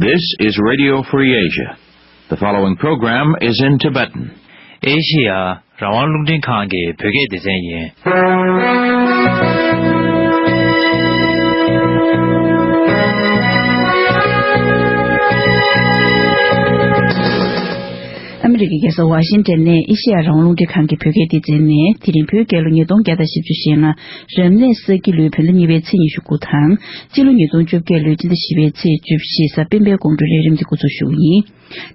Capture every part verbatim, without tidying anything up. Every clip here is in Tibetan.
This is Radio Free Asia. The following program is in Tibetan. ཨེ་ཤི་ཡ་རང་དབང་རླུང་འཕྲིན་ཁང་གི་བོད་སྐད་སྡེ་ཚན་ཡིན། ཨ་མི་རི་ཀའི་རྒྱལ་ས་ཝ་ཤིང་ཊོན་ནས་ཨེ་ཤི་ཡ་རང་དབང་རླུང་འཕྲིན་ཁང་གི་བོད་སྐད་སྡེ་ཚན་ནས། དེ་རིང་བོད་རྒྱལ་ལོ་ཉིས་སྟོང་བརྒྱ་དང་བཞི་བཅུ་ཞེ་ལྔ། རབ་གནས་ས་ཁྱི་ལོའི་བོད་ཟླ་གཉིས་པའི་ཚེས་ཉི་ཤུ་དགུ་དང་། སྤྱི་ལོ་ཉིས་སྟོང་བཅོ་བརྒྱད་ལོའི་སྤྱི་ཟླ་བཞི་པའི་ཚེས་བཅུ་བཞི། གཟའ་སྤེན་པའི་དགོང་དྲོའི་ལས་རིམ་འདི་འགོ་འཛུགས་ཞུ་གི་ཡིན།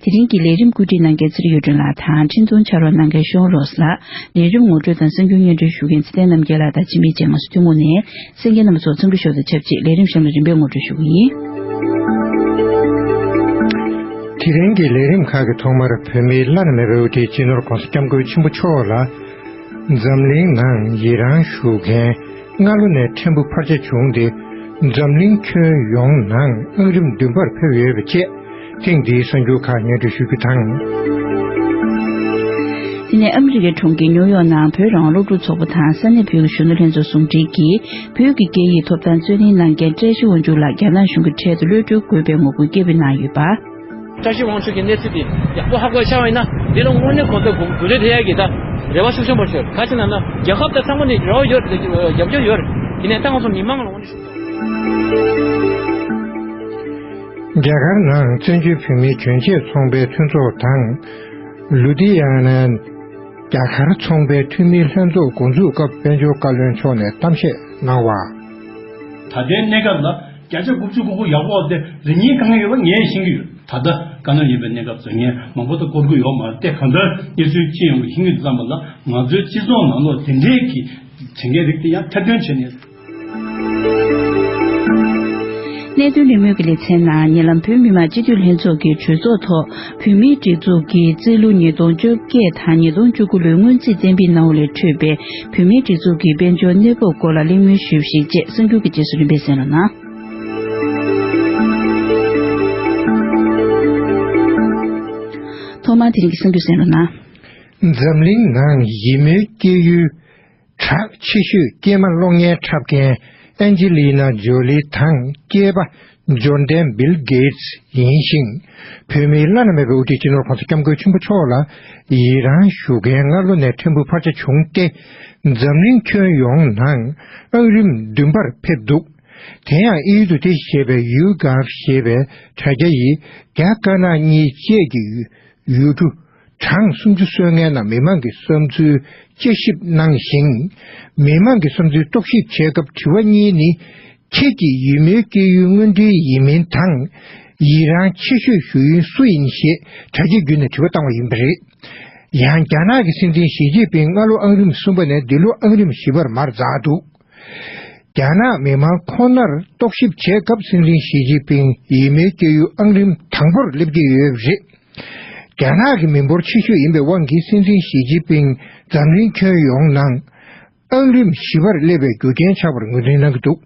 དེ་རིང་གི་ལས་རིམ་བཀོད་སྒྲིག་གནང་མཁན་ཚེ་རིང་གཡུ་སྒྲོན་ལགས་དང་། འཕྲིན་གཏོང་ཕྱག་རོགས་གནང་མཁན་ཤོང་རོས་ལགས། ལས་རིམ་ངོ་སྤྲོད་དང་གསར་འགྱུར་སྙན་སྒྲོན་ཞུ་མཁན་ཚེ་བརྟན་རྣམ་རྒྱལ་ལགས་དང་། འཆི་མེད་རྒྱལ་ངག་སུ་ཐུན་མོང་ནས། གསན་མཁན་རྣམ་པ་ཚོ་འཚམས་འདྲི་ཞུ་དང་ཆབས་ཅིག་ལས་རིམ་གཤམ་ལ་རིམ་པས་ངོ་སྤྲོད་ཞུ་གི་ཡིན། དེ་རིང་གི་ལས་རིམ་ཁག་གི་ཐོག་མར་བོད་མིའི་བླ་ན་མེད་པའི་དབུ་ཁྲིད་སྤྱི་ནོར་༸གོང་ས་༸སྐྱབས་མགོན་ཆེན་པོ་མཆོག་ལ། འཛམ་གླིང་ནང་ཡི་རང་ཞུ་མཁན་སྔ་ལོ་ནས་ཕྲན་བུ་འཕར་ཆ་བྱུང་སྟེ། འཛམ་གླིང་ཁྱོན་ཡོངས་ནང་ཨང་རིམ་བདུན་པར་ཕེབས་ཡོད་པ་བཅས། ཐེངས་འདིའི་གསར་འགྱུར་ཁག་སྙན་སྒྲོན་ཞུ་རྒྱུ་དང་། དེ་ནས་ཨ་མི་རི་ཀའི་གྲོང་ཁྱེར་ནིའུ་ཡོག་ནང་བོད་རང་དབང་སློབ་ཕྲུག་ཚོགས་པ་དང་ས་གནས་བོད་ཀྱི་གཞོན་ནུ་ལྷན་ཚོགས་ཟུང་འབྲེལ་གྱིས། བོད་ཀྱི་སྐད་ཡིག་ཐོབ་ཐང་རྩོད་ལེན་གནང་མཁན་བཀྲ་ཤིས་དབང་ཕྱུག་ལགས་རྒྱ་ནག་གཞུང་གི་གྲལ་དུ་གློད་གྲོལ་དགོས་པའི་ངོ་རྒོལ་སྐད་འབོད་གནང་ཡོད་པ། བཀྲ་ཤིས་དབང་ཕྱུག་གི་གནས་ཚུལ་དེ་ཡག་པོ་ཧ་གོ་ཤར་བ་ཡིན་ན། འདི་ལ་དངོས་གནས་ཁོང་ཚོས་དགོངས་དགོངས་འགྲེལ་དེ་ཡག་གི་ད་རེ་བ་ཤུགས་ཆེན་པོ་ཞིག་ཡོད། ག་ཅི་ན་ན་རྒྱལ་ཁབ་དང་ཚང་མ་ནས་རེ་བ་ཡོད། རྒྱབ་སྐྱོར་ཡོད། ཡིན་ནའི་ད་ང་ཚོ་མི་མང་ལ་དངོས་གནས་ཤུགས་རྒྱ་གར་ནང་བཙན་བྱོལ་བོད་མིའི་གྱོན་ཆས་ཚོང་པའི་མཐུན་ཚོགས་དང་། ལུ་དྷི་ཡ་ན་རྒྱ་གར་ཚོང་པའི་འཐུས་མིའི་ལྷན་ཚོགས་འགོ་འཛུགས་སྐབས་དཔལ་འབྱོར་བཀའ་བློན་མཆོག་ནས་གཏམ་བཤད་གནང་བ། ད་ལྟའི་གནས་སྐབས་ལ་བརྒྱ་ཆ་དགུ་བཅུ་གོ་དགུ་ཡག་པོ་དེ་རེ་ངན་གང་ཡོད་པ་ངས་ཤེས་ཀྱི་ཡོད། ད་ལྟ་དཀའ་ངལ་ཡོད་པའི་གནས་སྐབས་རེ་ངན་མང་པོ་དང་བསྐོར་གྱི་ཡོད་མ་རེད་དེ། གང་ལྟར་གནས་ཚུལ་ཅི་ཡོང་གི་ཤེས་ཀྱི་འདུག་བསམ་པ་ལ། ང་ཚོའི་སྤྱི་ཚོགས་ནང་ལོགས་དེ་འདྲའི་གི་དྲན་སྐུལ་རིགས་དེ་ཡང་ཐེར་འདོན་བྱས་ནས། གནད་དོན་རིག་མོས་ཀྱི་ལེ་ཚན་ནང་ཉེ་ལམ་བོད་མི་མང་སྤྱི་འཐུས་ལྷན་ཚོགས་ཀྱི་གྲོས་ཚོགས་ཐོག་བོད་མིའི་སྒྲིག་འཛུགས་ཀྱིས་རྩིས་ལོ་ཉིས་སྟོང་བཅོ་བརྒྱད་དང་ཉིས་སྟོང་བཅུ་དགུ་ལོའི་སྔོན་རྩིས་གཏན་འབེབས་གནང་བ་ལས་འཕྲོས་པའི་བོད་མིའི་སྒྲིག་འཛུགས་ཀྱི་དཔལ་འབྱོར་གནས་བབ་སྐོར་ལ་གླེང་མོལ་ཞུས་པ་ཞིག་བཅས་གསར་འགྱུར་གྱི་རྗེས་སུ་རིམ་པས་གསན་རོགས་གནང་། ཐོག་མར་དེ་རིང་གི་གསར་འགྱུར་གསན་རོགས་གནང་། འཛམ་གླིང་ནང་ཡིད་སྨོན་སྐྱེ་ཡུལ་གྲགས་ཆེ་ཤོས་སྐྱེས་མ་གློག་བརྙན་འཁྲབ་མཁན་ཨན་ཇི་ལི་ན་ཇོ་ལི་དང་སྐྱེས་པ་འབྱོར་ལྡན་བིལ་གེ་ཏི་ཡིན་ཞིང་། བོད་མིའི་བླ་ན་མེད་པའི་དབུ་ཁྲིད་སྤྱི་ནོར་༸གོང་ས་༸སྐྱབས་མགོན་ཆེན་པོ་མཆོག་ལ་ཡི་རང་ཞུ་མཁན་སྔ་ལོ་ནས་ཕྲན་བུ་འཕར་ཆ་བྱུང་སྟེ། འཛམ་གླིང་ཁྱོན་ཡོངས་ནང་ཨང་རིམ་བདུན་པར་ཕེབས་འདུག་དེ་ཡང་ཨི་ཡུ་ཏུ་ཏི་ཞེས་པའི་ཡུ་གྷབ་ཞེས་པའི་དྲ་རྒྱ་ཡིས་རྒྱ་དཀར་ནག་གཉིས་བཅས་ཀྱི་ཡུལ་གྲུ་གྲངས་སུམ་ཅུ་སོན་མཁན་ནང་མི་མང་གི་བསམ་ཚུལ་དཔྱད་ཞིབ་གནང་ཞིང་། མི་མང་གི་བསམ་ཚུལ་རྟོག་ཞིབ་བྱེད་སྐབས་དྲི་བ་གཉིས་ནི། ཁྱེད་ཀྱི་ཡིད་སྨོན་སྐྱེ་ཡུལ་དངོས་འབྲེལ་ཡིན་མིན་དང་། ཡི་རང་ཆེ་ཤོས་ཞུ་ཡུལ་སུ་ཡིན་ཞེས་དྲ་རྒྱ་བརྒྱུད་ནས་དྲི་བ་བཏང་བ་ཡིན་པ་རེད། ཡང་རྒྱ་ནག་གི་སྲིད་འཛིན་ཞི་ཅིན་ཕིང་སྔ་ལོ་ཨང་རིམ་གསུམ་པ་ནས་འདི་ལོ་ཨང་རིམ་བཞི་པར་མར་འཛེགས་འདུག་རྒྱ་ནག་མི་མང་ཁོ་ནར་རྟོག་ཞིབ་བྱེད་སྐབས་སྲིད་འཛིན་ཞི་ཅིན་ཕིང་ཡིད་སྨོན་སྐྱེ་ཡུལ་ཨང་རིམ་དང་པོར་སླེབས་ཀྱི་ཡོད་པ་རེད། རྒྱ་ནག་གི་མི་འབོར་ཆེ་ཤོས་ཡིན་པའི་དབང་གིས་སྲིད་འཛིན་ཞི་ཅིན་ཕིང་འཛམ་གླིང་ཁྱོན་ཡོངས་ནང་ཨང་རིམ་བཞི་པར་སླེབས་པའི་རྒྱུ་རྐྱེན་ཆགས་པར་ངོས་འཛིན་གནང་གི་འདུག་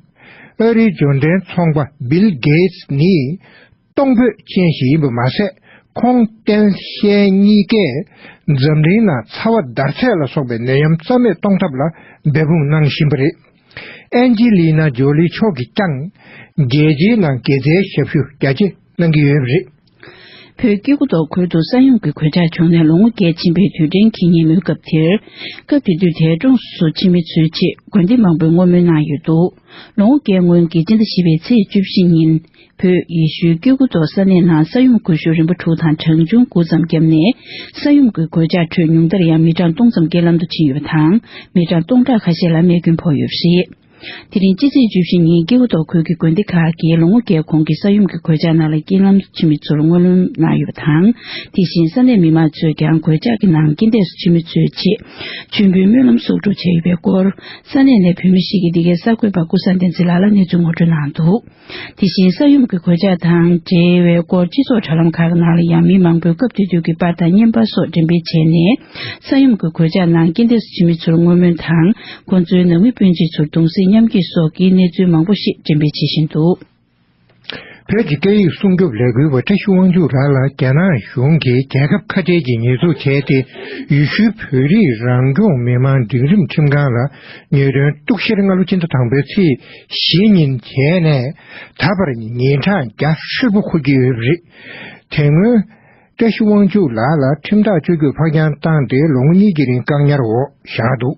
ཨ་རིའི་འབྱོར་འབྲིང་ཚོང་པ་བིལ་གེ་ཏི་ནི་གཏོང་ཕོད་ཅན་ཞིག་ཡིན་པ་མ་ཟད། ཁོང་སྟན་ཤན་གཉིས་ཀས་འཛམ་གླིང་ནང་ཚ་བ་འདར་ཚད་ལ་སོགས་པའི་ནད་ཡམས་རྩ་མེད་གཏོང་ཐབས་ལ་འབད་འབུངས་གནང་བཞིན་པ་རེད། ཨན་ཇི་ལི་ན་ཇོ་ལི་མཆོག་གིས་ཀྱང་རྒྱལ་སྤྱིའི་ནང་དགེ་རྩའི་ཞབས་ཞུ་རྒྱ་ཆེ་གནང་གི་ཡོད་པ་རེད། བོད་སྐྱེ་རྒུ་མདོ་ཁུལ་དུ་ས་ཡོམ་གྱི་གོད་ཆག་བྱུང་ནས་ལོ་ངོ་བརྒྱད་ཕྱིན་པའི་དུས་དྲན་འཁེལ་ཉིན་མོའི་སྐབས་དེར། སྐབས་དེ་དུས་དེར་གྲོངས་སུ་ཕྱིན་མི་ཚོའི་ཆེད་དགོན་སྡེ་མང་པོས་བསྔོ་སྨོན་གནང་ཡོད་འདུག་ལོ་ངོ་བརྒྱད་སྔོན་གྱི་སྤྱི་ཟླ་བཞི་པའི་ཚེས་བཅུ་བཞི་ཉིན། བོད་ཡེ་ཤུའི་སྐྱེ་རྒུ་མདོ་ས་གནས་ནང་ས་ཡོམ་གོད་ཤུགས་རིམ་པ་དྲུག་དང་གྲངས་ཆུང་དགུ་ཙམ་བརྒྱབ་ནས། ས་ཡོམ་གྱི་གོད་ཆག་ཁྲོད་ཉུང་མཐར་ཡང་མི་གྲངས་སྟོང་ཙམ་རྐྱེན་ལམ་དུ་ཕྱིན་ཡོད་པ་དང་། མི་གྲངས་སྟོང་ཕྲག་ཁ་ཤས་ལ་རྨས་སྐྱོན་ཕོག་ཡོད་པ་རེད། དེ་རིང་སྤྱི་ཚེས་བཅུ་བཞི་ཉིན་སྐྱེ་རྒུ་མདོ་ཁུལ་གྱི་དགོན་སྡེ་ཁག་གིས་ལོ་ངོ་བརྒྱད་གོང་གི་ས་ཡོམ་གྱི་གོད་ཆག་ནང་ལ་རྐྱེན་ལམ་དུ་ཕྱིན་མི་ཚོར་བསྔོ་སྨོན་གནང་ཡོད་པ་དང་། དེ་བཞིན་ས་གནས་མི་མང་ཚོས་ཀྱང་གོད་ཆག་གི་ནང་རྐྱེན་འདས་སུ་ཕྱིན་མི་ཚོའི་ཆེད་མཆོད་འབུལ་སྨོན་ལམ་གསོག་སྒྲུབ་བྱས་ཡོད་པའི་སྐོར། ས་གནས་ནས་བོད་མི་ཞིག་གིས་འདི་གའི་གསར་འགོད་པ་ཀུན་བཟང་བསྟན་འཛིན་ལགས་ལ་གནས་ཚུལ་ངོ་སྤྲོད་གནང་འདུག་དེ་བཞིན་ས་ཡོམ་གྱི་གོད་ཆག་དང་འབྲེལ་བའི་སྐོར་སྤྱི་ཚོགས་དྲ་ལམ་ཁག་གི་ནང་ལ་ཡང་མི་མང་པོས་སྐབས་དེ་དུས་ཀྱི་པར་དང་བརྙན་པར་སོགས་འགྲེམས་སྤེལ་བྱས་ནས། ས་ཡོམ་གྱི་གོད་ཆག་ནང་རྐྱེན་འདས་སུ་ཕྱིན་མི་ཚོར་བསྔོ་སྨོན་དང་། ཁོང་ཚོའི་ནང་མི་སྤུན་མཆེད་ཚོར་གདུང་སེམས་མཉམ་སྐྱེད་སོགས་ཀྱི་གནས་ཚུལ་མང་པོ་ཞིག་འགྲེམས་སྤེལ་བྱེད་བཞིན་འདུག་བོད་ཀྱི་སྐད་ཡིག་སྲུང་སྐྱོབ་ལས་འགུལ་བ་བཀྲ་ཤིས་དབང་ཕྱུག་ལགས་ལ་རྒྱ་ནག་གཞུང་གིས་རྒྱལ་ཁབ་ཁ་བྲལ་གྱི་ཉེས་འཛུགས་བྱས་ཏེ། ཡུལ་ཤུལ་བོད་རིགས་རང་སྐྱོང་མི་དམངས་སྒྲིག་ཁྲིམས་ཁང་ལ་ཉེས་དོན་གཏུག་བཤེར་སྔ་ལོ་ཕྱི་ཟླ་དང་པོའི་ཚེས་བཞི་ཉིན་བྱས་ནས། ད་བར་ཉིན་གྲངས་བརྒྱ་ཧྲིལ་པོ་འཁོར་གྱི་ཡོད་པ་རེད། དེ་སྔོན་བཀྲ་ཤིས་དབང་ཕྱུག་ལགས་ལ་ཁྲིམས་ཐག་གཅོད་རྒྱུ་ཕར་འགྱངས་བཏང་སྟེ་ལོ་ངོ་གཉིས་ཀྱི་རིང་བཀག་ཉར་འོག་བཞག་འདུག་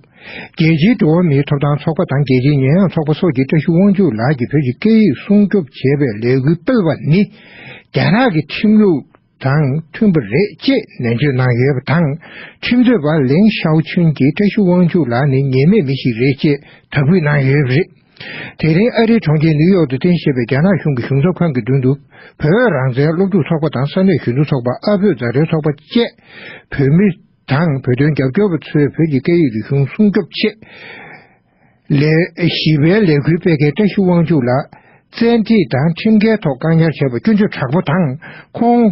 རྒྱལ་སྤྱིའི་འགྲོ་བ་མིའི་ཐོབ་ཐང་ཚོགས་པ་དང་རྒྱལ་སྤྱིའི་ཉེས་ཡངས་ཚོགས་པ་སོགས་ཀྱིས་བཀྲ་ཤིས་དབང་ཕྱུག་ལགས་ཀྱིས་བོད་ཀྱི་སྐད་ཡིག་སྲུང་སྐྱོབ་བྱེད་པའི་ལས་འགུལ་སྤེལ་བ་ནི། རྒྱ་ནག་གི་ཁྲིམས་ལུགས་དང་མཐུན་པ་རེད་ཅེས་ནན་བརྗོད་གནང་ཡོད་པ་དང་། ཁྲིམས་རྩོད་པ་ལེང་ཤའོ་ཆུན་གྱིས་བཀྲ་ཤིས་དབང་ཕྱུག་ལགས་ནི་ཉེས་མེད་མི་ཞིག་རེད་ཅེས་དག་འབུལ་གནང་ཡོད་པ་རེད། དེ་རིང་ཨ་རིའི་གྲོང་ཁྱེར་ནིའུ་ཡོག་ཏུ་རྟེན་གཞི་བྱས་པའི་རྒྱ་ནག་གཞུང་གི་གཞུང་ཚབ་ཁང་གི་མདུན་དུ། བོད་རང་བཙན་སློབ་ཕྲུག་ཚོགས་པ་དང་ས་གནས་གཞོན་ནུ་ཚོགས་པ། ཨ་བོད་མཛའ་འབྲེལ་ཚོགས་པ་བཅས། བོད་མི་དང་བོད་དོན་རྒྱབ་སྐྱོར་བ་ཚོས་བོད་ཀྱི་སྐད་ཡིག་རིག་གཞུང་སྲུང་སྐྱོབ་ཆེད་ལས་ཞི་བའི་ལས་འགུལ་སྤེལ་མཁན་བཀྲ་ཤིས་དབང་ཕྱུག་ལགས་བཙན་ཁྲིད་དང་ཁྲིམས་འགལ་ཐོག་བཀག་ཉར་བྱས་པར་སྐྱོན་བརྗོད་དྲག་པོ་དང་། ཁོང་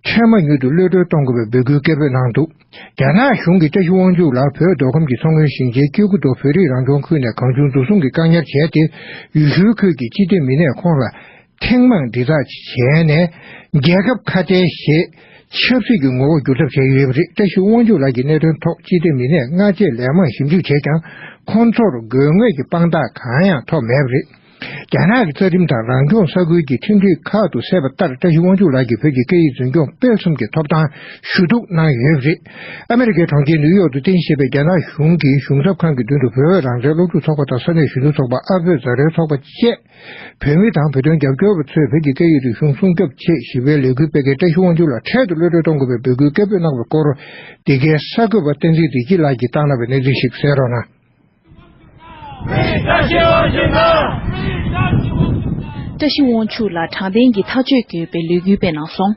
འཕྲལ་མ་མྱུར་དུ་གློད་གྲོལ་གཏོང་དགོས་པའི་འབོད་སྐུལ་སྐད་འབོད་གནང་འདུག་རྒྱ་ནག་གཞུང་གིས་བཀྲ་ཤིས་དབང་ཕྱུག་ལགས་བོད་མདོ་ཁམས་ཀྱི་མཚོ་སྔོན་ཞིང་ཆེན་སྐྱེ་རྒུ་མདོ་བོད་རིགས་རང་སྐྱོང་ཁུལ་ནས་གང་བྱུང་འཛུལ་སོང་གི་བཀག་ཉར་བྱས་ཏེ། ཡུལ་ཤུལ་ཁུལ་གྱི་སྤྱི་བདེ་མི་སྣས་ཁོང་ལ་ཐེངས་མང་དྲིལ་བསྒྲགས་བྱས་ནས། རྒྱལ་ཁབ་ཁ་བྲལ་ཞེས་ཆབ་སྲིད་ཀྱི་ངོ་བོར་བསྒྱུར་ཐབས་བྱས་ཡོད་པ་རེད། བཀྲ་ཤིས་དབང་ཕྱུག་ལགས་ཀྱི་གནད་དོན་ཐོག་སྤྱི་བདེ་མི་སྣས་སྔ་རྗེས་ལན་མང་ཞིབ་འཇུག་བྱས་ཀྱང་། ཁོང་ཚོར་དགོས་ངེས་ཀྱི་དཔང་རྟགས་གང་ཡང་ཐོབ་མེད་པ་རེད། རྒྱ་ནག་གི་རྩ་ཁྲིམས་དང་རང་སྐྱོང་ས་ཁུལ་གྱི་ཁྲིམས་སྒྲིག་ཁག་ཏུ་གསལ་བ་ལྟར། བཀྲ་ཤིས་དབང་ཕྱུག་ལགས་ཀྱིས་བོད་ཀྱི་སྐད་ཡིག་འཛིན་སྐྱོང་སྤེལ་གསུམ་གྱི་ཐོབ་ཐང་ཞུ་གཏུག་གནང་ཡོད་པ་རེད། ཨ་མེ་རི་ཀའི་གྲོང་ཁྱེར་ནིའུ་ཡོག་ཏུ་རྟེན་གཞི་བྱས་པའི་རྒྱ་ནག་གཞུང་གི་གཞུང་ཚབ་ཁང་གི་མདུན་དུ་བོད་རང་བཙན་སློབ་ཕྲུག་ཚོགས་པ་དང་ས་གནས་གཞོན་ནུ་ཚོགས་པ། ཨ་བོད་མཛའ་འབྲེལ་ཚོགས་པ་བཅས། བོད་མི་དང་བོད་དོན་རྒྱབ་སྐྱོར་བ་ཚོས་བོད་ཀྱི་སྐད་ཡིག་རིག་གཞུང་སྲུང་སྐྱོབ་ཆེད་ཞི་བའི་ལས་འགུལ་སྤེལ་མཁན་བཀྲ་ཤིས་དབང་ཕྱུག་ལ་འཕྲལ་དུ་གློད་གྲོལ་གཏོང་དགོས་པའི་འབོད་སྐུལ་སྐད་འབོད་གནང་བའི་སྐོར། འདི་གའི་གསར་འགོད་པ་བསྟན་འཛིན་བདེ་སྐྱིད་ལགས་ཀྱིས་བཏང་གནང་བའི་གནས་ཚུལ་ཞིག་གསན་རོགས་གནང་། བཀྲ་ཤིས་དབང་ཕྱུག་ལགས་དྲང་བདེན་གྱི་ཐག་གཅོད་དགོས་པའི་ལས་འགུལ་སྤེལ་གནང་སོང་།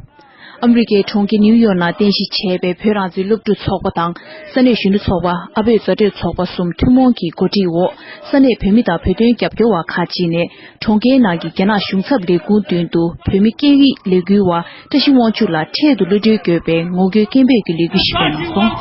ཨ་མི་རི་ཀའི་གྲོང་ཁྱེར་ནིའུ་ཡོག་ནང་རྟེན་གཞི་བྱས་པའི་བོད་རང་བཙན་སློབ་ཕྲུག་ཚོགས་པ་དང་ས་གནས་གཞོན་ནུ་ཚོགས་པ། ཨ་བོད་མཛའ་འབྲེལ་ཚོགས་པ་གསུམ་ཐུན་མོང་གིས་གོ་སྒྲིག་འོག་ས་གནས་བོད་མི་དང་བོད་དོན་རྒྱབ་སྐྱོར་བ་ཁག་ཅིག་ནས། གྲོང་ཁྱེར་ནང་གི་རྒྱ་ནག་གཞུང་ཚབ་ལས་ཁུངས་མདུན་དུ་བོད་མི་སྐད་ཡིག་ལས་འགུལ་བ་བཀྲ་ཤིས་དབང་ཕྱུག་ལགས་འཕྲལ་དུ་གློད་གྲོལ་དགོས་པའི་ངོ་རྒོལ་སྐད་འབོད་ཀྱི་ལས་འགུལ་ཞིག་སྤེལ་གནང་སོང་།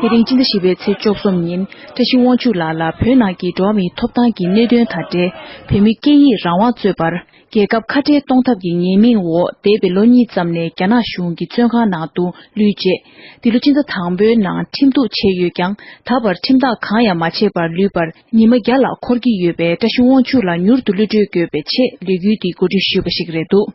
དེ་རིང་སྤྱི་ཟླ་བཞི་པའི་ཚེས་བཅུ་གསུམ་ཉིན་བཀྲ་ཤིས་དབང་ཕྱུག་ལགས་ལ་བོད་ནང་གི་འགྲོ་བ་མིའི་ཐོབ་ཐང་གི་གནད་དོན་དང་འབྲེལ་བོད་མི་སྐད་ཡིག་རང་དབང་རྩོད་པར། རྒྱལ་ཁབ་ཁ་བྲལ་གཏོང་ཐབས་ཀྱི་ཉེས་མིང་འོག་འདས་པའི་ལོ་གཉིས་ཙམ་ནས་རྒྱ་ནག་གཞུང་གི་བཙོན་ཁང་ནང་དུ་ལུས་རྗེས། འདི་ལོ་སྤྱི་ཟླ་དང་པོའི་ནང་ཁྲིམས་གཏུག་བྱས་ཡོད་ཀྱང་། ད་བར་ཁྲིམས་ཐག་གང་ཡང་མ་ཆད་པར་ལུས་པར་ཉི་མ་བརྒྱ་ལྷག་འཁོར་གྱི་ཡོད་པས། བཀྲ་ཤིས་དབང་ཕྱུག་ལགས་མྱུར་དུ་གློད་གྲོལ་དགོས་པའི་ཆེད་ལས་འགུལ་འདི་གོ་སྒྲིག་ཞུས་པ་ཞིག་རེད་འདུག་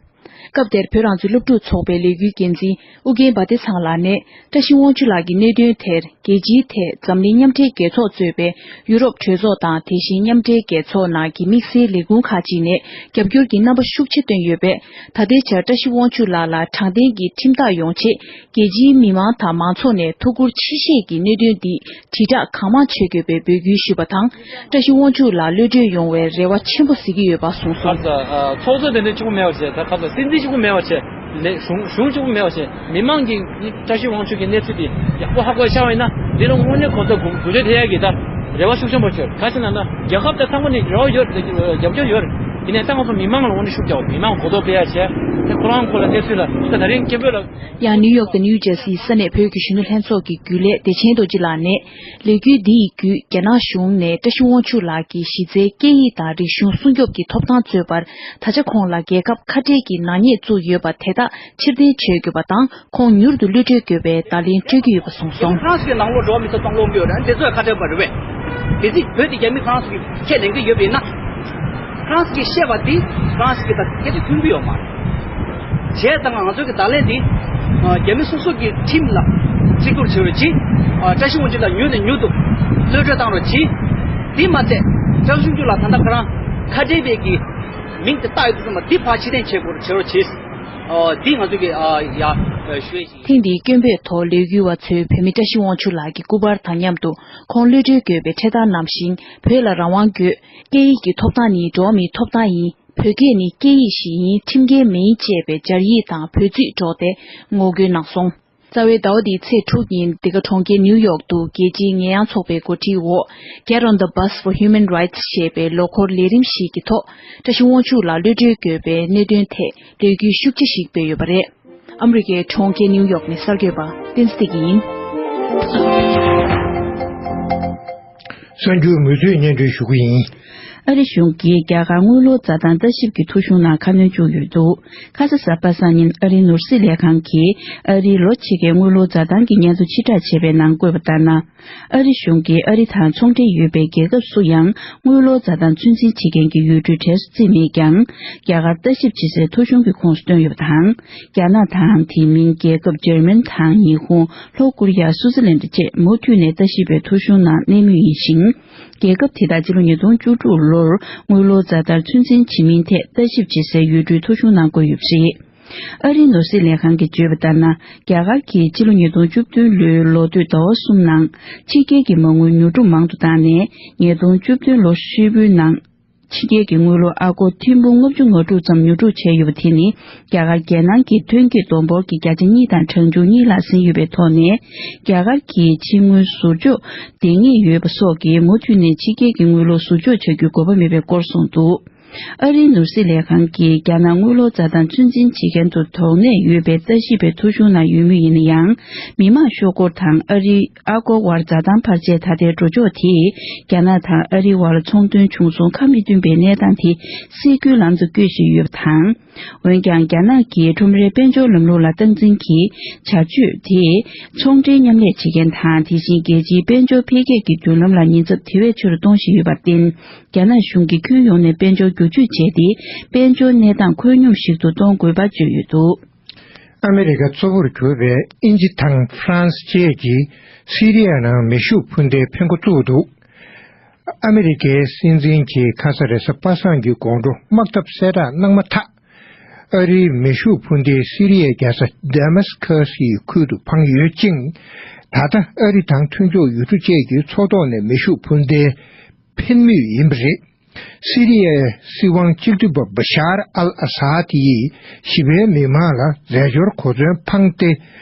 སྐབས་དེར་བོད་རང་བཙན་སློབ་ཕྲུག་ཚོགས་པའི་ལས་འགུལ་འགན་འཛིན་ཨུ་རྒྱན་བྷ་ཏེ་ཚང་ལགས་ནས། བཀྲ་ཤིས་དབང་ཕྱུག་ལགས་ཀྱི་གནད་དོན་དེར། རྒྱལ་སྤྱིའི་ཐད་འཛམ་གླིང་མཉམ་འབྲེལ་རྒྱལ་ཚོགས་གཙོས་པའི་ཡུ་རོབ་གྲོས་ཚོགས་དང་། དེ་བཞིན་མཉམ་འབྲེལ་རྒྱལ་ཚོགས་ནང་གི་དམིགས་བསལ་ལས་ཁུངས་ཁག་ཅིག་ནས་རྒྱབ་སྐྱོར་གྱི་རྣམ་པ་ཤུགས་ཆེ་བཏོན་ཡོད་པས། ད་ལྟའི་ཆར་བཀྲ་ཤིས་དབང་ཕྱུག་ལགས་ལ་དྲང་བདེན་གྱི་ཁྲིམས་ཐག་ཡོང་ཆེད། རྒྱལ་སྤྱིའི་མི་མང་དང་མང་ཚོགས་ནས་ཐུགས་ཁུར་ཆེ་བཞེས་ཀྱིས་གནད་དོན་འདི་དྲིལ་བསྒྲགས་གང་མང་བྱེད་དགོས་པའི་འབོད་སྐུལ་ཞུས་པ་དང་། བཀྲ་ཤིས་དབང་ཕྱུག་ལགས་གློད་གྲོལ་ཡོང་བའི་རེ་བ་ཆེན་པོ་གཟིགས་ཀྱི་ཡོད་པ་གསུངས་སོང་། ཁ་ས་ཚོགས་གཙོ་དེ་འདྲ་གཅིག་པུ་མེད་པ་བྱས། ད་ཁ་ས་སྲིད་འཛིན་གཅིག་པུ་མེད་པ་བྱས། ལས་གཞུང་གཞུང་གཅིག་པུ་མེད་པ་བྱས། མི་མང་གིས་བཀྲ་ཤིས་དབང་ཕྱུག་གི་གནས་ཚུལ་འདི་ཡག་པོ་ཧ་གོ་ཤར་བ་ཡིན་ན། འདི་ལ་དངོས་གནས་གོ་ས་དགོས་དགོས་འདོད་ཐེ་ཡག་གི་ད་རེ་བ་ཤུགས་ཆེན་པོ་བྱོས། ག་ཅི་ན་ན་རྒྱལ་ཁབ་དང་ཚང་མ་ནས་རེ་བ་ཡོད། རྒྱབ་སྐྱོར་ཡོད། ཡིན་ནའི་ད་ང་ཚོ་མི་མང་ལ་དངོས་གནས་ཤུགས་རྒྱག་པ། མི་མང་གོ་རྟོགས་སྤེལ་ཡག་བྱས། དེ་ཁོ་རང་ཁོ་ལ་གནས་ཚུལ་ལ་ད་ད་རིང་སྐད་འབོད་ལ། ཡང་ནིའུ་ཡོག་དང་ནིའུ་ཇར་སིའི་ས་གནས་བོད་ཀྱི་གཞོན་ནུ་ལྷན་ཚོགས་ཀྱི་རྒྱུན་ལས་བདེ་ཆེན་རྡོ་རྗེ་ལགས་ནས། ལས་འགུལ་འདི་ཡི་བརྒྱུད་རྒྱ་ནག་གཞུང་ནས་བཀྲ་ཤིས་དབང་ཕྱུག་ལགས་ཀྱི་གཞི་རྩའི་སྐད་ཡིག་དང་རིག་གཞུང་སྲུང་སྐྱོབ་ཀྱི་ཐོབ་ཐང་རྩོད་པར། ད་ཆ་ཁོང་ལ་རྒྱལ་ཁབ་ཁ་བྲལ་གྱི་ནག་ཉེས་བཙུགས་ཡོད་པ་དེ་དག་ཕྱིར་འཐེན་བྱེད་དགོས་པ་དང་། ཁོང་མྱུར་དུ་གློད་གྲོལ་དགོས་པའི་བརྡ་ལན་སྤྲོད་ཀྱི་ཡོད་པ་གསུངས་སོང་། ཁོ་རང་ཚོའི་ནང་ལོགས་འགྲོ་བ་མི་ཚོ་གཏོང་ལོག་གི་ཡོད་རེད། དེ་ཚོས་ཁ་བྲལ་བ་རེད་པས། གལ་སྲིད་བོད་དེ་རྒྱ་མི་ཁོ་རང་ཚོ་གི་ཁས་ལེན་གྱི་ཡོད་པ་ཡིན་ན། ཁོ་རང་ཚོ་གིས་བཤད་པ་འདི་ཁོ་རང་ཚོ་གི་ད་སྐད་ཆ་མཐུན་གྱི་ཡོད་མ་རེད། བྱས་ཙང་ང་ཚོ་གི་བརྡ་ལན་འདི། ཨ། རྒྱ་མི་སོ་སོ་གི་ཁྲིམས་ལ་བརྩི་བཀུར་བྱེད་རོགས་གྱིས། ཨ། བཀྲ་ཤིས་དབང་ཕྱུག་ལགས་མྱུར་ནས་མྱུར་དུ་གློད་གྲོལ་བཏང་རོགས་གྱིས། དེ་མ་ཚད་བཀྲ་ཤིས་དབང་ཕྱུག་ལགས་ད་ལྟ་ཁོ་རང་ཁ་བྲལ་བའི་གི་མིང་དེ་བཏགས་ཡོད་དུས་ཙམ་པ་འདི་ཕར་ཕྱིར་འཐེན་བྱེད་དགོས་རོགས་བྱེད་རོགས་གྱིས། ཨོ། འདི་ང་ཚོ་གི་ཨ་ཡ་ཨ་ཞུ་ཡས་ཤིག་ཡིན། ཐེངས་འདིའི་སྐད་འབོད་ཐོག་ལས་འགུལ་བ་ཚོས་བོད་མི་བཀྲ་ཤིས་དབང་ཕྱུག་ལགས་ཀྱི་སྐུ་པར་དང་མཉམ་དུ་ཁོང་གློད་གྲོལ་དགོས་པའི་འཕྲེད་དར་བསྣམས་ཤིང་། བོད་ལ་རང་དབང་དགོས། སྐད་ཡིག་གི་ཐོབ་ཐང་ནི་འགྲོ་བ་མིའི་ཐོབ་ཐང་ཡིན། བོད་སྐད་ནི་སྐད་ཡིག་ཞིག་ཡིན། ཁྲིམས་འགལ་མིན་ཅེས་པའི་སྦྱར་ཡིག་དང་འབོད་ཚིག་སྒྲོག་སྟེ་ངོ་རྒོལ་གནང་སོང་། རྩ་བའི་ཟླ་བ་འདིའི་ཚེས་དྲུག་ཉིན་འདི་ག་གྲོང་ཁྱེར་ནིའུ་ཡོག་ཏུ་རྒྱལ་སྤྱིའི་ཉེས་ཡངས་ཚོགས་པའི་འགོ་ཁྲིད་འོག Get on the Bus for Human Rights ཞེས་པའི་ལོ་འཁོར་ལས་རིམ་ཞིག་གི་ཐོག་བཀྲ་ཤིས་དབང་ཕྱུག་ལགས་གློད་གྲོལ་དགོས་པའི་གནད་དོན་ཐད་ལས་འགུལ་ཤུགས་ཆེ་ཞིག་སྤེལ་ཡོད་པ་རེད། ཨ་མི་རི་ཀའི་གྲོང་ཁྱེར་ནིའུ་ཡོག་ནས་གསར་འགོད་པ་བསྟན་འཛིན་བདེ་སྐྱིད་ཡིན། གསར་འགྱུར་མུ་མཐུད་སྙན་སྒྲོན་ཞུ་གི་ཡིན། ཨ་རི་གཞུང་གིས་རྒྱ་གར་དངུལ་ལོར་འཛའ་ཐང་ལྟ་ཞིབ་ཀྱི་ཐོ་གཞུང་ནང་ཁ་སྣོན་བཅུག་ཡོད་འདུག་ཁ་ས་གཟའ་པ་སངས་ཉིན་ཨ་རིའི་ནོར་སྲིད་ལས་ཁང་གིས་ཨ་རིའི་ལོ་ཕྱེད་ཀའི་དངུལ་ལོར་འཛའ་ཐང་གི་སྙན་ཐོ་ཕྱིར་བསྒྲགས་བྱས་པའི་ནང་བཀོད་པ་ལྟར་ན། ཨ་རི་གཞུང་གིས་ཨ་རི་དང་ཚོང་འབྲེལ་ཡོད་པའི་རྒྱལ་ཁབ་སུ་ཡང་དངུལ་ལོར་འཛའ་ཐང་ཚོད་འཛིན་བྱེད་མཁན་གྱི་ཡུལ་གྲུའི་གྲས་སུ་བརྩིས་མེད་ཀྱང་། རྒྱ་གར་ལྟ་ཞིབ་བྱེད་སའི་ཐོ་གཞུང་གི་ཁོངས་སུ་བཏོན་ཡོད་པ་དང་། རྒྱ་ནག་དང་དེ་མིན་རྒྱལ་ཁབ་འཇར་མན་དང་ཉི་ཧོང་། ལྷོ་ཀོ་རི་ཡ། སུའུ་ཙི་ལན་བཅས་མུ་མཐུད་ནས་ལྟ་ཞིབ་པའི་ཐོ་གཞུང་ནང་གནས་མུས་ཡིན་ཞིང་། རྒྱལ་ཁབ་དེ་དག་ཕྱི་ལོ་ཉིས་སྟོང་བཅུ་དྲུག་ལོར་དངུལ་ལོར་འཛའ་ཐང་ཚོད་འཛིན་བྱེད་མིན་ཐད་ལྟ་ཞིབ་བྱེད་སའི་ཡུལ་གྲུའི་ཐོ་གཞུང་ནང་བཀོད་ཡོད་པ་རེད། ཨ་རིའི་ནོར་སྲིད་ལས་ཁང་གིས་བརྗོད་པ་ལྟར་ན། རྒྱ་གར་གྱིས་ཕྱི་ལོ་ཉིས་སྟོང་བཅུ་བདུན་ལོའི་ལོ་སྟོད་ཟླ་བ་གསུམ་ནང་ཕྱི་རྒྱལ་གྱི་མ་དངུལ་ཉོ་སྒྲུབ་མང་དུ་བཏང་ནས། ཉིས་སྟོང་བཅུ་བདུན་ལོ་ཧྲིལ་པོའི་ནང་ཕྱི་རྒྱལ་གྱི་དངུལ་ལོར་ཨ་སྒོར་ཐེར་འབུམ་ལྔ་བཅུ་ང་དྲུག་ཙམ་ཉོ་སྒྲུབ་བྱས་ཡོད་པ་དེ་ནི། རྒྱ་གར་རྒྱལ་ནང་གི་ཐོན་སྐྱེད་བསྡོམས་འབོར་གྱི་བརྒྱ་ཆ་གཉིས་དང་གྲངས་ཆུང་གཉིས་ལྷག་ཟིན་ཡོད་པའི་ཐོག་ནས། རྒྱ་གར་གྱིས་ཕྱི་དངུལ་ཟུར་འཇོག་འདེང་ངེས་ཡོད་པ་སོགས་ཀྱིས་མུ་མཐུད་ནས་ཕྱི་རྒྱལ་གྱི་དངུལ་ལོར་ཟུར་འཇོག་བྱ་རྒྱུའི་དགོས་པ་མེད་པའི་སྐོར་གསུངས་འདུག་ཨ་རིའི་ནོར་སྲིད་ལས་ཁང་གིས་རྒྱ་ནག་དངུལ་ལོར་འཛའ་ཐང་ཚོད་འཛིན་བྱེད་མཁན་དུ་དོགས་གནས་ཡོད་པའི་ལྟ་ཞིབ་པའི་ཐོ་གཞུང་ནང་ཡོད་མུས་ཡིན་ན་ཡང་། མི་དམངས་ཤོག་སྒོར་དང་ཨ་རིའི་ཨ་སྒོར་དབར་འཛའ་ཐང་འཕར་ཆའི་ད་ལྟའི་འགྲོ་ཕྱོགས་དེས། རྒྱ་ནག་དང་ཨ་རིའི་དབར་ཚོང་དོན་བྱུང་སོང་ཁ་མི་མཐུན་པའི་གནས་སྟངས་དེ་སེལ་རྒྱུའི་ལམ་དུ་བསྐྱོད་བཞིན་ཡོད་པ་དང་། འོན་ཀྱང་། རྒྱ་ནག་གི་ཁྲོམ་རའི་དཔལ་འབྱོར་ལམ་ལུགས་ལ་སྟངས་འཛིན་གྱི་བྱ་སྤྱོད་དེས། ཚོང་འབྲེལ་མཉམ་ལས་བྱེད་མཁན་དང་། དེ་བཞིན་རྒྱལ་སྤྱིའི་དཔལ་འབྱོར་འཕེལ་རྒྱས་ཀྱི་མདུན་ལམ་ལ་ཉེན་ཚབས་དེ་བས་ཆེ་རུ་གཏོང་བཞིན་ཡོད་པར་བརྟེན། རྒྱ་ནག་གཞུང་གིས་ཁྱོན་ཡོངས་ནས་དཔལ་འབྱོར་བསྒྱུར་བཅོས་བྱས་ཏེ། དཔལ་འབྱོར་གནས་སྟངས་ཁོད་སྙོམས་ཤིག་ཏུ་གཏོང་དགོས་པ་བརྗོད་ཡོད་འདུག་ཨ་མི་རི་ཀ་གཙོ་བོར་གྱུར་པའི་དབྱིན་ཇི་དང་ཧྥ་རན་སི་བཅས་ཀྱིས་སི་རི་ཡ་ནང་མེ་ཤུགས་འཕུར་མདེལ་འཕེན་འགོ་བཙུགས་འདུག་ཨ་མི་རི་ཀའི་སྲིད་འཛིན་གྱིས་ཁ་ས་རེས་གཟའ་པ་སངས་ཀྱི་དགོང་དྲོ་དམག་འཐབ་གསལ་བསྒྲགས་གནང་མ་ཐག་ཨ་རིའི་མེ་ཤུགས་འཕུར་མདེལ་སི་རི་ཡའི་རྒྱལ་ས་ཌེ་མཱ་སི་ཁཱ་སི་ཡི་ཁུལ་དུ་འཕངས་ཡོད་ཅིང་། ད་ལྟ་ཨ་རི་དང་མཐུན་ཕྱོགས་ཡུལ་གྲུ་བཅས་ཀྱི་མཚོ་ཐོག་ནས་མེ་ཤུགས་འཕུར་མདེལ་འཕེན་མུས་ཡིན་པ་རེད། སི་རི་ཡའི་སྲིད་དབང་གཅིག་སྡུད་པ་བ་ཤར་ཨལ་ཨ་སཱད་ཡིས་ཞི་བའི་མི་མང་ལ་རྫས་སྦྱོར་གོ་མཚོན་འཕངས་ཏེ།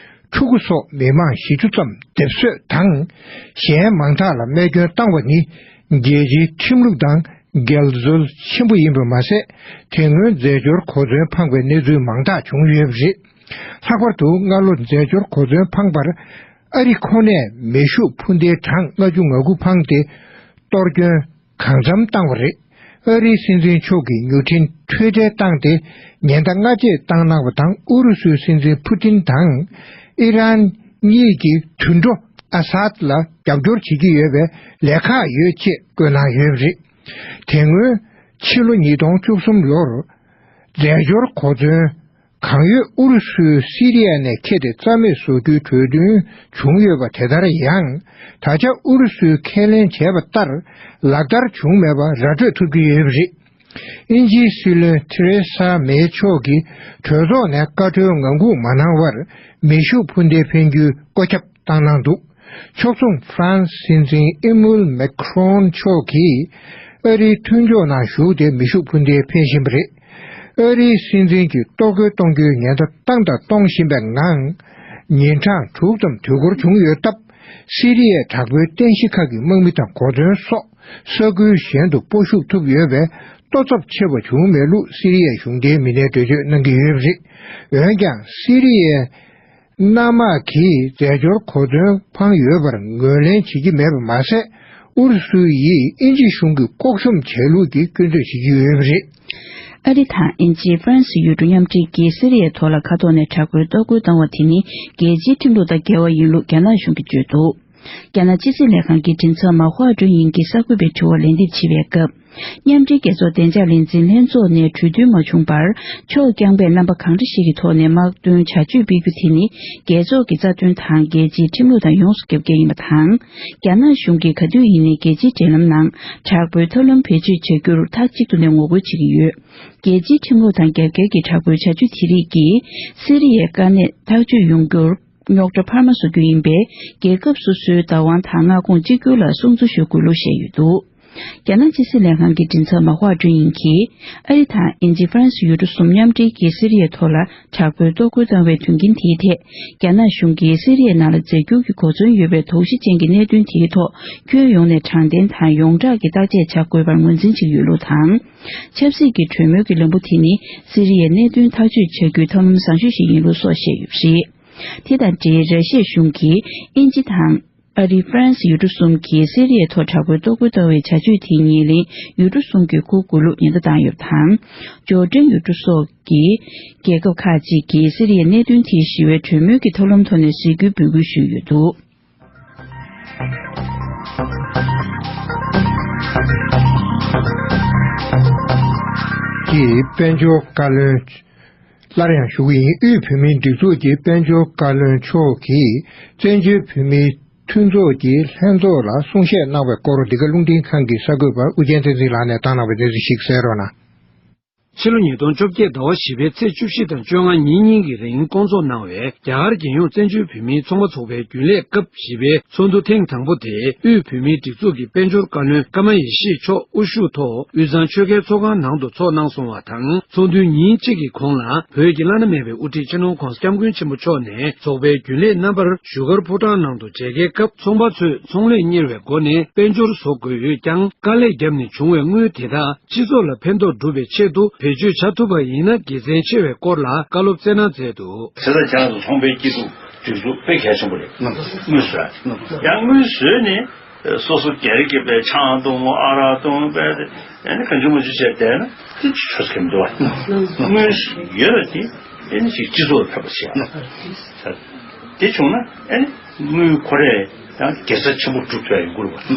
ཕྲུ་གུ་སོགས་མི་མང་བཞི་བཅུ་ཙམ་སྡེབ་གསོད་དང་། གཞན་མང་དག་ལ་རྨས་སྐྱོན་བཏང་བ་ནི། རྒྱལ་སྤྱིའི་ཁྲིམས་ལུགས་དང་འགལ་འཛོལ་ཆེན་པོ་ཡིན་པ་མ་ཟད། དེ་སྔོན་རྫས་སྦྱོར་གོ་མཚོན་འཕངས་པའི་གནས་ཚུལ་མང་དག་བྱུང་ཡོད་པ་རེད། ལྷག་པར་དུ་སྔ་ལོ་རྫས་སྦྱོར་གོ་མཚོན་འཕངས་པར། ཨ་རི་ཁོ་ནས་མེ་ཤུགས་འཕུར་མདེལ་གྲངས་ལྔ་བཅུ་ང་དགུ་འཕངས་ཏེ། གཏོར་སྐྱོན་གང་འཚམ་བཏང་བ་རེད། ཨ་རིའི་སྲིད་འཛིན་མཆོག་གིས་མྱུར་འཕྲིན་ཊུའི་ཊར་བཏང་སྟེ། ཉེན་བརྡ་སྔ་རྗེས་བཏང་གནང་བ་དང་། ཨུ་རུ་སུའི་སྲིད་འཛིན་ཕུ་ཏིན་དང་ཨི་རན་གཉིས་ཀྱི་དུད་འགྲོ་ཨ་སཱད་ལ་རྒྱབ་སྐྱོར་བྱེད་ཀྱི་ཡོད་པའི་ལས་ཁག་ཡོད་ཅེས་བཀོད་གནང་ཡོད་པ་རེད། དེ་སྔོན་ཕྱི་ལོ་ཉིས་སྟོང་བཅུ་གསུམ་ལོར། རྫས་སྦྱོར་གོ་མཚོན་གང་ཡོད་ཨུ་རུ་སུས་སི་རི་ཡ་ནས་ཁྱེར་ཏེ་རྩ་མེད་བཟོ་རྒྱུའི་གྲོས་མཐུན་བྱུང་ཡོད་པ་དེ་ལྟར་ཡང་། ད་ཆ་ཨུ་རུ་སུས་ཁས་ལེན་བྱས་པ་ལྟར་ལག་བསྟར་བྱུང་མེད་པ་ར་སྤྲོད་ཐུབ་ཀྱི་ཡོད་པ་རེད། དབྱིན་ཇིའི་སྲིད་བློན་ཐེ་རེ་ས་མེ་མཆོག་གིས་གྲོས་ཚོགས་ནས་བཀའ་འཁྲོལ་ངང་སྒུག་མ་གནང་བར་མེ་ཤུགས་འཕུར་མདེལ་འཕེན་རྒྱུའི་བཀོད་ཁྱབ་བཏང་གནང་འདུག་ཕྱོགས་མཚུངས་ཧྥ་རན་སི་སྲིད་འཛིན་ཨི་མུལ་མེ་ཁྲོན་མཆོག་གིས་ཨ་རིའི་མཐུན་ཕྱོགས་ནང་ཞུགས་ཏེ་མེ་ཤུགས་འཕུར་མདེལ་འཕེན་བཞིན་པ་རེད། ཨ་རིའི་སྲིད་འཛིན་གྱིས་གཏོར་རྒོལ་གཏོང་རྒྱུའི་ཉེན་བརྡ་བཏང་དང་གཏོང་བཞིན་པའི་ངང་། ཉིན་གྲངས་དྲུག་ཙམ་དུས་འགོར་བྱུང་ཡོད་སྟབས། སི་རི་ཡའི་དྲག་པོའི་རྟེན་གཞི་ཁག་གི་དམག་མི་དང་གོ་མཚོན་སོགས་ས་ཁུལ་གཞན་དུ་སྤོ་བཤུག་ཐུབ་ཡོད་པས། ལྟོ་ཚབས་ཆེ་བ་བྱུང་མེད་ལུགས་སི་རི་ཡའི་གཞུང་འབྲེལ་མི་སྣས་འགྲེལ་བརྗོད་གནང་གི་ཡོད་པ་རེད། འོན་ཀྱང་སི་རི་ཡའི་གནམ་དམག་གིས་རྫས་སྦྱོར་གོ་མཚོན་འཕངས་ཡོད་པར་ངོས་ལེན་བྱེད་ཀྱི་མེད་པ་མ་ཟད། ཨུ་རུ་སུ་ཡིས་དབྱིན་ཇི་གཞུང་གི་ལྐོག་ཤོམ་བྱས་ལུགས་ཀྱི་སྐྱོན་འཛུགས་བྱེད་ཀྱི་ཡོད་པ་རེད། ཨ་རི་དང་དབྱིན་ཇི། ཧྥ་རན་སི་ཡུལ་གྲུ་མཉམ་འབྲེལ་གྱིས་སི་རི་ཡའི་ཐོག་ལ་མཁའ་ཐོག་ནས་དྲག་པོའི་གཏོར་རྒོལ་བཏང་བ་དེ་ནི་རྒྱལ་སྤྱིའི་ཁྲིམས་ལུགས་དང་འགལ་བ་ཡིན་ལུགས་རྒྱ་ནག་གཞུང་གིས་བརྗོད་འདུག་རྒྱ་ནག་ཕྱི་སྲིད་ལས་ཁང་གི་མགྲིན་ཚབ་མ་ཧྭ་ཀྲུང་ཡིང་གིས་གསར་འགོད་པའི་དྲི་བར་ལན་འདེབས་བྱེད་པའི་སྐབས། མཉམ་འབྲེལ་རྒྱལ་ཚོགས་བདེ་འཇགས་ལས་འཛིན་ལྷན་ཚོགས་ནས་གྲོས་མཐུན་མ་བྱུང་བར། ཕྱོགས་རྐྱང་པས་རྣམ་པ་གང་འདྲ་ཞིག་གི་ཐོག་ནས་དམག་དོན་བྱ་སྤྱོད་སྤེལ་རྒྱུ་དེ་ནི། རྒྱལ་ཚོགས་ཀྱི་རྩ་དོན་དང་རྒྱལ་སྤྱིའི་ཁྲིམས་ལུགས་དང་ཡོངས་སུ་རྒྱབ་འགལ་ཡིན་པ་དང་། རྒྱ་ནག་གཞུང་གིས་ག་དུས་ཡིན་ནའི་རྒྱལ་སྤྱིའི་འབྲེལ་ལམ་ནང་དྲག་པོའི་ཐབས་ལམ་བེད་སྤྱོད་བྱ་རྒྱུར་མཐའ་གཅིག་ཏུ་ནས་ངོ་རྒོལ་བྱེད་ཀྱི་ཡོད། རྒྱལ་སྤྱིའི་ཁྲིམས་ལུགས་དང་རྒྱབ་འགལ་གྱི་དྲག་པོའི་བྱ་སྤྱོད་དེ་རིགས་ཀྱིས་སི་རི་ཡའི་དཀའ་གནད་ཐག་གཅོད་ཡོང་རྒྱུར། རྙོག་དྲ་འཕར་མ་བཟོ་རྒྱུ་ཡིན་པས། རྒྱལ་ཁབ་སོ་སོའི་བདག་དབང་དང་མངའ་ཁོངས་གཅིག་གྱུར་ལ་སྲུང་བརྩི་ཞུ་དགོས་ལུགས་བཤད་ཡོད་འདུག་རྒྱ་ནག་ཕྱི་སྲིད་ལས་ཁང་གི་མགྲིན་ཚབ་མ་ཧྭ་ཀྲུང་ཡིང་གིས། ཨ་རི་དང་དབྱིན་ཇི། ཧྥ་རན་སི་ཡུལ་གྲུ་གསུམ་མཉམ་འབྲེལ་གྱིས་སི་རི་ཡའི་ཐོག་ལ་དྲག་པོའི་གཏོར་རྒོལ་བཏང་བའི་དོན་རྐྱེན་དེའི་ཐད། རྒྱ་ནག་གཞུང་གིས་སི་རི་ཡའི་ནང་ལ་རྫས་འགྱུར་གྱི་གོ་མཚོན་ཡོད་པའི་དོགས་གཞི་ཅན་གྱི་གནད་དོན་དེའི་ཐོག་ཁྱོན་ཡོངས་ནས་དྲང་བདེན་དང་ཡོངས་གྲགས་ཀྱི་བརྟག་དཔྱད་བྱ་དགོས་པར་ངོས་འཛིན་བྱེད་ཀྱི་ཡོད་ལུགས་དང་། ཆབ་སྲིད་ཀྱི་གྲོས་མོལ་གྱི་ལམ་བུ་དེ་ནི་སི་རི་ཡའི་གནད་དོན་ཐག་གཅོད་བྱ་རྒྱུའི་ཐབས་ལམ་བཟང་ཤོས་ཤིག་ཡིན་ལུགས་སོགས་བཤད་ཡོད་པ་རེད། དེ་དང་འབྲེལ་ར་ཤི་ཡའི་གཞུང་གིས་དབྱིན་ཇི་དང་། ཨ་རི། ཧྥ་རན་སི་ཡུལ་གྲུ་གསུམ་གྱིས་སི་རི་ཡའི་ཐོག་དྲག་པོའི་གཏོར་རྒོལ་གཏོང་བའི་བྱ་སྤྱོད་དེའི་ཉེར་ལེན་ཡུལ་གྲུ་གསུམ་གྱི་ཁུག་དགུ་ལུག་ཉེན་བརྡ་བཏང་ཡོད་པ་དང་། ཇོར་ཌན་ཡུལ་གྲུ་སོགས་ཀྱི་རྒྱལ་ཁབ་ཁག་ཅིག་གིས་སི་རི་ཡའི་གནད་དོན་དེའི་ཞི་བའི་གྲོས་མོལ་གྱི་ཐབས་ལམ་ཐོག་ནས་གཟིགས་སྐྱོང་འབོད་སྐུལ་ཞུས་ཡོད་འདུག་ཀྱི་དཔལ་འབྱོར་བཀའ་བློན། སླར་ཡང་ཞུ་གི་ཡིན། དབུས་བོད་མིའི་སྒྲིག་འཛུགས་ཀྱི་དཔལ་འབྱོར་བཀའ་བློན་མཆོག་གིས་བཙན་བྱོལ་བོད་མིའི་མཐུན་ཚོགས་ཀྱི་ལྷན་ཚོགས་ལ་གསུང་བཤད་གནང་བའི་སྐོར། འདི་ག་རླུང་འཕྲིན་ཁང་གི་གསར་འགོད་པ་ཨུ་རྒྱན་བསྟན་འཛིན་ལགས་ནས་བཏང་གནང་བའི་གནས་ཚུལ་ཞིག་གསན་རོགས་གནང་། ཕྱི་ལོ་ཉིས་སྟོང་བཅོ་བརྒྱད་ཟླ་བ་བཞི་པའི་ཚེས་བཅུ་བཞི་དང་བཅོ་ལྔ་ཉིན་གཉིས་ཀྱི་རིང་བསྐོང་ཚོགས་གནང་བའི་རྒྱ་གར་རྒྱལ་ཡོངས་བཙན་བྱོལ་བོད་མིའི་ཚོང་པ་ཚོགས་པའི་རྒྱུན་ལས་སྐབས་བཞི་པའི་ཚོགས་འདུ་ཐེངས་དང་པོ་དེ་དབུས་བོད་མིའི་སྒྲིག་འཛུགས་ཀྱི་དཔལ་འབྱོར་བཀའ་བློན་ཀརྨ་ཡེ་ཤེས་མཆོག་དབུ་བཞུགས་ཐོག་དབུས་གཙང་ཆོལ་ཁའི་ཚོགས་ཁང་ནང་དུ་ཚོགས་གནང་སོང་བ་དང་། ཚོགས་འདུའི་ཉིན་གཅིག་གི་གོང་ལ་བོད་ཀྱི་བླ་ན་མེད་པའི་དབུ་ཁྲིད་སྤྱི་ནོར་ྋགོང་ས་ྋསྐྱབས་མགོན་ཆེན་པོ་མཆོག་ནས་ཚོགས་པའི་རྒྱུན་ལས་རྣམ་པར་བཞུགས་སྒར་ཕོ་བྲང་ནང་དུ་མཇལ་ཁའི་སྐབས། ཚོང་པ་ཚོས་ཚོང་ལས་གཉེར་བའི་སྒོ་ནས་དཔལ་འབྱོར་བཟོ་དགོས་ཡོད་ཀྱང་། དཀའ་ལས་བརྒྱབ་ནས་བྱུང་བའི་དངུལ་དེ་དག་སྤྱི་ཚོགས་ལ་ཕན་ཐོགས་སྒྲུབ་པའི་ཆེད་དུ་བེད་སྤྱོད་བྱ་ཐུབ་པ་ཡིན་ན་དགེ་མཚན་ཆེ་བའི་སྐོར་ལ་བཀའ་སློབ་སྩལ་གནང་མཛད་འདུག་དེ་ལ་བྱང་དུ་ཚོང་པའི་སྐྱིད་སྡུག་སྒྲིག་འཛུགས་དཔེ་གལ་ཆེན་པོ་རེད། དངོས་སུ་ར། ཡང་དངོས་སུ་ནི་སོ་སོ་སྒེར་གྱི་པའི་ཆང་བཏུང་ཨ་རག་བཏུང་པའི་ཨ་ནི་གང་བྱུང་མང་བྱུང་བྱས་བསྡད་ན་དེ་ཆོས་སྐད་མི་འདུག་བ། དངོས་སུ་ཡོད་ལ་དེ་ཨ་ནི་ཞིག་སྤྱི་ཚོགས་ལ་ཕན་པ་བྱེད་ཡ། དེ་བྱུང་ན་ཨ་ནི་དངུལ་ཁོ་རས་ཡང་དགེ་རྩ་ཆེན་པོ་སྒྲུབ་ཐུབ་ཡ་ཡོང་གི་རེད་བ།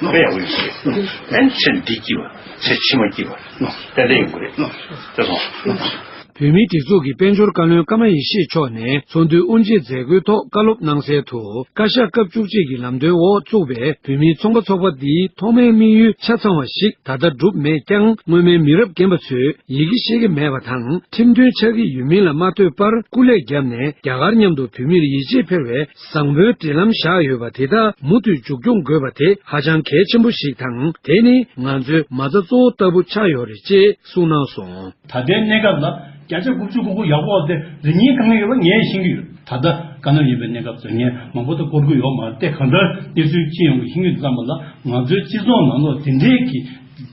དཔེ་ཡག་པོ་ཡོང་གི་རེད། ཨ་ནི་ཚེ་འདི་སྐྱིད་པ་ཚེ་ཕྱི་མ་སྐྱིད་པ་ཏན་ཏན་ཡོང་གི་རེད། དེ་སོང་། བོད་མིའི་སྒྲིག་འཛུགས་ཀྱི་དཔལ་འབྱོར་བཀའ་བློན་ཀརྨ་ཡེ་ཤེས་མཆོག་ནས་ཚོགས་འདུའི་དབུ་འབྱེད་མཛད་སྒོའི་ཐོག་བཀའ་སློབ་གནང་གསལ་དུ། བཀའ་ཤག་སྐབས་བཅུ་གཅིག་གི་ལམ་སྟོན་འོག་བཙུགས་པའི་བོད་མིའི་ཚོང་པ་ཚོགས་པ་འདིའི་ཐོག་མའི་དམིགས་ཡུལ་ཆ་ཚང་བ་ཞིག་ད་ལྟ་གྲུབ་མེད་ཀྱང་། སྔོན་མའི་མི་རབས་རྒན་པ་ཚོས་ཡི་གེ་ཤེས་ཀྱི་མེད་པ་དང་། ཁྲིམས་མཐུན་ཆགས་ཀྱི་ཡོད་མིན་ལ་མ་ལྟོས་པར་སྐུ་ལས་བརྒྱབ་ནས་རྒྱ་གར་མཉམ་དུ་བོད་མིར་ཡིད་ཆེས་འཕེར་བའི་བཟང་པོའི་སྒྲིག་ལམ་བཞག་ཡོད་པ་དེ་དག་མུ་མཐུད་མཇུག་སྐྱོང་དགོས་པ་དེ་ཧ་ཅང་གལ་ཆེན་པོ་ཞིག་དང་། དེ་ནི་ང་ཚོའི་མ་རྩ་གཙོ་བོ་ལྟ་བུ་ཆགས་ཡོད་རེད་ཅེས་གསུངས་གནང་སོང་། ད་ལྟའི་གནས་སྐབས་ལ་བརྒྱ་ཆ་དགུ་བཅུ་གོ་དགུ་ཡག་པོ་བ་དེ་རིགས་ངན་དཀའ་ངལ་ཡོད་པ་ངས་ཤེས་ཀྱི་ཡོད། ད་ལྟ་དཀའ་ངལ་ཡོད་པའི་གནས་སྐབས་རིགས་ངན་མང་པོ་དང་བསྐོར་གྱི་ཡོད་མ་རེད་དེ། གང་ལྟར་གནས་ཚུལ་ཅི་ཡོང་གི་ཤེས་ཀྱི་ཙམ་པ་ལ་ང་ཚོའི་སྤྱི་ཚོགས་ནང་ལོགས་དེ་འདྲའི་གི་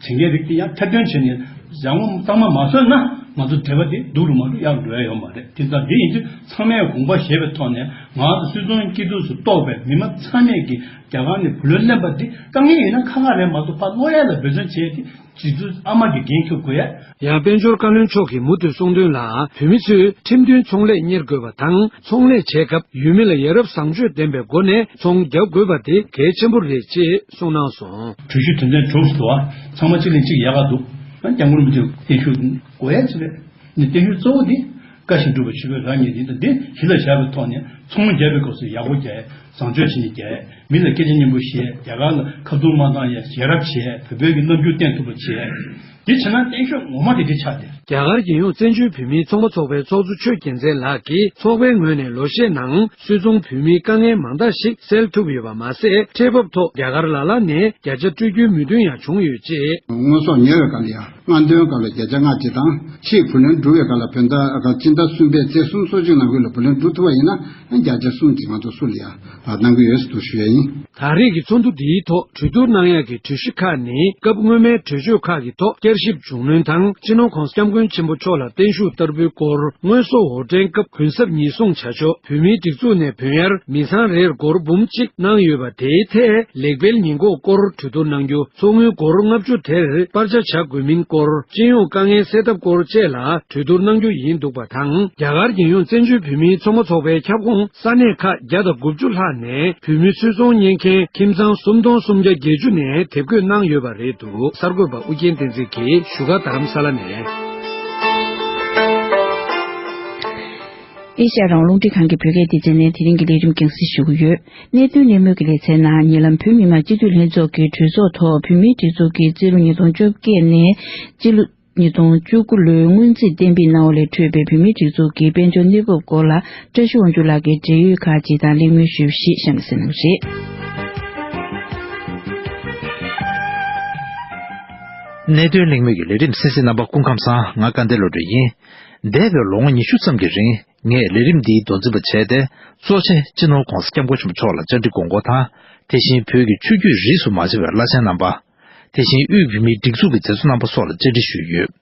བྱེད་མཁན་རིགས་དེ་ཡང་ཐེར་འདོན་བྱས་ནས་ཡང་གཙང་མ་མ་བཟོས་ན་ང་ཚོ་འབྲེལ་བ་དེ་སྡུག་རུ་མ་འགྲོ་ཡག་རུ་འགྲོ་ཡ་ཡོད་མ་རེད། དེ་ཙང་དེ་ཡིན་དུས་ཚང་མས་དགོངས་པ་བཞེས་པའི་ཐོག་ནས་ང་ཚོ་སུད་ཚོང་སྐྱིད་སྡུག་སུ་གཏོགས་པའི་མི་མང་ཚང་མས་ཀྱི་རྒྱ་གར་ནས་བུ་ལོན་ལེན་པ་འདི་དཀའ་ངལ་ཡོད་ན་ཁག་ཁག་རེད་མ་གཏོགས་ཕར་བསློག་ཡ་ལ་འབད་བརྩོན་བྱས་ཏེ། སྤྱི་ཚོགས་ཨ་མ་གི་འགན་འཁྱེར་དགོས་ཡ། ཡང་དཔལ་འབྱོར་བཀའ་བློན་མཆོག་གིས་མུ་མཐུད་གསུངས་དོན་ལ། བོད་མི་ཚོས་ཁྲིམས་མཐུན་ཚོང་ལས་གཉེར་དགོས་པ་དང་། ཚོང་ལས་བྱེད་སྐབས་ཡུལ་མི་ལ་ཡ་རབས་བཟང་སྤྱོད་ལྡན་པའི་སྒོ་ནས་ཚོང་རྒྱག་དགོས་པ་དེ་གལ་ཆེན་པོ་རེད་ཅེས་གསུངས་གནང་སོང་། གྲོས་གཞི་དོན་ཚན་དྲུག་ཏུ་བ་ཚང་མ་གཅིག་ལས་གཅིག་ཡག་ག་འདུག་ཨ་སྐྱབས་མགོན་རིན་པོ་ཆེ་བརྟན་བཞུགས་དགོས་ཡ་ཅིག་རེད། ནི་བརྟན་བཞུགས་གཙོ་བོ་དེ་བཀའ་བཞིན་སྒྲུབ་པ་ཆོས་པའི་རང་ཉིད་ཡིན། ད་འདི་གཞི་ལ་བཞག་པའི་ཐོག་ནས་ཚོང་རྒྱག་པའི་སྐབས་སུ་ཡག་པོ་རྒྱག་ཡ། བཟང་སྤྱོད་བྱས་ནས་རྒྱག་ཡ། མི་ལ་སྐད་ཆ་སྙན་པོ་བཤད། རྒྱ་གར་ལ་ཁ་བརྡུང་མ་བཏང་ཡ། ཡ་རབས་བྱས། བོད་བོད་ཀྱི་རྣམ་འགྱུར་བསྟན་ཐུབ་པ་བྱས། འདི་བྱས་ན་བརྟན་བཞུགས་ངོ་མ་དེ་འདྲ་ཆགས་ཏེ། རྒྱ་གར་རྒྱལ་ཡོངས་བཙན་བྱོལ་བོད་མིའི་ཚོང་པ་ཚོགས་པའི་ཚོགས་གཙོ་ཆོས་རྒྱལ་མཚན་ལགས་ཀྱིས་ཚོགས་པའི་ངོས་ནས་ལོ་ཤས་ནང་སུད་ཚོང་བོད་མིའི་དཀའ་ངལ་མང་དག་ཞིག་སེལ་ཐུབ་ཡོད་པ་མ་ཟད། ཁྲལ་འབབ་ཐོག་རྒྱ་གར་ལ་ལ་ནས་བརྒྱ་ཆ་སྤྲོད་རྒྱུའི་མོས་མཐུན་ཡང་བྱུང་ཡོད་ཅེས། དངོས་ཟོག་ཉོ་བའི་སྐབས་ལ་ཡང་། སྔ་འདོན་སྐབས་ལ་བརྒྱ་ཆ་ལྔ་གཅིག་དང་། ཕྱིས་བུ་ལོན་སྒྲུབ་པའི་སྐབས་ལ་བོད་ཟླ་སྤྱི་ཟླ་གསུམ་པའི་ཚེས་སུམ་ཅུ་སོ་གཅིག་ནང་ཁུལ་ལ་བུ་ལོན་སྒྲུབ་ཐུབ་པ་ཡིན་ན་བརྒྱ་ཆ་གསུམ་གཅིག་ང་ཚོ་སུ་ལ་ཡང་གནང་གི་ཡོད་ཟེར་དུ་ཞུ་ཡ་ཡིན། ད་རེས་ཀྱི་ཚོགས་འདུ་འདིའི་ཐོག་གྲོས་བསྡུར་གནང་ཡག་གི་གྲོས་གཞི་ཁག་ནི། སྐབས་སྔོན་མའི་གྲོས་ཆོད་ཁག་གི་ཐོག་བསྐྱར་ཞིབ་བྱུང་ལོན་དང་། སྤྱི་ནོར་ྋགོང་ས་ྋསྐྱབས་མགོན་ཆེན་པོ་མཆོག་ལ་བརྟན་བཞུགས་བསྟར་འབུལ་སྐོར། དངོས་ཟོག་འོར་འདྲེན་སྐབས་གུན་གསབ་ཉེས་སྲུང་བྱ་ཕྱོགས། བོད་མིའི་སྒྲིག་འཛུགས་ནས་བུན་གཡར་མི་ཚང་རེར་སྒོར་འབུམ་གཅིག་གནང་ཡོད་པ་དེའི་ཐད་ལེགས་སྤེལ་ཉེས་འགོག་སྐོར་གྲོས་བསྡུར་གནང་རྒྱུ། ཚོགས་དངུལ་སྒོར་ལྔ་བཅུ་དེར་སྤར་ཆ་བྱ་དགོས་མིན་སྐོར། སྤྱི་ཡོངས་དཀའ་ངལ་སེལ་ཐབས་སྐོར་བཅས་ལ་གྲོས་བསྡུར་གནང་རྒྱུ་ཡིན་འདུག་པ་དང་། རྒྱ་གར་རྒྱལ་ཡོངས་བཙན་བྱོལ་བོད་མིའི་ཚོང་པ་ཚོགས་པའི་ཁྱབ་ཁོངས་ས་གནས་ཁག་བརྒྱ་དང་དགུ་བཅུ་ལྷག་ནས་བོད་མི་སུད་ཚོང་གཉེར་མཁན་ཁྱིམ་ཚང་སུམ་སྟོང་སུམ་བརྒྱ་བརྒྱད་ཅུ་ནས་དེབ་འགོད་གནང་ཡོད་པ་རེད་འདུག་གསར་འགོད་པ་ཨུ་རྒྱན་བསྟན་འཛིན་གྱིས་བཞུགས་སྒར་རྡ་རམ་ས་ལ་ནས། ཨེ་ཤ་ཡ་རང་དབང་རླུང་འཕྲིན་ཁང་གི་བོད་སྐད་སྡེ་ཚན་ནས་དེ་རིང་གི་ལས་རིམ་རྒྱང་སྲིང་ཞུ་གི་ཡོད། གནད་དོན་གླེང་མོལ་གྱི་ལེ་ཚན་ནང་ཉེ་ལམ་བོད་མི་མང་སྤྱི་འཐུས་ལྷན་ཚོགས་ཀྱི་གྲོས་ཚོགས་ཐོག་བོད་མིའི་སྒྲིག་འཛུགས་ཀྱི་རྩིས་ལོ་ཉིས་སྟོང་བཅོ་བརྒྱད་ནས་སྤྱི་ལོ་ཉིས་སྟོང་བཅུ་དགུ་ལོའི་སྔོན་རྩིས་གཏན་འབེབས་གནང་བ་ལས་འཕྲོས་པའི་བོད་མིའི་སྒྲིག་འཛུགས་ཀྱི་དཔལ་འབྱོར་གནས་བབ་སྐོར་ལ་བཀྲ་ཤིས་དབང་ཕྱུག་ལགས་ཀྱིས་འབྲེལ་ཡོད་ཁག་ཅིག་དང་གླེང་མོལ་ཞུས་པ་ཞིག་གཤམ་ལ་གསན་གནང་རོགས་ཞུ། གནད་དོན་གླེང་མོལ་གྱི་ལས་རིམ་གསན་གཟིགས་རྣམ་པ་སྐུ་ཁམས་བཟང་། ང་སྐལ་ལྡན་བློ་གྲོས་ཡིན། འདས་པའི་ལོ་ངོ་ཉི་ཤུ་ཙམ་གྱི་རིང་། ངས་ལས་རིམ་འདིའི་མདོ་འཛིན་པ་བྱས་ཏེ། གཙོ་ཆེ་སྤྱི་ནོར་༧གོང་ས་༧སྐྱབས་མགོན་ཆེན་པོ་མཆོག་ལ་བཅར་འདྲི་དགོངས་སྐོར་དང་། དེ་བཞིན་བོད་ཀྱི་ཆོས་བརྒྱུད་རིས་སུ་མ་ཆད་པའི་བླ་ཆེན་རྣམ་པ། དེ་བཞིན་དབུས་བོད་མིའི་སྒྲིག་འཛུགས་ཀྱི་མཛད་གཙོ་རྣམ་པ་སོགས་ལ་བཅར་འདྲི་ཞུས་ཡོད།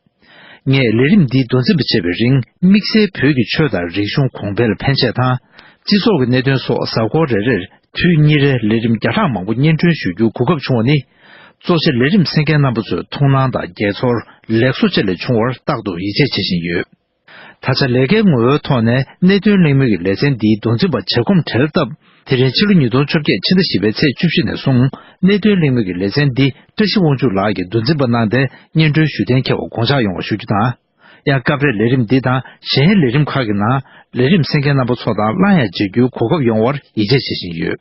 ངས་ལས་རིམ་འདིའི་མདོ་འཛིན་པ་བྱས་པའི་རིང་། དམིགས་བསལ་བོད་ཀྱི་ཆོས་དང་རིག་གཞུང་གོང་འཕེལ་ལ་ཕན་ཆེད་དང་། སྤྱི་ཚོགས་ཀྱི་གནད་དོན་སོགས་གཟའ་འཁོར་རེ་རེར། དུས་གཉིས་རེར་ལས་རིམ་བརྒྱ་ཕྲག་མང་པོ་སྙན་སྒྲོན་ཞུ་རྒྱུའི་གོ་སྐབས་བྱུང་བ་ནི། གཙོ་ཆེ་ལས་རིམ་གསན་མཁན་རྣམ་པ་ཚོའི་ཐུགས་སྣང་དང་དགྱེས་ཚོར་ལེགས་སོ་བཅས་ལས་བྱུང་བར་རྟག་ཏུ་ཡིད་ཆེས་བྱེད་བཞིན་ཡོད། ད་ཆ་ལས་ཀའི་ངོ་བོའི་ཐོག་ནས་གནད་དོན་གླེང་མོལ་གྱི་ལེ་ཚན་འདིའི་མདོ་འཛིན་པ་བྱེད་སྒོམ་བྲལ་སྟབས། དེ་རིང་ཕྱི་ལོ་ཉིས་སྟོང་བཅོ་བརྒྱད་ཕྱི་ཟླ་བཞི་པའི་ཚེས་བཅུ་བཞི་ནས་བཟུང་གནད་དོན་གླེང་མོལ་གྱི་ལེ་ཚན་འདི་བཀྲ་ཤིས་དབང་ཕྱུག་ལགས་ཀྱིས་མདོ་འཛིན་པ་གནང་སྟེ་སྙན་སྒྲོན་ཞུ་གཏན་འཁེལ་བར་དགོངས་འཇགས་ཡོང་བ་ཞུ་རྒྱུ་དང་། ཡང་སྐབས་རེ་ལས་རིམ་འདི་དང་གཞན་ལས་རིམ་ཁག་གི་ནང་ལས་རིམ་གསན་མཁན་རྣམ་པ་ཚོ་དང་སླར་ཡང་མཇལ་རྒྱུའི་གོ་སྐབས་ཡོང་བར་ཡིད་ཆེས་བྱེད་བཞིན་ཡོད།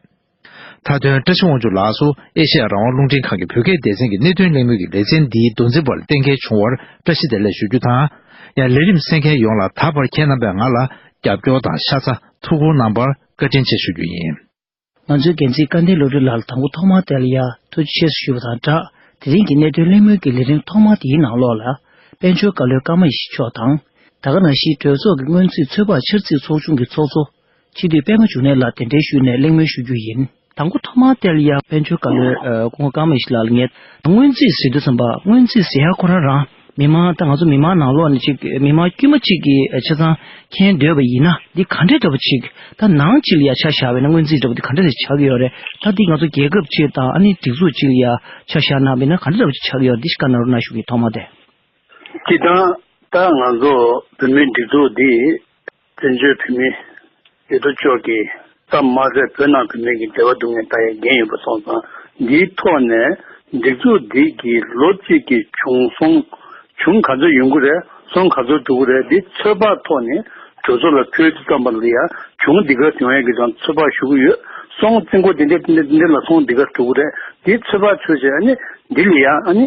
མཐའ་དོན་བཀྲ་ཤིས་དབང་ཕྱུག་ལགས་སུ་ཨེ་ཤེ་ཡ་རང་དབང་རླུང་འཕྲིན་ཁང་གི་བོད་སྐད་སྡེ་ཚན་གྱི་གནད་དོན་གླེང་མོལ་གྱི་ལེ་ཚན་འདིའི་མདོ་འཛིན་པར་གཏན་འཁེལ་བྱུང་བར་བཀྲ་ཤིས་བདེ་ལེགས་ཞུ་རྒྱུ་དང་། ཡང་ལས་རིམ་གསན་མཁན་ཡོངས་ལ་ད་བར་ཁྱེད་རྣམ་པས་ང་ལ་རྒྱབ་སྐྱོར་དང་ཤ་ཚ་ཐུགས་ཁུར་གནང་བར་བཀའ་དྲིན་ཆེ་ཞུ་རྒྱུ་ཡིན། ང་ཚོའི་འགན་འཛིན་སྐལ་ལྡན་བློ་གྲོས་ལགས་ལ་དང་པོ་ཐོག་མར་དེ་ལ་ཡ་ཐུགས་རྗེ་ཆེ་ཞུ་བ་དང་སྦྲགས། དེ་རིང་གི་གནད་དོན་གླེང་མོལ་གྱི་ལས་རིམ་ཐོག་མ་དེའི་ནང་ལོགས་ལ། དཔལ་འབྱོར་བཀའ་བློན་ཀརྨ་ཡེ་ཤེས་མཆོག་དང་། ད་ག་ནང་བཞིན་གྲོས་ཚོགས་ཀྱི་སྔོན་རྩིས་ཚོད་དཔག་འཆར་རྩིས་ཚོགས་ཆུང་གི་ཚོགས་གཙོ། སྤྱི་འཐུས་པད་མ་འབྱུང་གནས་ལགས་གདན་འདྲེན་ཞུས་ནས་གླེང་མོལ་ཞུ་རྒྱུ་ཡིན། དང་པོ་ཐོག་མར་དེ་ལ་ཡ་དཔལ་འབྱོར་བཀའ་བློན་སྐུ་ངོ་ཀརྨ་ཡེ་ཤེས་ལགས་ལ་ངས་སྔོན་རྩིས་ཟེར་དུས་ཙམ་པ་སྔོན་རྩིས་ཟེར་ཡ་ཁོ་རང་རང་མི་མང་ད་ང་ཚོ་མི་མང་ནང་ལོགས་ནས་ཅིག་མི་མང་དཀྱུས་མ་ཅིག་གིས་ཆ་ཚང་མཁྱེན་འདོད་པ་ཡིན་ན་འདི་ག་འདྲས་འདྲ་པོ་ཅིག་ད་ནང་ཅིག་ལ་ཡ་ཆ་བཞག་པ་ཡིན་ན་སྔོན་རྩིས་འདྲ་པོ་འདི་ག་འདྲས་ཆགས་ཀྱི་ཡོད་རེད། ད་འདི་ང་ཚོ་རྒྱལ་ཁབ་ཅིག་དང་ཨ་ནི་སྒྲིག་འཛུགས་ཅིག་ལ་ཡ་ཆ་བཞག་ན་པ་ཡིན་ན་ག་འདྲས་འདྲ་པོ་ཅིག་ཆགས་ཀྱི་ཡོད་རེད། འདི་ཞིག་བཀའ་གནང་རོགས་གནང་ཞུ་གི་ཐོག་མ་དེ། སྤྱིར་བཏང་ད་ང་ཚོ་བོད་མིའི་སྒྲིག་འཛུགས་འདི་བཙན་བྱོལ་བོད་མི་ཡོད་དོ་ཅོག་གི་ཙམ་མ་ཟད་བོད་ནང་བོད་མི་གི་བདེ་བ་སྡུག་བསྔལ་ལྟ་ཡའི་འགན་ཡོད་པ་སོང་ཙང་འདིའི་ཐོག་ནས་སྒྲིག་འཛུགས་འདི་གི་ལོ་གཅིག་གི་བྱུང་སོང་བྱུང་ག་ཚོད་ཡོང་གི་རེད། སོང་ག་ཚོད་འགྲོ་གི་རེད། འདི་ཚོད་དཔག་ཐོག་ནས་གྲོས་ཚོགས་ལ་ཕུལ་དུས་ཙམ་པ་ལ་ཡ་བྱུང་འདི་ག་ཡོང་ཡ་གི་ཙང་ཚོད་དཔག་ཞུ་གི་ཡོད། སོང་རྩིས་འགོ་འདི་འདྲ་འདི་འདྲ་འདི་འདྲ་ལ་སོང་འདི་ག་འགྲོ་གི་རེད། འདི་ཚོད་དཔག་ཚོད་བྱས་ཨ་ནི་འདི་ལ་ཡ་ཨ་ནི།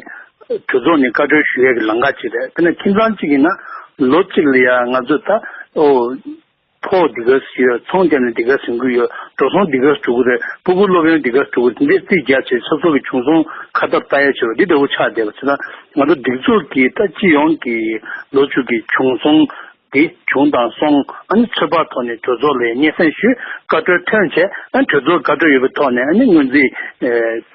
གྲོས་ཚོགས་ནས་བཀའ་འཁྲོལ་ཞུ་ཡས་ཀྱི་ལམ་ཁ་ཅིག་རེད། དེ་ནས་ཁྱིམ་ཚང་གཅིག་ཡིན་ན་ལོ་གཅིག་ལ་ཡ་ང་ཚོས་ད་ཨོ་ཕོགས་འདི་ག་ཡོད། ཚོང་བརྒྱབ་ནས་འདི་ག་ཟིན་གྱི་ཡོད། འགྲོ་སོང་འདི་ག་འགྲོ་གི་རེད། ཕྲུ་གུ་སློབ་ཡོན་འདི་ག་འགྲོ་གི་རེད། འདི་རྩིས་རྒྱག་བྱས་ཆབ་སྲིད་ཀྱི་བྱུང་སོང་ཁ་ཐབས་ལྟ་ཡས་བྱས་པ་འདི་འདྲ་བོ་ཆགས་བསྡད་པ་ཚོ་ན་ང་ཚོ་སྒྲིག་འཛུགས་ཀྱི་ད་སྤྱི་ཡོངས་ཀྱི་ལོ་མཇུག་གི་བྱུང་སོང་འདི་བྱུང་དང་སོང་ཨ་ནི་ཚོད་དཔག་ཐོག་ནས་གྲོས་ཚོགས་ལ་སྙན་སེང་ཞུས། བཀའ་འཁྲོལ་ཐོན་བྱས་ཨ་ནི་གྲོས་ཚོགས་བཀའ་འཁྲོལ་ཡོད་པའི་ཐོག་ནས་ཨ་ནི་སྔོན་རྩིས་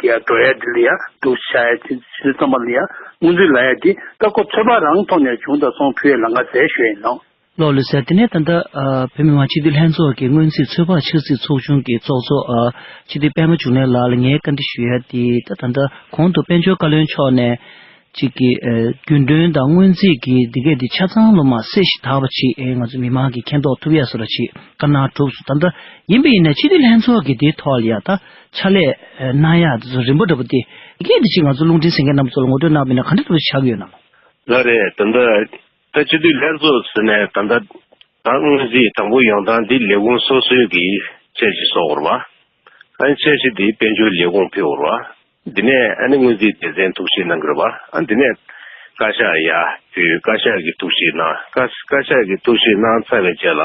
ཡ་འགྲོ་ཡ་འདི་ལ་ཡ་འདུག་བྱ་ཡ་དེ་ཚོ་ཚང་མ་ལ་ཡ་སྔོན་རྩིས་ལ་ཡ་འདི་ད་ཁོ་ཚོད་དཔག་རང་ཐོག་ནས་བྱུང་དང་སོང་ཕུལ་ཡའི་ལམ་ཁ་ཟེར་ཞུ་ཡ་ཡིན་ནོ། ལགས་ལགས་སོ། དེ་ནས་ད་ལྟ་ཨ་བོད་མི་མང་སྤྱི་འཐུས་ལྷན་ཚོགས་ཀྱི་སྔོན་རྩིས་ཚོད་དཔག་འཆར་རྩིས་ཚོགས་ཆུང་གི་ཚོགས་གཙོ་ཨ་སྤྱི་འཐུས་པད་མ་འབྱུང་གནས་ལགས་ལ་ངས་བཀའ་འདྲི་ཞུ་ཡ་དེ་ད་ད་ལྟ་གོང་དུ་དཔལ་འབྱོར་བཀའ་བློན་མཆོག་ནས་ཅིག་གི་ཨ་རྒྱུན་གྲོན་དང་སྔོན་རྩིས་ཀྱི་འདི་གས་འདི་ཆ་ཚང་ལོ་མ་གསལ་ཞིང་དག་པ་ཅིག་ཨེ་ང་ཚོ་མི་མང་གིས་མཁྱེན་རྟོགས་ཐུབ་ཡ་བཟོ་འདྲ་ཅིག་བཀའ་གནང་གྲུབ་སོང་། ད་ལྟ་ཡིན་པ་ཡིན་ན་སྤྱི་འཐུས་ལྷན་ཚོགས་ཀྱི་འདིའི་ཐོག་ལ་ཡ་ད་ཕྱག་ལས་ཨ་གནང་ཡ་དེ་ཚོ་རིམ་པ་འདྲ་པོ་དེ་འདི་གས་འདི་ཅིག་ང་ཚོ་རླུང་འཕྲིན་གསན་མཁན་རྣམ་པ་ཚོ་ལ་ངོ་སྤྲོད་གནང་བ་ཡིན་ན་ག་འདྲ་འདྲ་པོ་ཆགས་ཀྱི་ཡོད་ན། ལགས་རེད། ད་ལྟ། ད་སྤྱི་འཐུས་ལྷན་ཚོགས་ཟེར་ནས་ད་ལྟ་ད་སྔོན་རྩིས་དང་པོ་ཡོང་སྟངས་འདི་ལས་ཁུངས་སོ་སོའི་གི་དཔྱད་གཞི་བཟོ་དགོས་རེད་པ། ཨ་ནི་དཔྱད་གཞི་འདི་དཔལ་འབྱོར་ལས་ཁུངས་ཕུལ་དགོས་རེད་པ། འདི་ནས་ཨ་ནི་སྔོན་རྩིས་སྡེ་ཚན་ཐུགས་ཞིབ་གནང་གི་རེད་པ། ཨ་འདི་ནས་བཀའ་ཤག་ཡར་ཕུལ། བཀའ་ཤག་གིས་ཐུགས་ཞིབ་གནང་། བཀའ་བཀའ་ཤག་གིས་ཐུགས་ཞིབ་གནང་ཚར་བའི་རྗེས་ལ་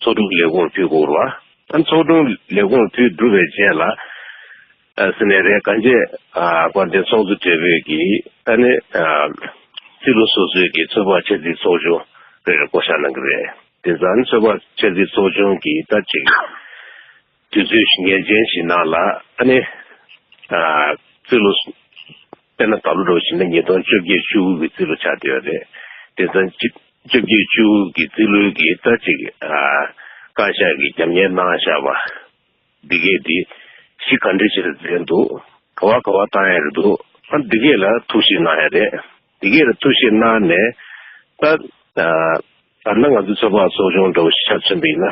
ཚོགས་དྲུང་ལས་ཁུངས་ཕུལ་དགོས་རེད་པ། ཨ་ནི་ཚོགས་དྲུང་ལས་ཁུངས་ཕུལ་གྲུབ་པའི་རྗེས་ལ། ཨ་ཟེར་ནས་རེད། གང་ཅི་ཨ་དཔལ་ལྡན་ཚོགས་གཙོ་སྦྲེལ་པོས་ཀྱིས་ཨ་ནི་ཨ་རྩིས་ལོ་སོ་སོའི་གི་ཚོད་དཔག་འཆར་རྩིས་ཚོགས་ཆུང་རེ་རེ་བསྐོ་བཞག་གནང་གི་རེད། དེ་ཙང་ཚོད་དཔག་འཆར་རྩིས་ཚོགས་ཆུང་གིས་ད་ཅིག་དུས་ཚོད་ངེས་ཅན་ཞིག་ནང་ལ་ཨ་ནི་ཨ་རྩིས་ལོ་དཔེར་ན་ད་ལོ་འདྲ་བོ་ཞིག་ན་ཉིས་སྟོང་བཅོ་བརྒྱད་བཅུ་དགུ་གི་རྩིས་ལོ་ཆགས་བསྡད་ཡོད་རེད། དེ་ཙང་ཅིག་བཅོ་བརྒྱད་བཅུ་དགུ་གི་རྩིས་ལོའི་གི་ད་ཅིག་ཨ་བཀའ་ཤག་གིས་རྒྱབ་གཉེར་གནང་བཞག་པ། འདི་གས་འདི་གཞི་ག་འདྲ་ཞིག་ལ་འཛིན་འདུག་ག་བ་ག་བ་བཏང་ཡ་རེད་འདུག་ཨ་འདི་གས་ལ་ཐུགས་ཞིབ་གནང་ཡ་རེད། འདི་གས་ལ་ཐུགས་ཞིབ་གནང་ནས་ད་ད་ལྟ་ང་ཚོ་ཚོད་དཔག་ཚོགས་ཆུང་འདྲ་བོ་ཞིག་ཆ་མཚོན་པ་ཡིན་ན་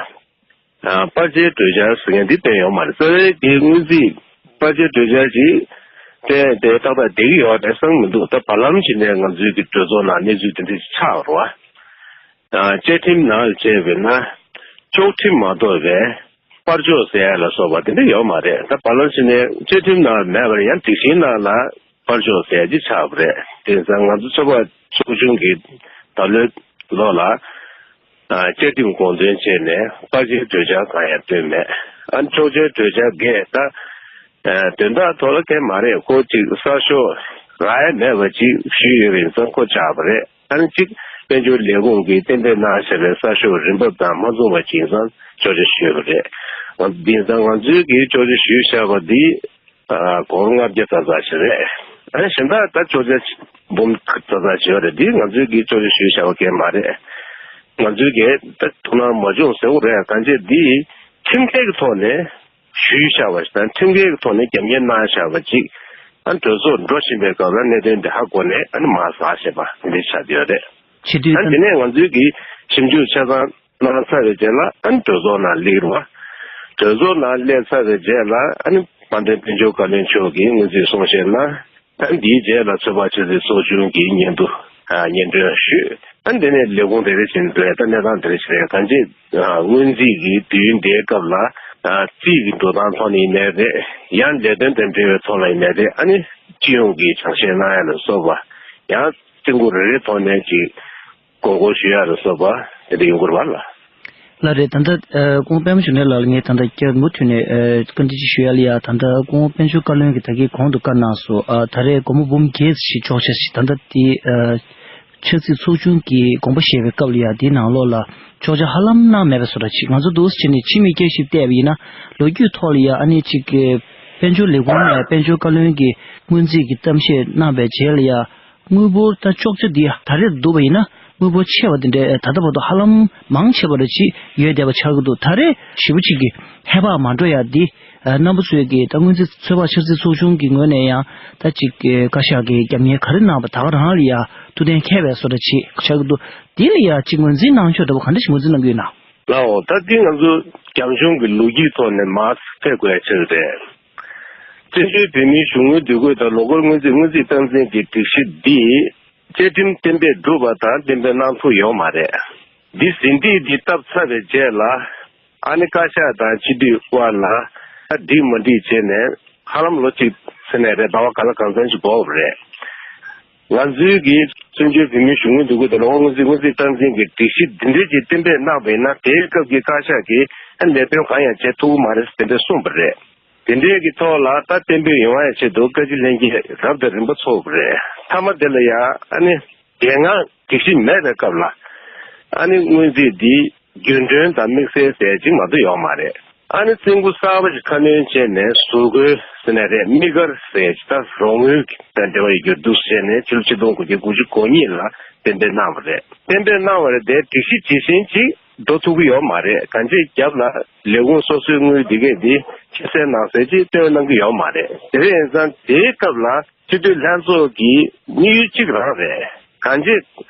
པར་ཆས་གྲོས་འཆར་ཟེར་མཁན་འདི་བཏོན་ཡོད་མ་རེད། རྩ་བའི་གི་སྔོན་རྩིས་པར་ཆས་གྲོས་འཆར་ཅིག་བཏོན་ཏེ་ཏག་ཏག་བསྡད་ཀྱི་ཡོད་རེད་བསམ་གྱི་མི་འདུག་ད་བར་ལམ་ཞིག་ནས་ང་ཚོའི་གི་གྲོས་ཚོགས་ནང་གནས་ཚུལ་དེ་འདྲ་ཞིག་ཆགས་པ་རེད་བ། བཅའ་ཁྲིམས་ནང་བྱས་པས་ན་བཅའ་ཁྲིམས་མ་གཏོགས་པའི་པར་ཕྱོགས་ཟེར་ཡ་ལ་སོགས་པ་དེ་འདྲ་ཡོད་མ་རེད། ད་བར་ལམ་ཞིག་ནས་བཅའ་ཁྲིམས་ནང་མེད་པར་ཡང་སྒྲིག་གཞིའི་ནང་ལ་པར་ཕྱོགས་ཟེར་ཡ་ཅིག་ཆགས་པ་རེད། དེང་སང་ང་ཚོ་ཚོད་དཔག་ཚོགས་ཆུང་གིས་ད་ལོའི་ལོ་ལ་བཅའ་ཁྲིམས་དགོངས་དོན་བྱས་ནས་པར་ཆས་གྲོས་འཆར་གང་ཡང་བཏོན་མེད། ཨ་ནི་ཚོགས་ཆེན་གྲོས་འཆར་འགས་ད་དོན་དག་ཐོག་ལ་གལ་མ་རེད། ཁོ་ཅིག་གསར་ཤོག་རག་ཡ་མེད་པ་ཅིག་ཞུས་ཡོད་པ་ཡིན་ཙང་ཁོ་ཆགས་པ་རེད། ཨ་ནི་གཅིག་དཔལ་འབྱོར་ལས་ཁུངས་ཀྱིས་གཏན་འབེབས་གནང་བཞག་པའི་གསར་ཤོག་རིན་འབབ་དང་མ་མཚུངས་པ་ཅིག་ཡིན་ཙང་ཆོག་མཆན་ཞུས་པ་རེད། ང་འདི་ཡིན་ཙང་ང་ཚོའི་གིས་ཆོག་མཆན་ཞུས་བཞག་པ་འདི་ཨ་སྒོར་ལྔ་བརྒྱ་ཙག་ཙག་ཞིག་རེད། ཨ་ནི་གཞན་དག་ད་ཆོག་མཆན་འབུམ་ཙག་ཙག་ཞིག་རེད། འདི་ང་ཚོའི་གིས་ཆོག་མཆན་ཞུས་བཞག་པ་གལ་མ་རེད། ང་ཚོའི་གིས་ད་ཐུགས་སྣང་མ་བྱུང་ཟེར་བ་རེད། གང་བྱས་འདི་ཁྲིམས་འགལ་གྱི་ཐོག་ནས། ཞུས་བཞག་པ་ཞིག་དང་ཁྲིམས་འགལ་གྱི་ཐོག་ནས་རྒྱབ་གཉེར་གནང་བཞག་པ་ཅིག་ཨ་གྲོས་ཚོགས་འགྲོ་བཞིན་པའི་སྐབས་ལ་གནད་དོན་འདི་ཧ་གོ་ནས་ཨ་ནི་མར་ཟགས་བཞིན་པ་འདི་ཆགས་བསྡད་ཡོད་རེད། བྱེད་དུས་ཨ་ད་དེ་ནས་ང་ཚོའི་གི་ཞིབ་འཇུག་ཆ་ཚང་གནང་ཚར་བའི་རྗེས་ལ་ཨ་ནི་གྲོས་ཚོགས་ནང་སླེབས་རུང་བ། གྲོས་ཚོགས་ནང་སླེབས་ཚར་བའི་རྗེས་ལ་ཨ་ནི་དཔལ་ལྡན་དཔལ་འབྱོར་བཀའ་བློན་མཆོག་གིས་སྔོན་རྩིས་གསུང་བཤད་གནང་། ཨ་ནི་འདིའི་རྗེས་ལ་ཚོད་དཔག་ཆ་ཚང་ཚོགས་ཆུང་གིས་སྙན་ཐོ་ཨ་སྙན་སྒྲོན་ཞུས། ཨ་ནི་དེ་ནས་ལས་ཁུངས་རེ་རེ་བཞིན་འགྲོ་ཡ་ད་གནས་སྟངས་དེ་རེ་བཞིན་རེད། གང་ཅི་ཨ་སྔོན་རྩིས་ཀྱི་དུས་ཡུན་དེའི་སྐབས་ལ་ཨ་རྩིས་ཀྱི་འགྲོ་སྟངས་ཐོག་ནས་ཡིན་ནའི་རེད། ཡང་ལས་དོན་དང་འབྲེལ་བའི་ཐོག་ལ་ཡིན་ནའི་རེད། ཨ་ནི་སྤྱི་ཡོངས་ཀྱི་སྦྱང་བཤད་གནང་ཡ་ལ་སོགས་པ་ཡང་རྩིས་འགོ་རེ་རེ་ཐོག་ནས་ཅིག་དགོངས་སྐོར་ཞུ་ཡ་ལ་སོགས་པ་དེ་འདྲ་ཡོང་གི་རེད་བ་ལ། ལགས་རེད། ད་ལྟ་ཨ་སྐུ་ངོ་པད་མ་འབྱུང་གནས་ལགས་ལ་ངས་ད་ལྟ་སྐྱར་མུ་མཐུད་ནས་ཨ་བཀའ་འདྲི་ཅིག་ཞུ་ཡ་ལ་ཡ། ད་ལྟ་སྐུ་ངོ་དཔལ་འབྱོར་བཀའ་བློན་གྱིས་ད་གིན་གོང་དུ་བཀའ་གནང་སོང་། ཨ་ད་རེས་སྒོར་མོ་འབུམ་བརྒྱད་ཞིག་ཆོག་ཆ་ཞིག་ད་ལྟ་དེ་ཨ་ཆབ་སྲིད་ཚོགས་ཆུང་གི་དགོངས་པ་བཞེས་པའི་སྐབས་ལ་ཡ་དེའི་ནང་ལོགས་ལ་ཆོག་ཆ་ཧ་ལམ་གནང་མེད་པའི་བཟོ་འདྲ་ཅིག་ང་ཚོ་འདུག་སེ་བྱས་ནས་ཕྱི་མིག་བསྐྱར་ཞིབ་བལྟས་པ་ཡིན་ན་ལོ་རྒྱུས་ཐོག་ལ་ཡ་ཨ་ནི་ཅིག་གི་དཔལ་འབྱོར་ལས་ཁུངས་ནས་དཔལ་འབྱོར་བཀའ་བློན་གྱི་སྔོན་རྩིས་ཀྱི་གཏམ་བཤད་གནང་པའི་རྗེས་ལ་ཡ། དངུལ་འབོར་ད་ཅོག་ཙེ་འདི་ད་རེས་བསྡུར་བ་ཡིན་ན་དངུལ་འབོར་ཆེ་བ་འདི་འདྲའི་ད་ལྟ་བར་དུ་ཧ་ལམ་མང་ཆེ་བ་རེ་ཅིག་ཡོད་བསྡད་པ་ཆགས་ཀྱི་འདུག་ད་རེས་ཞེ་པོ་ཅིག་གི་ཧེ་བག་མ་འགྲོ་ཡ་འདི་རྣམ་པ་ཚོས་ཀྱི་ད་སྔོན་རྩིས་ཚོད་དཔག་འཆར་རྩིས་ཚོགས་ཆུང་གི་ངོས་ནས་ཡང་ད་ཅིག་བཀའ་ཤག་གི་རྒྱབ་གཉེར་ག་རེ་གནང་བ་ད་ག་རང་ལ་ཡ་ཐུགས་གཏན་འཁེལ་བའི་བཟོ་འདྲ་ཅིག་ཆགས་ཀྱི་འདུག་འདི་ལ་ཡ་ཅིག་ངོས་འཛིན་གནང་ཕྱོགས་འདྲ་པོ་ག་འདྲ་ཞིག་ངོས་འཛིན་གནང་གི་ཡོད་ན། ལའོ། ད་འདི་ང་ཚོ་རྒྱབ་ལྗོངས་ཀྱི་ལོ་རྒྱུས་ཐོག་ནས་མར་ཕེབས་དགོས་ཡ་ཆེ་རེད། བཙན་བྱོལ་བོད་མིའི་གཞུང་དངུལ་འདུ་འགོད་དང་ལོ་འཁོར་སྔོན་རྩིས་སྔོན་རྩིས་སྟངས་འཛིན་གྱི་སྒྲིག་གཞི་འདི་བཅའ་ཁྲིམས་གཏན་འབེབས་གྲུབ་པ་དང་གཏན་འབེབས་གནང་ཐུབ་ཡོད་མ་རེད། འདི་ཟིན་བྲིས་འདི་བཏབ་ཚར་བའི་རྗེས་ལ་ཨ་ནི་བཀའ་ཤག་དང་སྤྱི་འཐུས་དབར་ལ་ཨ་འགྲིག་མ་འགྲིག་བྱས་ནས་ཧ་ལམ་ལོ་གཅིག་ཟེར་ནས་རེད། ཟླ་བ་ག་ལ་གང་འཚམ་ཞིག་འགོར་བ་རེད། ང་ཚོའི་གི་བཙན་བྱོལ་བོད་མིའི་གཞུང་དངུལ་འདུ་འགོད་དང་ལོ་ངོ་སྔོན་རྩིས་སྔོན་རྩིས་སྟངས་འཛིན་གྱི་སྒྲིག་གཞི་འདི་འདྲའི་ཅིག་གཏན་འབེབས་གནང་བ་ཡིན་ན་དེའི་སྐབས་ཀྱི་བཀའ་ཤག་གིས་ལས་དོན་གང་ཡང་བྱེད་ཐུབ་ཀྱི་མ་རེད་དེ་འདྲ་གསུངས་པ་རེད། དེ་འདྲའི་གི་ཐོག་ལ་ད་གཏན་འབེབས་ཡོང་བའི་ཆེད་དུ་བཀའ་སྤྱི་ལྷན་རྒྱས་རབ་དང་རིམ་པ་ཚོགས་པ་རེད། མཐའ་མ་དེ་ལ་ཡང་ཨ་ནི་འགན་དབང་སྒྲིག་གཞི་མེད་པའི་སྐབས་ལ་ཨ་ནི་སྔོན་རྩིས་འདི་རྒྱུན་གྲོན་དང་དམིགས་བསལ་ཟེར་ཅིག་མ་གཏོགས་ཡོད་མ་རེད། ཨ་ནི་རྩིས་འགོ་གསར་པ་ཞིག་ཁ་སྣོན་བྱས་ནས་ཟུར་བཀོལ་ཟེར་ནས་རེད། དམིགས་བཀར་ཟེར་ཅིག་ད་རོགས་དངུལ་དང་འབྲེལ་བ་ཡོད་རྒྱུར་འདུག་ཟེར་ནས་ཕྱི་ལོ་ཆིག་སྟོང་དགུ་བརྒྱ་དགུ་བཅུ་གོ་གཉིས་ལ་གཏན་འབེབས་གནང་བ་རེད། གཏན་འབེབས་གནང་བ་རེད་དེ་སྒྲིག་གཞི་ཇི་བཞིན་ཅིག་འགྲོ་ཐུབ་ཀྱི་ཡོད་མ་རེད། གང་ཅིའི་རྒྱབ་ལ་ལས་ཁུངས་སོ་སོའི་དངུལ་འདི་གས་འདི་ཕྱིར་སེལ་གནང་ཟེར་ཅིག་བཏོན་གནང་གི་ཡོད་མ་རེད། དེ་འདྲ་ཡིན་ཙང་དེའི་སྐབས་ལ་སྤྱི་འཐུས་ལྷན་ཚོགས་ཀྱི་དམིགས་ཡུལ་གཅིག་རང་རེད། གང་ཅི།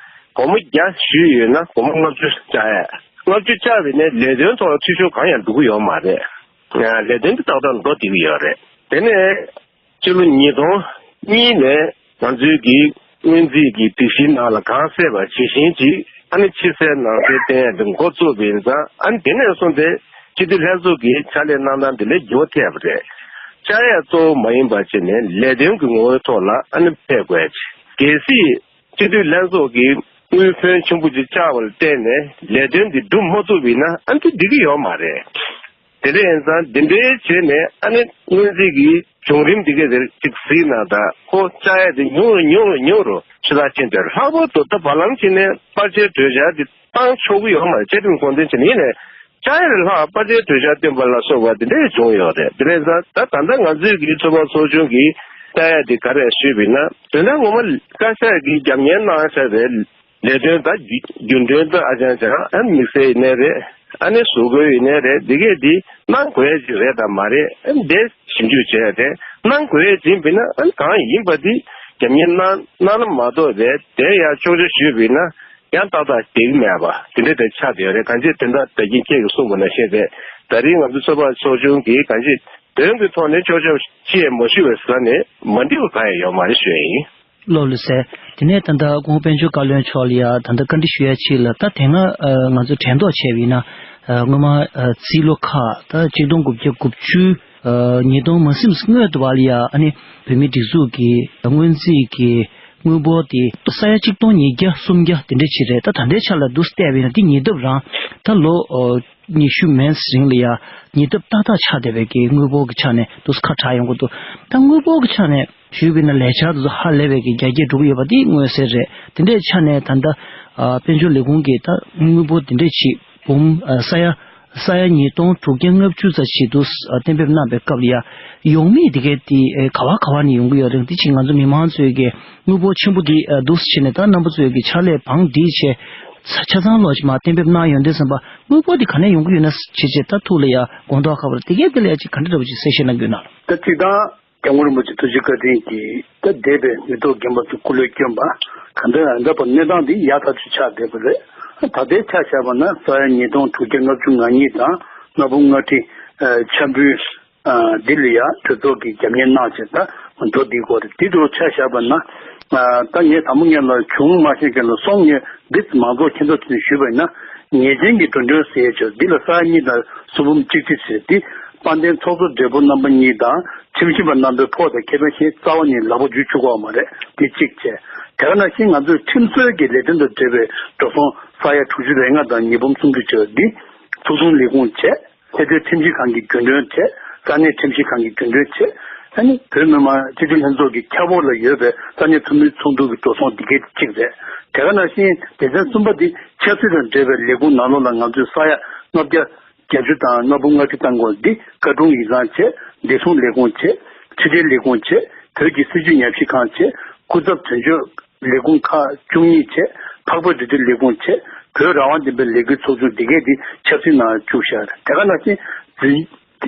སྒོར་མོ་བརྒྱ་ཞུས་ཡོད་ན་སྒོར་མོ་ལྔ་བཅུ་བཅག་ཡ། ལྔ་བཅུ་བཅག་པ་ཡིན་ན་ལས་དོན་ཐོག་ལ་འཐུས་ཤོར་གང་ཡང་འགྲོ་གི་ཡོད་མ་རེད། ལས་དོན་དེ་ཏག་ཏག་འགྲོ་བསྡད་ཀྱི་ཡོད་རེད། དེ་ནས་ཕྱི་ལོ་ཉིས་སྟོང་གཉིས་ནས་ང་ཚོའི་གི་སྔོན་རྩིས་ཀྱི་སྒྲིག་གཞིའི་ནང་ལ་གང་གསལ་བ་ཇི་བཞིན་གྱིས་ཨ་ནི་ཕྱི་གསལ་ནང་གསལ་བསྟན་ཡ་དེ་འགོ་བཙུགས་པ་ཡིན་ཙང་ཨ་ནི་དེ་ནས་བཟུང་སྟེ་སྤྱི་འཐུས་ལྷན་ཚོགས་ཀྱི་ཕྱག་ལས་གནང་སྟངས་དེ་ལས་འགྱུར་བ་ཐེབས་པ་རེད། བཅག་ཡ་གཙོ་བོ་མ་ཡིན་པ་བྱས་ནས་ལས་དོན་གྱི་ངོ་བོའི་ཐོག་ལ་ཨ་ནི་ཕེབས་དགོས་ཀྱི། གལ་སྲིད་སྤྱི་འཐུས་ལྷན་ཚོགས་ཀྱིས་དངུལ་ཕོན་ཆེན་པོ་ཅིག་བཅག་པ་ལ་བརྟེན་ནས་ལས་དོན་འདི་སྒྲུབ་མ་ཐུབ་པ་ཡིན་ན་ཨ་ནི་འགྲིག་གི་ཡོད་མ་རེད། དེ་འདྲ་ཡིན་ཙང་འདི་འདྲའི་བྱས་ནས་ཨ་ནི་སྔོན་རྩིས་ཀྱི་བྱུང་རིམ་འདི་གས་དེར་ཅིག་གཟིགས་ན་ད་ཁོ་བཅག་ཡ་དེ་ཉུང་རུ་ཉུང་རུ་ཉུང་རུ་ཕྱི་ལ་ཕྱིན་ཏེ་ལྷག་པར་དུ་ད་བར་ལམ་ཕྱིན་ནས་པར་ཆས་གྲོས་འཆར་འདི་བཏང་ཆོག་གི་ཡོད་མ་རེད། བཅའ་ཁྲིམས་དགོངས་དོན་བྱས་ནས་ཡིན་ནས་བཅག་ཡ་ལས་ལྷག་པར་ཆས་གྲོས་འཆར་བཏོན་པ་ལ་སོགས་པ་དེ་འདྲ་བྱུང་ཡོད་རེད། དེ་རེད་ཙང་ད་ད་ལྟ་ང་ཚོས་ཀྱི་ཚོགས་པ་ཚོགས་ཆུང་གིས་བལྟ་ཡ་དེ་ག་རེ་ཞུས་པ་ཡིན་ན་དོན་དག་ངོ་མ་བཀའ་ཤག་གིས་རྒྱབ་གཉེར་གནང་བཞག་པའི་ལས་དོན་ད་རྒྱུན་གྲོན་ད་ཨ་ཅང་ཅང་ཨ་དམིགས་བསལ་ཡིན་ནའི་རེད། ཨ་ནི་ཟུར་བཀོལ་ཡིན་ནའི་རེད། འདི་གས་འདི་གནང་དགོས་ཡ་ཅིག་རེད་དམ་མ་རེད། ཨ་འདི་ཞིབ་འཇུག་བྱས་ཏེ་གནང་དགོས་ཡ་ཅིག་ཡིན་པ་ཡིན་ན་ཨ་གང་ཡིན་པ་འདི་རྒྱབ་གཉེར་གནང་གནང་ན་མ་གཏོགས་པའི་དེ་ཡ་ཆོག་ཆོག་ཞུས་པ་ཡིན་ན། ཡང་ཏག་ཏག་བསྡད་ཀྱི་མེད་པ་དེ་འདྲ་དེ་ཆགས་བསྡད་ཡོད་རེད། གང་ཅི་དོན་དག་ད་གིན་ཁྱེད་ཀྱིས་གསུངས་པ་ནང་བཞིན་རེད། ད་རིང་ང་ཚོ་ཚོགས་པ་ཚོགས་ཆུང་གིས་གང་ཅི་དོན་གྱི་ཐོག་ནས་ཆོག་ཆོག་ཅི་ཡང་མ་ཞུས་པའི་ས་ནས་མ་འགྲིག་པ་གང་ཡང་ཡོད་མ་རེད་ཞུ་ཡ་ཡིན། ལགས་ལགས་སེ། དེ་ནས་ད་ལྟ་སྐུ་ངོ་དཔལ་འབྱོར་བཀའ་བློན་མཆོག་ལ་ཡ་ད་ལྟ་བཀའ་འདྲི་ཞུ་ཡ་ཅིག་ལ་ད་དེ་སྔ་ང་ཚོ་དྲན་ཐོག་བྱས་པ་ཡིན་ན་སྔོན་མ་རྩིས་ལོ་ཁག་ད་གཅིག་སྟོང་དགུ་བརྒྱ་དགུ་བཅུ། ཉིས་སྟོང་མ་ཟིན་སྔོན་དུ་བ་ལ་ཡ་ཨ་ནི་བོད་མིའི་སྒྲིག་འཛུགས་ཀྱི་སྔོན་རྩིས་ཀྱི་དངུལ་འབོར་དེ་ས་ཡ་གཅིག་སྟོང་ཉིས་བརྒྱ་སུམ་བརྒྱ་དེ་འདྲ་ཅིག་རེད། ད་ད་ལྟའི་ཆ་ལ་འདུག་བལྟས་པ་ཡིན་ན་དེ་ཉེ་འདབས་རང་ད་ལོ་ཉི་ཤུ་མན་ཙམ་རིང་ལ་ཡ་ཉེ་འདབས་ཏག་ཏག་ཆགས་བསྡད་པའི་གི་དངུལ་འབོར་གྱི་ཆ་ནས་འདུག་ཁ་གྲག་ཡོང་གི་འདུག་ད་དངུལ་འབོར་གྱི་ཆ་ནས་ཞུས་པ་ཡིན་ན་ལས་འཆར་དེ་ཚོ་ཧ་ལས་པའི་གི་རྒྱ་སྐྱེད་འགྲོ་གི་ཡོད་པ་དེ་མངོན་གསལ་རེད། དེ་འདྲའི་ཆ་ནས་ད་ལྟ་དཔལ་འབྱོར་ལས་ཁུངས་ཀྱིས་ད་དངུལ་འབོར་དེ་འདྲས་ཅིག་འབུམ་ས་ཡ་ས་ཡ་ཉིས་སྟོང་དྲུག་བརྒྱ་ལྔ་བཅུ་ཙམ་ཞིག་ཏུ་གཏན་འབེབས་གནང་པའི་སྐབས་ལ་ཡ་ཡོང་མིན་དེ་གས་དེ་ག་བ་ག་བ་ནས་ཡོང་གི་ཡོད་རེད། དེ་ཅིག་ང་ཚོ་མི་མང་ཚོས་ཀྱི་དངུལ་འབོར་ཆེན་པོ་དེ་འདུག་སེ་བྱས་ནས་ད་རྣམ་པ་ཚོས་ཀྱི་ཕྱག་ལས་བང་སྒྲིག་བྱས་ ཆ་ཚང་ལོག་ཅིག་མར་གཏན་འབེབས་གནང་ཡོང་དུས་ཙམ་པ་དངུལ་འབོར་དེ་ག་ནས་ཡོང་གི་ཡོད་ན་བྱས་བྱས་ད་ཐུགས་ལ་ཡ་དགོངས་དོགས་ཁ་པར་དེ་གས་དེ་ལ་ཡ་ཅིག་ག་འདྲ་འདྲ་བོ་ཅིག་གསལ་བཤད་གནང་གི་ཡོད་ན་ལགས། ད་གཅིག་དང་། སྐྱབས་མགོན་རིན་པོ་ཆེ་ཐུགས་རྗེ་བཀའ་དྲིན་གྱིས་ད་འདས་པའི་མི་ཐོག་རྒན་པ་ཚོ་སྐུ་ལས་བསྐྱོན་པ་ག་འདྲ་ཡང་འདྲ་པ་གནས་སྟངས་འདི་ཡག་ཐག་ཆོད་ཆགས་བསྡད་པ་རེད། ད་ལྟའི་ཆ་བཞག་པ་ན་ས་ཡ་ཉིས་སྟོང་དྲུག་བརྒྱ་ལྔ་བཅུ་ང་གཉིས་དང་ལྔ་འབུམ་ལྔ་ཁྲི་འཆར་འབུལ་འདི་ལ་ཡང་གྲོས་ཚོགས་ཀྱིས་རྒྱབ་གཉེར་གནང་བྱས་ད་འགྲོ་བསྡད་ཀྱི་ཡོད་རེད། འདི་འདྲ་ཆ་བཞག་པ་ན་ད་ངས་དང་པོ་ངས་ལ་བྱུང་མ་ཤེས་མཁན་ལ་སོང་ངས་འདི་མང་ཚོགས་མཁྱེན་རྟོགས་བྱས་ནས་ཞུས་པ་ཡིན་ན། ཉེས་ཅན་གྱི་འགྲོ་གྲོན་ཟེར་ཡས་ཆོག་འདི་ལ་ས་ཡ་གཉིས་དང་སུམ་འབུམ་གཅིག་ཁྲི་ཟེར་འདི་དཔལ་ལྡན་ཚོགས་གཙོ་སྦྲེལ་པོ་རྣམ་པ་གཉིས་དང་ཁྲིམས་ཞིབ་པ་རྣམ་པའི་ཕོགས་དང་ཁེ་ཕན་ཤེས་རྩ་བ་ནས་ལག་པ་འཇུ་ཆོག་གི་མ་རེད། འདི་གཅིག་བྱས། དེ་ག་ནང་བཞིན་ང་ཚོས་ཁྲིམས་སྲོལ་གྱི་ལས་དོན་དང་འབྲེལ་བའི་འགྲོ་སོང་ས་ཡ་དྲུག་ཅུ་རེ་ལྔ་དང་ཉིས་འབུམ་སུམ་ཅུ་བྱས་པ་འདི་ཚོགས་དྲུང་ལས་ཁུངས་བྱས། ཆེས་མཐོའི་ཁྲིམས་ཞིབ་ཁང་གི་རྒྱུན་གྲོན་བྱས། ས་གནས་ཁྲིམས་ཞིབ་ཁང་གི་རྒྱུན་གྲོན་བྱས། ཨ་ནི་བོད་མི་མང་སྤྱི་འཐུས་ལྷན་ཚོགས་ཀྱི་ཁྱབ་འོག་ལ་ཡོད་པའི་ས་གནས་འཐུས་མིའི་ཚོགས་འདུ་གི་འགྲོ་སོང་འདི་གའི་གཅིག་རེད། དེ་ག་ནང་བཞིན་སྡེ་ཚན་གསུམ་པ་འདི་ཆབ་སྲིད་དང་འབྲེལ་བའི་ལས་ཁུངས་ནང་ལོགས་ལ་ང་ཚོས་ས་ཡ་ལྔ་བརྒྱ་བརྒྱད་ཅུ་དང་ལྔ་འབུམ་ལྔ་ཁྲི་བཏང་དགོས་འདི་བཀའ་དྲུང་ཡིག་ཚང་བྱས། བདེ་སྲུང་ལས་ཁུངས་བྱས། ཕྱི་དྲིལ་ལས་ཁུངས་བྱས། བོད་ཀྱི་སྲིད་བྱུས་ཉམས་ཞིབ་ཁང་བྱས། སྐུ་ཚབ་དོན་གཅོད་ལས་ཁུངས་ཁག་བཅུ་གཉིས་བྱས། འཕགས་བོད་འབྲེལ་མཐུད་ལས་ཁུངས་བྱས། བོད་རང་དབང་ལྡན་པའི་ལས་འགུལ་ཚོགས་ཆུང་འདི་གས་འདི་ཆབ་སྲིད་ནང་བཅུག་བཞག་རེད། དེ་ག་ནང་བཞིན་འཛིན་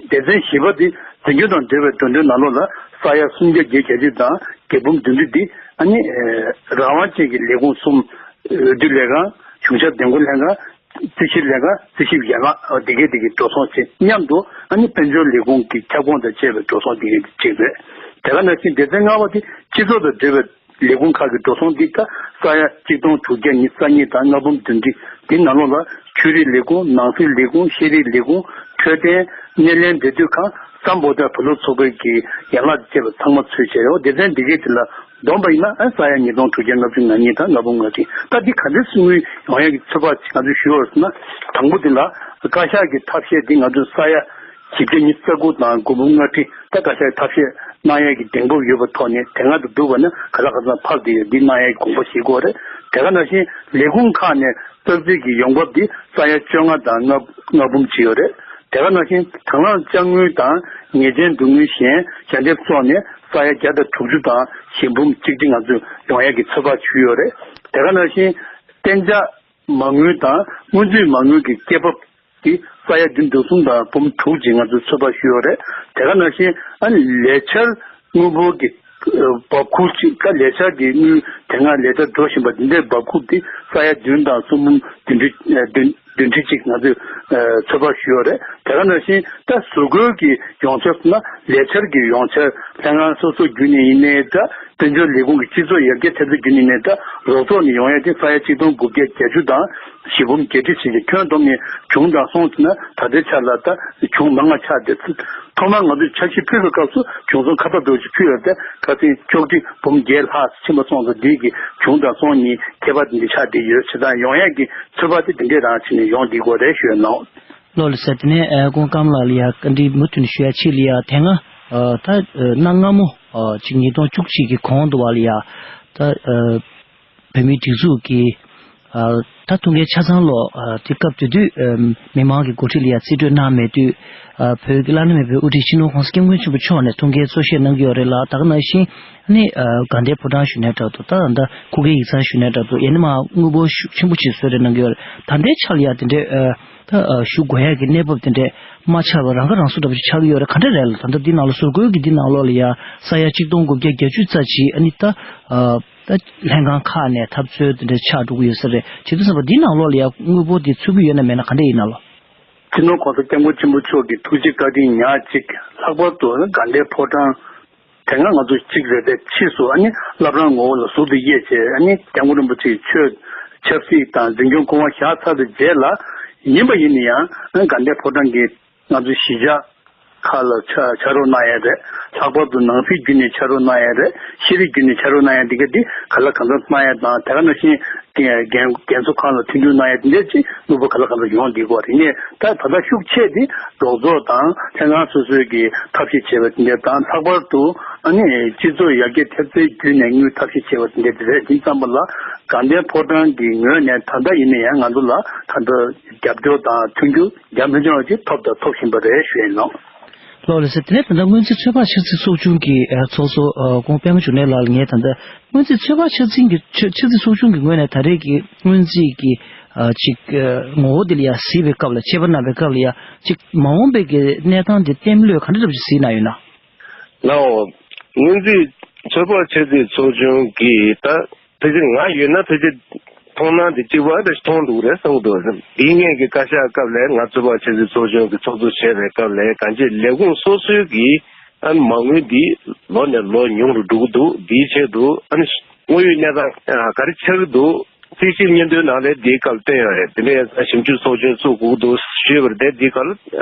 སྡེ་ཚན་བཞི་པ་འདི་འཛིན་སྐྱོང་དང་འབྲེལ་བའི་འགྲོ་གྲོན་ནང་ལོགས་ལ་ས་ཡ་སུམ་བརྒྱ་བརྒྱད་ཅུ་དང་བརྒྱད་འབུམ་བདུན་ཅུ་འདི་ཨ་ནི་རང་དབང་ཅན་གྱི་ལས་ཁུངས་གསུམ་འོས་བསྡུ་ལས་ཁང་གཞུང་ཞབས་འདེམས་བསྐོ་ལྷན་ཁང་རྩིས་ཞིབ་ལས་ཁང་རྩིས་ཞིབ་ཡན་ལག་འདི་གས་འདི་གས་འགྲོ་སོང་བྱས་མཉམ་དུ་ཨ་ནི་དཔལ་འབྱོར་ལས་ཁུངས་ཀྱི་ཁྱབ་ཁོངས་དང་བཅས་པའི་འགྲོ་སོང་འདི་གས་འདི་གཅིག་རེད། དེ་ག་ནང་བཞིན་སྡེ་ཚན་ལྔ་པ་འདི་སྤྱི་ཚོགས་དང་འབྲེལ་བའི་ལས་ཁུངས་ཁག་གི་འགྲོ་སོང་འདི་ད་ས་ཡ་གཅིག་སྟོང་དྲུག་བརྒྱ་ཉི་ཤུ་རྩ་གཉིས་དང་ལྔ་འབུམ་བདུན་ཁྲི་འདི་ནང་ལོགས་ལ་ཆོས་རིག་ལས་ཁུངས། ནང་སྲིད་ལས་ཁུངས། ཤེས་རིག་ལས་ཁུངས། འཕྲོད་བསྟེན། སྣེ་ལེན་འབྲེལ་མཐུད་ཁང་། སམ་བྷོ་ཊ་བུ་ལོན་ཚོགས་པའི་གི་ཡན་ལག་བཅས་པ་ཚང་མ་ཚུད་བྱས་ཡོད། སྡེ་ཚན་འདི་གས་དེ་ལ་བསྡོམས་པ་ཡིན་ན་ཨ་ས་ཡ་ཉིས་སྟོང་དྲུག་བརྒྱ་ལྔ་བཅུ་ང་གཉིས་དང་ལྔ་འབུམ་ལྔ་ཁྲི། ད་འདི་ག་འདྲ་སེ་དངུལ་ཡོང་ཡག་གི་ཚོད་དཔག་ཅིག་ང་ཚོས་ཞུ་བ་ཟེར་ན། དང་པོ་དེ་ལ་བཀའ་ཤག་གི་ཐབས་ཤེས་འདི་ང་ཚོས་ས་ཡ་བཞི་བརྒྱ་ཉི་ཤུ་རྩ་དགུ་དང་དགུ་འབུམ་ལྔ་ཁྲི་ད་བཀའ་ཤག་གི་ཐབས་ཤེས་གནང་ཡས་ཀྱི་གདེང་སྤོབས་ཡོད་པའི་ཐོག་ནས་དེ་སྔ་དང་བསྡུར་བ་ན་ག་ལ་ག་ཚོད་ཕར་བསྡད་ཡོད་འདི་གནང་ཡས་ཀྱི་དགོངས་པ་བཞེས་དགོས་རེད། དེ་ག་ནང་བཞིན་ལས་ཁུངས་ཁག་ནས་བསགས་རྩིས་ཀྱི་ཡོང་འབབ་འདི་ས་ཡ་བཅོ་ལྔ་དང་ལྔ་ལྔ་འབུམ་ཅིག་ཡོད་རེད། དེ་ག་ནང་བཞིན་དང་བླངས་དཔྱ་དངུལ་དང་ཉེས་ཅན་བསྡུ་དངུལ་གཞན་ཞལ་འདེབས་སོགས་ནས་ས་ཡ་བརྒྱ་དང་དྲུག་ཅུ་དང་བཞི་འབུམ་གཅིག་ཁྲི་ང་ཚོས་ཡོང་ཡས་ཀྱི་ཚོད་དཔག་ཞུས་ཡོད་རེད། དེ་ག་ནང་བཞིན་གཏན་འཇགས་མ་དངུལ་དང་སྔོན་རྩིས་མ་དངུལ་གྱི་སྐྱེད་འབབ་ཀྱི་ས་ཡ་བདུན་དོན་གསུམ་དང་འབུམ་དྲུག་ཅིག་ང་ཚོས་ཚོད་དཔག་ཞུས་ཡོད་རེད། དེ་ག་ནང་བཞིན་ཨ་ནི་ལས་འཆར་དངུལ་འབོར་གྱི་འབབ་ཁུལ་གཅིག་ད་ལས་འཆར་གྱི་དངུལ་དེ་སྔ་ལས་འཆར་འགྲོ་བཞིན་པ་འདི་འདྲའི་འབབ་ཁུལ་འདི་ས་ཡ་བདུན་དང་གསུམ་འབུམ་བདུན་ཁྲི་བདུན་བདུན་ཁྲི་གཅིག་ང་ཚོས་ཚོད་དཔག་ཞུས་ཡོད་རེད། དེ་ག་ནང་བཞིན་ད་བཟོ་བཀོད་ཀྱི་ཡོངས་ཁྱབ་ན་ལས་འཆར་གྱི་ཡོངས་ཁྱབ་ལྷན་ཁང་སོ་སོ་བརྒྱུད་ནས་ཡིན་ནའི་འདྲ། དཔལ་འབྱོར་ལས་ཁུངས་ཀྱི་སྤྱི་ཚོགས་ཡར་རྒྱས་ཐེབས་རྩ་བརྒྱུད་ནས་ནས་ད་རོགས་ཚོགས་ནས་ཡོང་ཡ་དེ་ས་ཡ་གཅིག་སྟོང་དགུ་བརྒྱ་བརྒྱད་ཅུ་དང་བཞི་འབུམ་བརྒྱད་ཁྲི་ཞིག་གི་ཁྱོན་བསྡོམས་ནས་བྱུང་དང་སོང་ཟེར་ན་ད་ལྟའི་ཆ་ལ་ད་བྱུང་མང་ང་ཆགས་ཏེ། ཐོག་མར་ང་ཚོས་འཆར་གཞི་ཕུལ་བའི་སྐབས་སུ་བྱུང་སོང་ཁ་ཐག་འདྲ་བོ་ཞིག་ཕུལ་ཡོད་དེ་ཁ་སང་ཆོག་ཁྲི་འབུམ་བརྒྱད་ལྷག་ཕྱིན་པ་སོང་ཙང་འདི་གི་བྱུང་དང་སོང་གཉིས་ཁྱད་པར་འདི་འདྲ་ཆགས་བསྡད་ཡོད། བྱས་ཙང་ཡོང་ཡ་གི་ཚོད་དཔག་དེ་འདི་འདྲས་རང་བྱས་ནས་ཡོང་བསྡད་དགོས་རེད་ཞུ་ཡ་ནོ། ལོ་ལ་ཟེར་དེ་ནས་ཨ་ཁོང་སྐམ་ལགས་ལ་ཡ་བཀའ་འདྲི་མུ་མཐུད་ནས་ཞུ་ཡ་ཆེད་ལ་ཡ་དེ་སྔ་ཨ་ད་ཨ་གནའ་སྔ་མོ་ཨ་ཅིག་ཉིས་སྟོང་བཅུ་གཅིག་གི་གོང་དུ་བ་ལ་ཡ་ད་ཨ་བོད་མིའི་སྒྲིག་འཛུགས་ཀྱི་ཨ་ད་ཐུགས་འགན་ཆ་ཚང་ལོ་ཨ་དེ་སྐབས་དེ་དུས་ཨ་མི་མང་གི་འགོ་ཁྲིད་ལ་ཡ་རྩིས་སྤྲོད་གནང་མེད་དུས་ཨ་བོད་ཀྱི་བླ་ན་མེད་པའི་དབུ་ཁྲིད་སྤྱི་ནོར་༸གོང་ས་༸སྐྱབས་མགོན་ཆེན་པོ་མཆོག་ནས་ཐུགས་འགན་གཙོ་བཞེས་གནང་གི་ཡོད་རེད་ལ། ད་ག་ནང་བཞིན་ཨ་ནི་ཨ་དགའ་ལྡན་ཕོ་བྲང་ཞུ་ནའི་འདྲ་འདུག་ད་ད་ཁུག་ཀའི་ཡིག་ཚང་ཞུ་ནའི་འདྲ་འདུག་ཡང་ན་མ་དངུལ་འབོར་ཤུགས་ཆེན་པོ་ཅིག་གསོལ་རས་གནང་གི་ཡོད་རེད། ད་ལྟའི་ཆ་ལ་ཡ་དེ་འདྲའི་ཨ། ད་ཞུ་དགོས་ཡག་གི་གནས་བབ་དེ་འདྲས་མ་ཆགས་པར་རང་ཁ་རང་གསོ་འདྲ་པོ་ཞིག་ཆགས་ཀྱི་ཡོད་རེད། ག་འདྲ་རེད་ལ། ད་ལྟ་འདི་ནང་ལ་ཟུར་བཀོལ་གྱི་འདི་ནང་ལོགས་ལ་ཡ་ས་ཡ་གཅིག་སྟོང་དགུ་བརྒྱ་བརྒྱད་ཅུ་རྩ་གཅིག་ཨ་ནི་ད་ད་ལྷན་ཁང་ཁག་ནས་ཐབས་འཚོལ་དེ་འདྲས་ཆགས་འགྲོ་གི་ཡོད་ས་རེད། བྱེད་དུས་ཙམ་པ་འདི་ནང་ལོགས་ལ་ཡ་དངུལ་འབོར་འདི་ཚུད་ཀྱི་ཡོད་ན་མེད་ན་ག་འདྲ་ཡིན་ན་ལོ། སྤྱི་ནོར་༸གོང་ས་༸སྐྱབས་མགོན་ཆེན་པོ་མཆོག་གི་ཐུགས་རྗེ་བཀའ་དྲིན་ཉག་གཅིག་ལྷག་པར་དུ་དགའ་ལྡན་ཕོ་བྲང་དེ་སྔ་ང་ཚོ་གཅིག་རེད་དེ་ཕྱིས་སུ་ཨ་ནི་བླ་བྲང་ངོ་བོ་ལ་ཟུར་དུ་དབྱེ་བྱས་ཨ་ནི་༸སྐྱབས་མགོན་རིན་པོ་ཆེའི་ཆོས་ཆབ་སྲིད་དང་འཛིན་སྐྱོང་སྐུ་དབང་བཞག་ཚར་བའི་རྗེས་ལ་ཡིན་པ་ཡིན་ན་ཡང་ཨ་ནི་དགའ་ལྡན་ཕོ་བྲང་གི་ང་ཚོའི་གཞིས་ཆགས་ཁག་ལ་ཕྱ་ཕྱག་རོགས་གནང་ཡས་རེད། ལྷག་པར་དུ་ནང་སྲིད་བརྒྱུད་ནས་ཕྱག་རོགས་གནང་ཡས་རེད། ཤེས་རིག་བརྒྱུད་ནས་ཕྱག་རོགས་གནང་ཡས་འདི་ག་འདི་ག་ལ་གང་འཚམ་གནང་ཡས་དང་དེ་ག་ནང་བཞིན་རྒན་རྒན་རྒན་གསོ་ཁང་ལ་མཐུན་འགྱུར་གནང་ཡས་འདི་འདྲ་ཅིག་དངུལ་འབོར་ག་ལ་གང་འཚམ་ཡོང་བསྡད་ཀྱི་ཡོད་རེད། ངས་ད་ད་ལྟ་ཤུགས་ཆེ་འདི་རོགས་ཚོགས་དང་ལྷན་ཁང་སོ་སོའི་གི་ཐབས་ཤེས་བྱས་པ་འདི་འདྲ་དང་ལྷག་པར་དུ་ཨ་ནི་སྤྱི་ཚོགས་ཡར་རྒྱས་ཐེབས་རྩའི་བརྒྱུད་ནས་དངུལ་ཐབས་ཤེས་བྱས་པ་འདི་འདྲ་དེ་རེད། དེ་ཙམ་པ་ལ་དགའ་ལྡན་ཕོ་བྲང་གི་ངོས་ནས་ད་ལྟ་ཡིན་ན་ཡང་ང་ཚོ་ལ་ད་ལྟ་རྒྱབ་སྐྱོར་དང་མཐུན་འགྱུར་རྒྱ་མི་ཆུང་བ་ཅིག་ཐོབ་དང་ཐོབ་བཞིན་པ་རེད་ཞུ་ཡིན་ནོ། ལགས་ལགས་སེ། དེ་ནས་ད་ལྟ་སྔོན་རྩིས་ཚོད་དཔག་ཆ་རྩིས་ཚོགས་ཆུང་གི་ཨ་ཚོགས་གཙོ་ཨ་སྐུ་ངོ་པད་མ་འབྱུང་གནས་ལགས་ལ་ངས་ད་ལྟ་སྔོན་རྩིས་ཚོད་དཔག་ཆ་རྩིས་ཀྱི་ཆ་ཆ་རྩིས་ཚོགས་ཆུང་གི་ངོས་ནས་ད་རེས་ཀྱི་སྔོན་རྩིས་ཀྱི་ཨ་ཅིག་ཨ་ངོ་བོ་དེ་ལ་ཡ་གཟིགས་པའི་སྐབས་ལ་དཔྱད་པ་གནང་བའི་སྐབས་ལ་ཡ་ཅིག་མ་འོངས་པའི་གི་གནས་སྟངས་དེ་གཏན་ལ་ཕབ་ག་འདྲ་འདྲ་ཞིག་གཟིགས་གནང་ཡོད་ན། ལགས་འོ། སྔོན་རྩིས་ཚོད་དཔག་ཆ་རྩིས་ཚོགས་ཆུང་གིས་ད་ཕལ་ཆེར་ང་ཡོད་ན་ཕལ་ཆེར་མཐོང་སྣང་དེ་གཅིག་པ་རེ་མཐོང་འདུག་རེད་བསམ་གྱི་འདུག་འདིའི་སྔོན་གྱི་བཀའ་ཤག་སྐབས་ལ་ང་ཚོད་དཔག་ཆ་རྩིས་ཚོགས་ཆུང་གི་ཚོགས་གཙོ་བྱས་པའི་སྐབས་ལ་གང་ཅི་ལས་ཁུངས་སོ་སོའི་གི་ཨ་ནི་མ་དངུལ་འདི་ལོ་ནས་ལོ་ཉུང་རུ་འགྲོ་གི་འདུག་འདིའི་ཆེད་དུ་ཨ་ནི་དངོས་ཡོད་གནས་སྟངས་ག་རེ་ཆགས་ཀྱི་འདུག་རྩིས་ཞིབ་སྙན་ཐོའི་ནང་ལ་འདིའི་སྐབས་བཏོན་ཡོད་རེད། དེ་ནས་ཞིབ་འཇུག་ཚོགས་ཆུང་བཙུགས་དགོས་ཀྱི་འདུག་ཞུས་པ་རེད་དེ། འདིའི་སྐབས་ལ་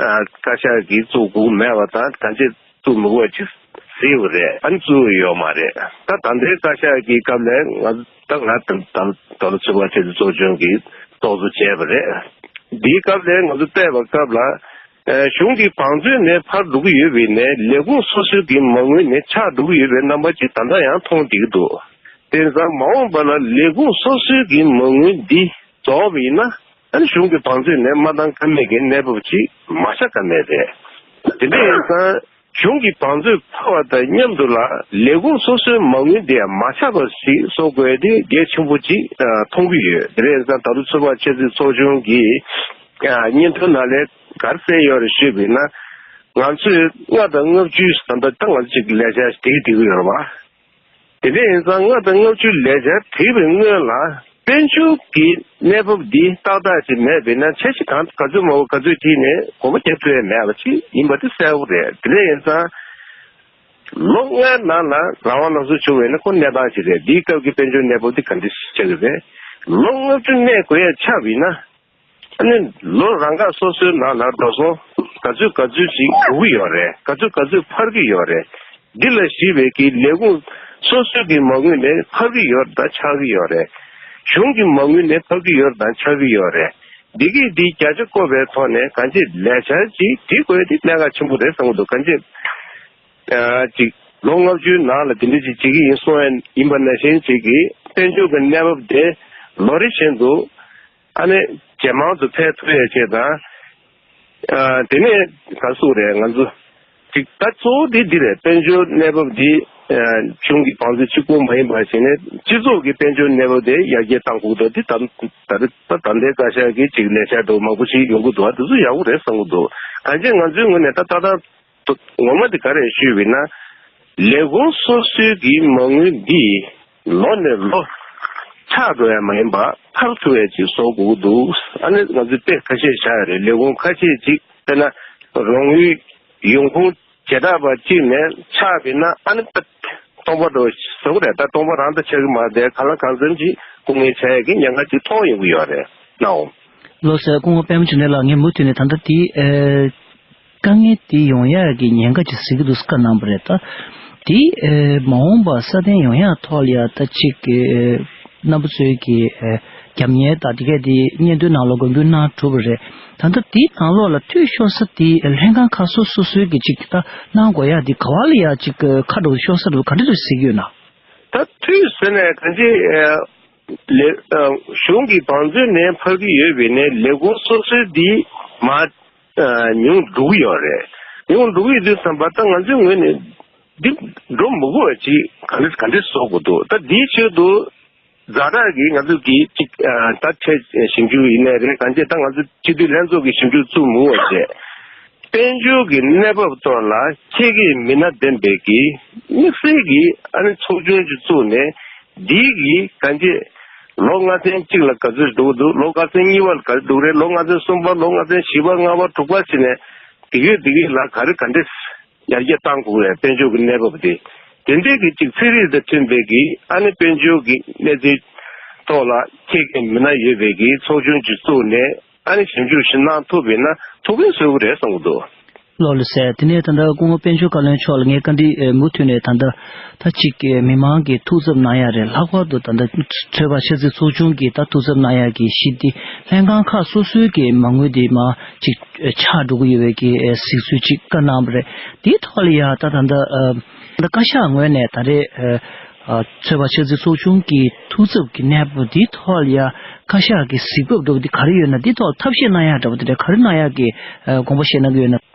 བཀའ་ཤག་གིས་བཙུགས་དགོས་མེད་པ་དང་གང་ཅི་བཙུགས་མི་དགོས་ཅིག་ཟེར་བ་རེད། ཨ་ནི་བཙུགས་ཡོད་མ་རེད། ད་ད་ལྟའི་བཀའ་ཤག་གི་སྐབས་ལ་ང་ད་ང་ད་ད་ད་ལོ་ཚོད་དཔག་ཆ་རྩིས་ཚོགས་ཆུང་གི་ཚོགས་གཙོ་བྱས་པ་རེད། འདིའི་སྐབས་ལ་ང་ཚོ་བལྟས་པའི་སྐབས་ལ་ཨ་གཞུང་གི་བང་མཛོད་ནས་ཕར་འགྲོ་གི་ཡོད་པའི་ནས་ལས་ཁུངས་སོ་སོའི་གི་མ་དངུལ་ནས་ཆག་འགྲོ་གི་ཡོད་པའི་རྣམ་པ་ཅིག་ད་ལྟ་ཡང་མཐོང་བསྡད་ཀྱི་འདུག་དེ་ཙང་མ་འོངས་པ་ལ་ལས་ཁུངས་སོ་སོའི་གི་མ་དངུལ་འདི་རྫོགས་པ་ཡིན་ན། ཨ་ནི་གཞུང་གི་བང་མཛོད་ནས་མ་བཏང་ཀ་མེད་ཀྱི་གནས་བབ་ཅིག་མ་ཆགས་ཀ་མེད་རེད། དེ་འདྲ་ཡིན་ཙང་གཞུང་གི་བང་མཛོད་ཕར་བ་དང་མཉམ་དུ་ལ་ལས་ཁུངས་སོ་སོའི་མ་དངུལ་འདི་ཡང་མ་ཆགས་པ་ཞིག་བཟོ་དགོས་དེ་གལ་ཆེན་པོ་ཅིག་ཨ་མཐོང་གི་ཡོད། དེ་འདྲ་ཡིན་ཙང་ད་དུང་ཚོད་དཔག་ཆ་རྩིས་ཚོགས་ཆུང་གིས་ཨ་སྙན་ཐོའི་ནང་ལ་ག་རེ་གསལ་ཡོད་རེད་ཞུས་པ་ཡིན་ན། ང་ཚོས་ལྔ་དང་ལྔ་བཅུའི་ཟ་འདྲ་ད་ང་ཚོ་ཅིག་ལས་འཆར་དེ་གི་དེ་གི་ཡོད་རེད་བ། དེ་འདྲ་ཡིན་ཙང་ལྔ་དང་ལྔ་བཅུ་ལས་འཆར་བྲིས་པའི་སྔོན་ལ་དཔལ་འབྱོར་གྱི་གནས་བབ་འདི་ཏག་ཏག་ཅིག་མེད་པས་ན་འཆར་གཞི་གང་ག་ཚོད་མང་པོ་ག་ཚོད་བྲིས་ནས་གོམ་པ་རྒྱག་ཐུབ་ཡ་མེད་པ་ཅིག་ཡིན་པ་དེ་གསལ་པོ་རེད། དེ་འདྲ་ཡིན་ཙང་ལོ་ལྔའི་ནང་ལ་རང་དབང་ལམ་སྲོལ་བྱུང་བས་ན་ཁོ་གནས་སྟངས་ཅིག་རེད། འདིའི་སྐབས་ཀྱི་དཔལ་འབྱོར་གནས་བབ་འདི་ག་འདྲ་ཞིག་ཆགས་ཀྱི་རེད། ལོ་ལྔ་བཅུ་གནས་དགོས་ཡ་ཆགས་པ་ཡིན་ན། ཨ་ནི་ལོ་རང་ཁ་སོ་སོའི་ནང་ལ་འགྲོ་སོང་ག་ཚོད་ག་ཚོད་ཅིག་འགྲོ་གི་ཡོད་རེད། ག་ཚོད་ག་ཚོད་འཕར་གྱི་ཡོད་རེད། འདི་ལ་གཞིགས་པའི་གི་ལས་ཁུངས་སོ་སོའི་གི་མ་དངུལ་ནས་འཕར་གྱི་ཡོད་དང་ཆག་གི་ཡོད་རེད། གཞུང་གི་མ་དངུལ་ནས་འཕར་གྱི་ཡོད་དང་ཆག་གི་ཡོད་རེད། འདི་གི་འདི་བརྒྱ་ཆ་བཀོད་པའི་ཐོག་ནས་གང་ཅི་ལས་འཆར་ཅིག་འབྲི་དགོས་དེ་གནད་འགག་ཆེན་པོ་རེད་བསམ་གྱི་འདུག་གང་ཅི་ཨ་ཅིག་ལོ་ལྔ་བཅུའི་ནང་ལ་དེ་འདྲ་ཅིག་བྱེད་ཀྱི་ཡིན་གསུང་ཡ་ཡིན་པ་ནང་བཞིན་ཅིག་གི་དཔལ་འབྱོར་གྱི་གནས་བབ་དེ་ལོ་རེ་བཞིན་དུ་ཨ་ནི་ཇེ་མང་དུ་འཕེལ་ཐུབ་ཡ་ཆེད་དང་། ཨ་དེ་ནས་ག་སུ་རེད། ང་ཚོ་ཅིག་ད་གཙོ་བོ་དེ་འདི་རེད། དཔལ་འབྱོར་གནས་བབ་འདི་ཨ་གཞུང་གི་བང་མཛོད་གཅིག་པུ་མ་ཡིན་པ་ཞིག་ནས་སྤྱི་ཚོགས་ཀྱི་དཔལ་འབྱོར་གནས་བབ་དེ་ཡར་རྒྱས་གཏང་དགོས་འདུག་འདི་ད་ད་རེས་ད་ད་ལྟའི་བཀའ་ཤག་གི་ཅིག་ལས་འཆར་འདྲ་བོ་མང་པོ་ཞིག་ཡོང་གི་འདུག་ཨ་དེ་ཚོ་ཡག་པོ་རེད་བསམ་གྱི་འདུག་གང་ཅི་ང་ཚོའི་ངོས་ནས་ད་ལྟ་ད། ངོ་མ་དེ་ག་རེ་ཞུས་པ་ཡིན་ན། ལས་ཁུངས་སོ་སོའི་གི་མ་དངུལ་འདི་ལོ་ནས་ལོ་ཆག་འགྲོ་ཡ་མ་ཡིན་པ་འཕར་ཐུབ་ཡ་ཅིག་བཟོ་དགོས་ཀྱི་འདུག་ཨ་ནི་ང་ཚོས་དཔེ་ཁ་ཤས་བཞག་ཡ་རེད། ལས་ཁུངས་ཁ་ཤས་ཅིག་དཔེར་ན་རོགས་དངུལ་ཡོང་ཁུངས་བྱེ་བྲག་པ་གཅིག་ནས་ཆག་པ་ཡིན་ན་ཨ་ནི་སྟོང་པ་འགྲོ་བཟོ་གི་རེད། ད་སྟོང་པ་རང་ད་ཆག་གི་མ་རེད། གང་ལ་གང་འཚམ་ཅིག་སྐུ་ངལ་བྱ་ཡ་གི་ཉེན་ཁ་ཅིག་མཐོང་ཡོང་གི་ཡོད་རེད་ནའོ། ལགས་སོ། སྐུ་ངོ་པད་མ་འབྱུང་གནས་ལགས། ངས་མུ་མཐུད་ནས་ད་ལྟ་དེ་ཨེ། དཀའ་ངལ་དེ་ཡོང་ཡག་གི་ཉེན་ཁ་ཅིག་གཟིགས་ཀྱི་འདུག་བཀའ་གནང་བ་རེད། ད་དེ་ཨེ་མ་འོངས་པ་སྲ་བརྟན་ཡོང་ཡག་ཐོག་ལ་ཡ་ད་ཅིག་གི་ཨེ་རྣམ་པ་ཚོའི་གི་ཨེ་རྒྱབ་གཉེར་དང་དེ་གས་དེ་སྙན་ཐོའི་ནང་ལོགས་དགོངས་འབུལ་གནང་གྲུབ་པ་རེད། ད་ལྟ་དེའི་ནང་ལོགས་ལ་འཐུས་ཤོར་ས་དེ་ལྷན་ཁང་ཁག་སོ་སོ་སོའི་གི་ཅིག་ད་གནང་དགོས་ཡག་དེ་ག་བ་ལ་ཡ་ཅིག་ཁ་འགྲོ་ཤོར་ས་འདུག་ག་འདྲ་འདྲ་གཟིགས་ཡོད་ན། ད་འཐུས་ཟེར་ནས་གང་ཅི་ཨེ་ལས་ཨ་གཞུང་གི་བང་མཛོད་ནས་འཕར་གྱི་ཡོད་པའི་ནས་ལས་ཁུངས་སོ་སོའི་འདི་མ་ཨ་ཉུང་འགྲོ་གི་ཡོད་རེད། ཉུང་འགྲོ་གི་ཡོད་དུས་ཙམ་པ་ད་ང་ཚོའི་ངོས་ནས་འདི་འགྲོ་མི་དགོས་པ་ཅིག་ག་འདྲ་ག་འདྲ་བཟོ་དགོས་འདུག་ད་འདིའི་ཆེད་དུ་ཛ་དྲག་གི་ང་ཚོ་གི་ཅིག་ཨ་ད་ཁྲལ་ཞིབ་འཇུག་ཡིན་ནའི་རེད། གང་ཅི་ད་ང་ཚོ་སྤྱི་འཐུས་ལྷན་ཚོགས་ཀྱི་ཞིབ་འཇུག་བཙུགས་མི་དགོས་བྱས། དཔལ་འབྱོར་གྱི་གནས་བབ་ཐོག་ལ་ཁྱེད་ཀྱིས་མི་སྣ་འདེམས་པའི་གི་དམིགས་བསལ་གྱི་ཨ་ནི་ཚོགས་ཆུང་ཅིག་བཙུགས་ནས་འདིའི་གི་གང་ཅི་ལོ་ལྔ་ཚན་གཅིག་ལ་ག་ཚོད་འགྲོ་གི་འདུག་ལོ་ལྔ་ཚན་གཉིས་པ་ལ་ག་རེ་འགྲོ་གི་རེད། ལོ་ལྔ་ཚན་གསུམ་པ་ལོ་ལྔ་ཚན་བཞི་པ་ལྔ་པ་དྲུག་པ་ཟེར་ནས་དེ་གས་དེ་གས་ལ་ག་རེ་ག་འདྲས་ཡར་རྒྱས་གཏང་དགོས་རེད། དཔལ་འབྱོར་གྱི་གནས་བབ་དེ་དེ་འདྲས་ཀྱི་ཅིག་ཚན་རིག་དང་མཐུན་པའི་གི་ཨ་ནི་དཔལ་འབྱོར་གྱི་གནས་ཚུལ་ཐོག་ལ་ཁྱེད་ཀྱི་མི་སྣ་ཡོད་པའི་གི་ཚོགས་ཆུང་ཅིག་བཙུགས་ནས། ཨ་ནི་ཞིབ་འཇུག་ཞིག་གནང་ཐུབ་པས་ན་ཐུགས་ཕན་གསོས་ཀྱི་རེད་བསམ་གྱི་འདུག་ལགས་ལགས་སེ། དེ་ནས་ད་ལྟ་སྐུ་ངོ་དཔལ་འབྱོར་བཀའ་བློན་མཆོག་ལ་ངས་བཀའ་འདྲི་ཨེ་མུ་མཐུད་ནས་ད་ལྟ་ད་ཅིག་ཨེ་མི་མང་གིས་ཐུགས་འཚབ་གནང་ཡ་རེད། ལྷག་པར་དུ་ད་ལྟ་ཚོད་དཔག་ཆ་རྩིས་ཚོགས་ཆུང་གིས་ད་ཐུགས་འཚབ་གནང་ཡ་གི་གཞི་འདི་ལྷན་ཁང་ཁག་སོ་སོའི་གི་མ་དངུལ་འདི་མར་ཅིག་ཨེ་ཆག་འགྲོ་གི་ཡོད་པའི་གི་ཨེ་གཟིགས་ཚུལ་ཅིག་བཀའ་གནང་བ་རེད། དེའི་ཐོག་ལ་ཡ་ད་ད་ལྟ་ཨེ་ད་བཀའ་ཤག་ངོས་ནས་ད་རེས་ཨེ། ཨ་ཚོད་དཔག་ཆ་རྩིས་ཚོགས་ཆུང་གི་ཐུགས་འཚབ་ཀྱི་གནས་བབ་འདིའི་ཐོག་ལ་ཡ་བཀའ་ཤག་གི་གཟིགས་བབ་འདྲ་བོ་འདི་ག་རེ་ཡོད་ན། འདིའི་ཐོག་ལ་ཐབས་ཤེས་གནང་ཡག་འདྲ་བོ་དེ་འདྲ་ག་རེ་གནང་ཡག་གི་ཨ་དགོངས་པ་བཞེས་གནང་གི་ཡོད་ན།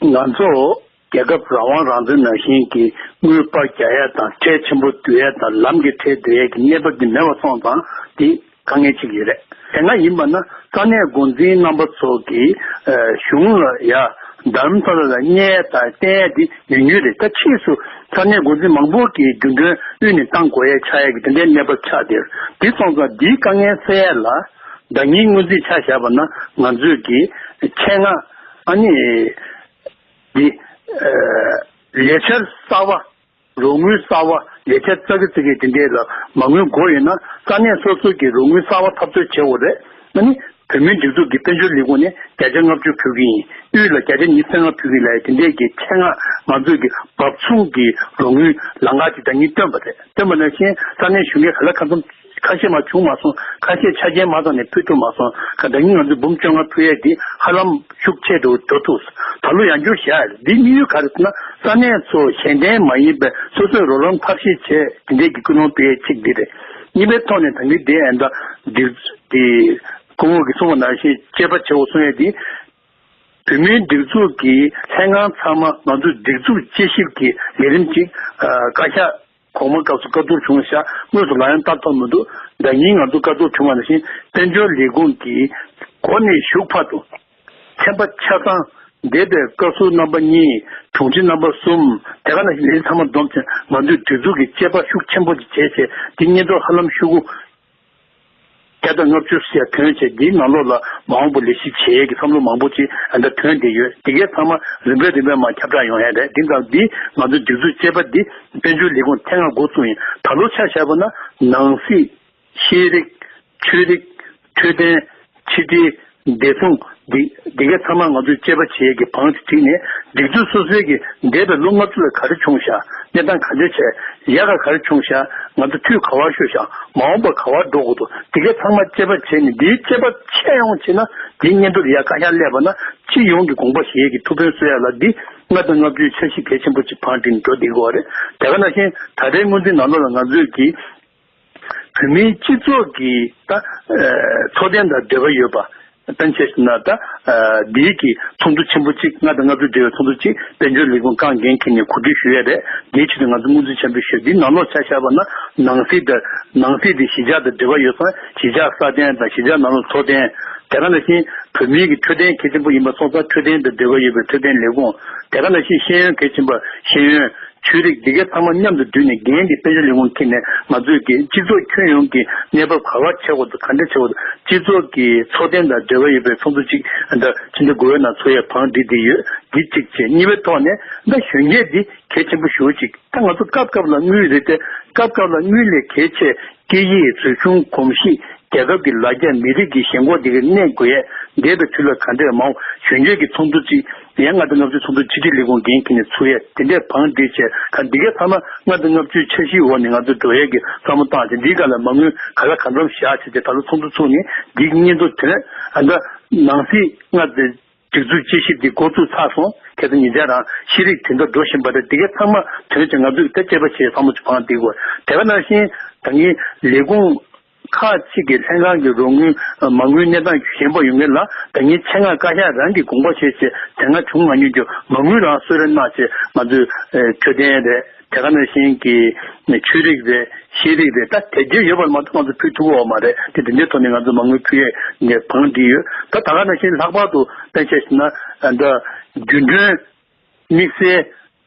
ང་ཚོ་ རྒྱལ་ཁབ་རང་དབང་རང་བཙན་ནང་བཞིན་གྱི་དངུལ་སྤར་རྒྱག་ཡ་དང་ཁྲལ་ཆེན་པོ་བསྡུ་ཡ་དང་ལམ་གྱི་ཁྲལ་བསྡུ་ཡ་གི་གནས་བབ་དེ་མེད་པ་སོང་ཙང་དེ་དཀའ་ངལ་ཅིག་ཡོད་རེད། དེ་སྔ་ཡིན་པ་ན་ས་གནས་འགོ་འཛིན་རྣམ་པ་ཚོ་གིས་གཞུང་ལ་ཡ་རྡ་རམ་ས་ལ་ལ་གཉེར་ཡ་དང་བརྟེན་ཡ་དེ་ཉུང་ཉུང་རེད། ད་ཕྱིས་སུ་ས་གནས་འགོ་འཛིན་མང་པོ་གིས་རྒྱུན་གྲོན་དབུས་ནས་བཏང་དགོས་ཡ་ཆགས་ཡ་གི་དེ་འདྲའི་གནས་བབ་ཆགས་བསྡད་ཡོད་རེད། དེ་སོང་ཙང་དེའི་དཀའ་ངལ་སེལ་ཡ་ལ་ཟླ་ཉིན་སྔོན་རྩིས་ཆ་བཞག་པ་ན་ང་ཚོས་ཀྱི་ཆེད་མངགས་ཨ་ནི། འདི། ལས་འཆར་གསར་བ། རོགས་དངུལ་གསར་བ། ལས་འཆར་རྩ་གི་རྩ་གི་དེ་འདྲས་ལ་མ་དངུལ་དགོས་ཡོད་ན་ས་གནས་སོ་སོ་གི་རོགས་དངུལ་གསར་བ་ཐབས་འཚོལ་བྱེད་དགོས་རེད། ཨ་ནི་བོད་མིའི་སྒྲིག་འཛུགས་ཀྱི་དཔལ་འབྱོར་ལས་ཁུངས་ནས་བརྒྱ་ཆ་ལྔ་བཅུ་ཕུལ་གྱི་ཡིན། དབུས་ལ་བརྒྱ་ཆ་ཉི་ཤུ་རྩ་ལྔ་ཕུལ་གྱི་ལ་དེ་འདྲས་ཀྱི་ཆེད་མངགས་ང་ཚོས་ཀྱི་བབ་མཚུངས་ཀྱི་རོགས་དངུལ་ལམ་ཁ་ཅིག་ད་ཉིད་བཏོན་པ་རེད། བཏོན་པ་ནང་བཞིན་ས་གནས་གཞུང་གིས་ག་ལ་གང་འཚམ། ཁ་ཤས་མར་བྱུང་མ་སོང་། ཁ་ཤས་ཆ་རྐྱེན་མ་ཚང་ནས་ཕུལ་ཐུབ་མ་སོང་། ཁ་ད་ནི་ང་ཚོས་འབུམ་བཅོ་ལྔ་ཕུལ་ཡས་འདི་ཧ་ལམ་ཤུགས་ཆེ་རུ་འགྲོ་ཐུབ། ད་ལོ་ཡང་བསྐྱར་བཞག་ཡ་རེད། འདི་དམིགས་ཡུལ་ག་རེ་ཟེར་ན་ས་གནས་ཚོ་གཞན་བརྟེན་མ་ཡིན་པའི་སོ་སོས་རོགས་རམ་ཐབས་ཤེས་བྱས་དེ་འདྲས་ཀྱི་ཀུན་སློང་སྤེལ་ཡས་གཅིག་འདི་རེད། གཉིས་པའི་ཐོག་ནས་ད་ནི་དེ་ཨ་འདྲ་འདི་འདི་སྐུ་ངོ་གིས་གསུངས་པ་ནང་བཞིན་དཔྱད་པ་བྱེད་དགོས་གསུང་ཡས་འདི་བོད་མིའི་སྒྲིག་འཛུགས་ཀྱི་ལྷན་ཁང་ཚང་མ་ང་ཚོའི་སྒྲིག་འཛུགས་དཔྱད་ཞིབ་ཀྱི་ལས་རིམ་གཅིག་བཀའ་ཤག་གོང་མ་སྐབས་སུ་བཀའ་བསྡུར་བྱུང་ཤག་དངོས་སུ་ལག་ཡང་བསྟར་ཐུབ་མི་འདུག་ཟླ་ཉིན་ང་ཚོ་བཀའ་བསྡུར་བྱུང་བ་ནང་བཞིན་དཔལ་འབྱོར་ལས་ཁུངས་ཀྱིས་འགོ་ནས་མཇུག་བར་དུ་ཚན་པ་ཆ་ཚང་འདས་པའི་བཀའ་ཟུར་རྣམ་པ་གཉིས། དྲུང་ཆེ་རྣམ་པ་གསུམ། དེ་ག་ནང་བཞིན་ལས་ཚང་མ་བསྡོམས་བྱས་ང་ཚོའི་སྒྲིག་འཛུགས་ཀྱི་དཔྱད་པ་ཤུགས་ཆེན་པོ་ཅིག་བྱས་བྱས་འདི་སྙན་ཐོ་ཧ་ལམ་ཤོག་གུ་བརྒྱ་དང་ལྔ་བཅུ་ཞིག་ཐོན་བྱས་འདིའི་ནང་ལོགས་ལ་མ་འོངས་པ་ལས་གཞི་བྱེད་ཡས་ཀྱི་བསམ་བློ་མང་པོ་ཅིག་ཨ་ད་ཐོན་བསྡད་ཡོད། དེ་གའི་ཚང་མ་རིམ་པས་རིམ་པས་མར་ཁྱབ་བསྒྲགས་ཡོང་ཡས་རེད། འདི་དང་འདི་ང་ཚོའི་སྒྲིག་འཛུགས་དཔྱད་པ་འདི་དཔལ་འབྱོར་ལས་ཁུངས་ཐེངས་ལྔ་འགོ་བཙུགས་ཡིན། ད་ལོ་ཆ་བཞག་པ་ན་ནང་སྲིད། ཤེས་རིག་ཆོས་རིག་འཕྲོད་བསྟེན། ཕྱི་དྲིལ། བདེ་སྲུང་། འདི་འདི་གའི་ཚང་མ་ང་ཚོས་དཔྱད་པ་བྱེད་ཡས་ཀྱི་བང་དེ་བསྒྲིགས་ནས་སྒྲིག་འཛུགས་སོ་སོའི་གི་འདས་པའི་ལོ་ལྔ་བཅུ་ལ་ག་རེ་བྱུང་ཤག་གནས་སྟངས་ག་འདྲ་བྱས། ཡག་ག་ག་རེ་བྱུང་ཤག་ང་ཚོ་འཐུས་ག་བར་ཤོར་ཤག་མ་འོངས་པ་ག་བར་འགྲོ་དགོས་འདུག་འདི་གའི་ཚང་མ་དཔྱད་པ་བྱས་ནས་འདིའི་དཔྱད་པ་ཆད་ཡོང་བྱས་ན་འདིའི་སྙན་ཐོ་ལ་ཡ་བཀའ་ཤག་སླེབས་པ་ན་སྤྱི་ཡོངས་ཀྱི་དགོངས་པ་བཞེས་ཡས་ཀྱི་ཐུགས་ཕན་གསོས་ཡ་ལ་འདི་ལྔ་དང་ལྔ་བཅུའི་འཆར་གཞི་གལ་ཆེན་པོ་ཅིག་བང་བསྒྲིགས་ནས་འགྲོ་བསྡད་དགོས་པ་རེད། དེ་ག་ནང་བཞིན་ད་ལྟའི་སྔོན་རྩིས་ནང་ལོགས་ལ་ང་ཚོས་ཀྱི་བོད་མིའི་སྤྱི་ཚོགས་ཀྱི་ད་ཚོགས་ཐེངས་དང་འབྲེལ་བ་ཡོད་པ། དཔེར་ན་ཆ་བཞག་ན་ད་འདིའི་གི་ཚོགས་འདུ་ཆེན་པོ་གཅིག་ལྔ་དང་ལྔ་བཅུ་འབྲེལ་བའི་ཚོགས་འདུ་གཅིག་དཔལ་འབྱོར་ལས་ཁུངས་ཁག་འགན་འཁྱེར་ནས་གོ་སྒྲིག་ཞུ་ཡས་རེད། འདིའི་ཆེད་དུ་ང་ཚོ་སྔོན་རྩིས་ཆེན་པོ་ཞུས། འདིའི་ནང་ལོགས་ཆ་བཞག་པ་ན་ནང་སྲིད་དང་ནང་སྲིད་དེ་གཞིས་ཆགས་དང་འབྲེལ་བ་ཡོད་ཙང་གཞིས་ཆགས་སྲ་བརྟན་དང་གཞིས་ཆགས་ནང་ལོགས་ཚོགས་ཐེངས། དེ་ག་ནང་བཞིན་བོད་མིའི་གི་འཕྲོད་བསྟེན་གལ་ཆེན་པོ་ཡིན་པ་སོང་ཙང་འཕྲོད་བསྟེན་དང་འབྲེལ་བ་ཡོད་པའི་འཕྲོད་བསྟེན་ལས་ཁུངས། དེ་ག་ནང་བཞིན་ཤེས་ཡོན་གལ་ཆེན་པ་ཤེས་ཡོན། ཆོས་རིག་འདི་གའི་ཚང་མ་མཉམ་དུ་བསྡུས་ནས་འགན་འདི་དཔལ་འབྱོར་ལས་ཁུངས་འཁྱེར་ནས་ང་ཚོས་ཀྱི་སྤྱི་ཚོགས་ཁྱོན་ཡོངས་ཀྱི་གནས་བབ་ག་བ་ཆགས་དགོས་འདུག་ག་འདྲ་ཆགས་དགོས་འདུག་སྤྱི་ཚོགས་ཀྱི་ཚོགས་ཐེངས་དང་འབྲེལ་བ་ཡོད་པའི་ཚོགས་འདུ་གཅིག་ད་ཕྱི་ཟླ་དགུ་པའི་ནང་ཚོགས་ཡས་བང་བསྒྲིགས་བསྡད་ཡོད། འདི་གཅིག་བྱས། གཉིས་པའི་ཐོག་ནས་ད་གཞོན་སྐྱེས་འདི་གལ་ཆེན་པོ་ཞེ་པོ་ཅིག་ད་ང་ཚོ་སྐབས་སྐབས་ལ་དངུལ་རེད་དེ་སྐབས་སྐབས་ལ་དངུལ་ལས་གལ་ཆེ། སྐད་ཡིག་རིག་གཞུང་གོམས་གཤིས། རྒྱལ་ཁབ་ཀྱི་ལ་རྒྱ། མི་རིགས་ཀྱི་ཞེན་ཁོག་འདི་གའི་གནས་དགོས་ཡས། འདས་པའི་དུས་ལ་ག་འདྲས་མང་གཞོན་སྐྱེས་ཀྱི་ཚོགས་འདུ་གཅིག་ཡང་ལྔ་དང་ལྔ་བཅུ་ཚོགས་འདུ་ཕྱི་དྲིལ་ལས་ཁུངས་འགན་འཁྱེར་ནས་ཚུགས་ཡས་དེ་འདྲས་བང་བསྒྲིགས་བྱས། ག་འདི་གའི་ཚང་མ་ལྔ་དང་ལྔ་བཅུའི་འཆར་གཞིའི་འོག་ནས་ང་ཚོ་འགྲོ་ཡས་ཀྱི་བསམ་བློ་བཏང་བྱས། འདིའི་སྒང་ལ་མ་དངུལ་ག་ལ་ག་འཚམ་བཞག་བྱས་ཏེ་ད་ལོ་ཚོགས་འདུ་ཚུགས་ནས་འདིའི་སྙན་ཐོ་ཐོན། ཨ་ད་ནང་སྲིད་ལྔ་དེ། སྒྲིག་འཛུགས་དཔྱད་ཞིབ་འདི་འགོ་བཙུགས་ཚར་སོང་། ཁ་སང་ཉེ་ཆར་རང་ཤེས་རིག་དོན་དག་འགྲོ་བཞིན་པ་རེད། འདི་གའི་ཚང་མ་དོན་ཆེ་ང་ཚོས་ད་དཔྱད་པ་བྱས་བསམ་བློ་ཅིག་བང་བསྒྲིགས་དགོས། དེ་ག་ནང་བཞིན་ད་ངའི་ལས་ཁུངས་ཁག་ཅིག་གི་ལྷན་ཁང་གི་རོགས་དངུལ་མ་དངུལ་གནས་སྟངས་ཞན་པ་ཡོང་མཁན་ལ་ད་ངའི་ཆེད་མངགས་བཀའ་ཤག་རང་གིས་དགོངས་པ་བཞེས་བྱས་དེ་སྔ་བྱུང་མ་མྱོང་རྒྱུ་མ་དངུལ་རང་གསོལ་རས་གནང་བྱས་ང་ཚོས་འཕྲོད་བསྟེན་རེད། དེ་ག་ནང་བཞིན་གྱི་ཆོས་རིག་རེད། ཤེས་རིག་རེད། ད་དེ་རྒྱུ་ཡོད་པར་མ་གཏོགས་ང་ཚོ་ཕུལ་ཐུབ་ཀྱི་ཡོད་མ་རེད་དེ། དེ་འདྲའི་ཐོག་ནས་ང་ཚོ་མ་དངུལ་ཕུལ་ཡས་ནས་བང་བསྒྲིགས་ཡོད། ད་ད་ག་ནང་བཞིན་ལྷག་པར་དུ་དཔེར་ན་ཆ་བཞག་ན་ད་རྒྱུན་གྲོན་དམིགས་བསལ་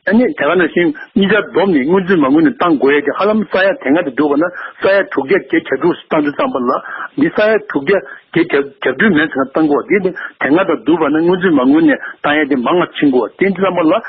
ཨ་ནི་དེ་ག་ནང་བཞིན་གཉིས་ཆར་བསྡོམས་ནས་སྔོན་རྩིས་མ་དངུལ་ནས་བཏང་དགོས་ཡས་དེ་ཧ་ལམ་ས་ཡ་དེ་སྔ་དེ་བསྡུར་བ་ན་ས་ཡ་དྲུག་བརྒྱ་བརྒྱད་གྱ་དྲུག་བཏང་དུས་ཙམ་པ་ལ་འདི་ས་ཡ་དྲུག་བརྒྱ་བརྒྱད་གྱ་གྱ་དྲུག་མིན་ཙང་བཏང་གོ། དེ་ནི་དེ་སྔ་དང་བསྡུར་བ་ན་སྔོན་རྩིས་མ་དངུལ་ནས་བཏང་ཡས་དེ་མང་བ་ཕྱིན་གོ། དེ་ཙམ་པ་ལ་ཨ་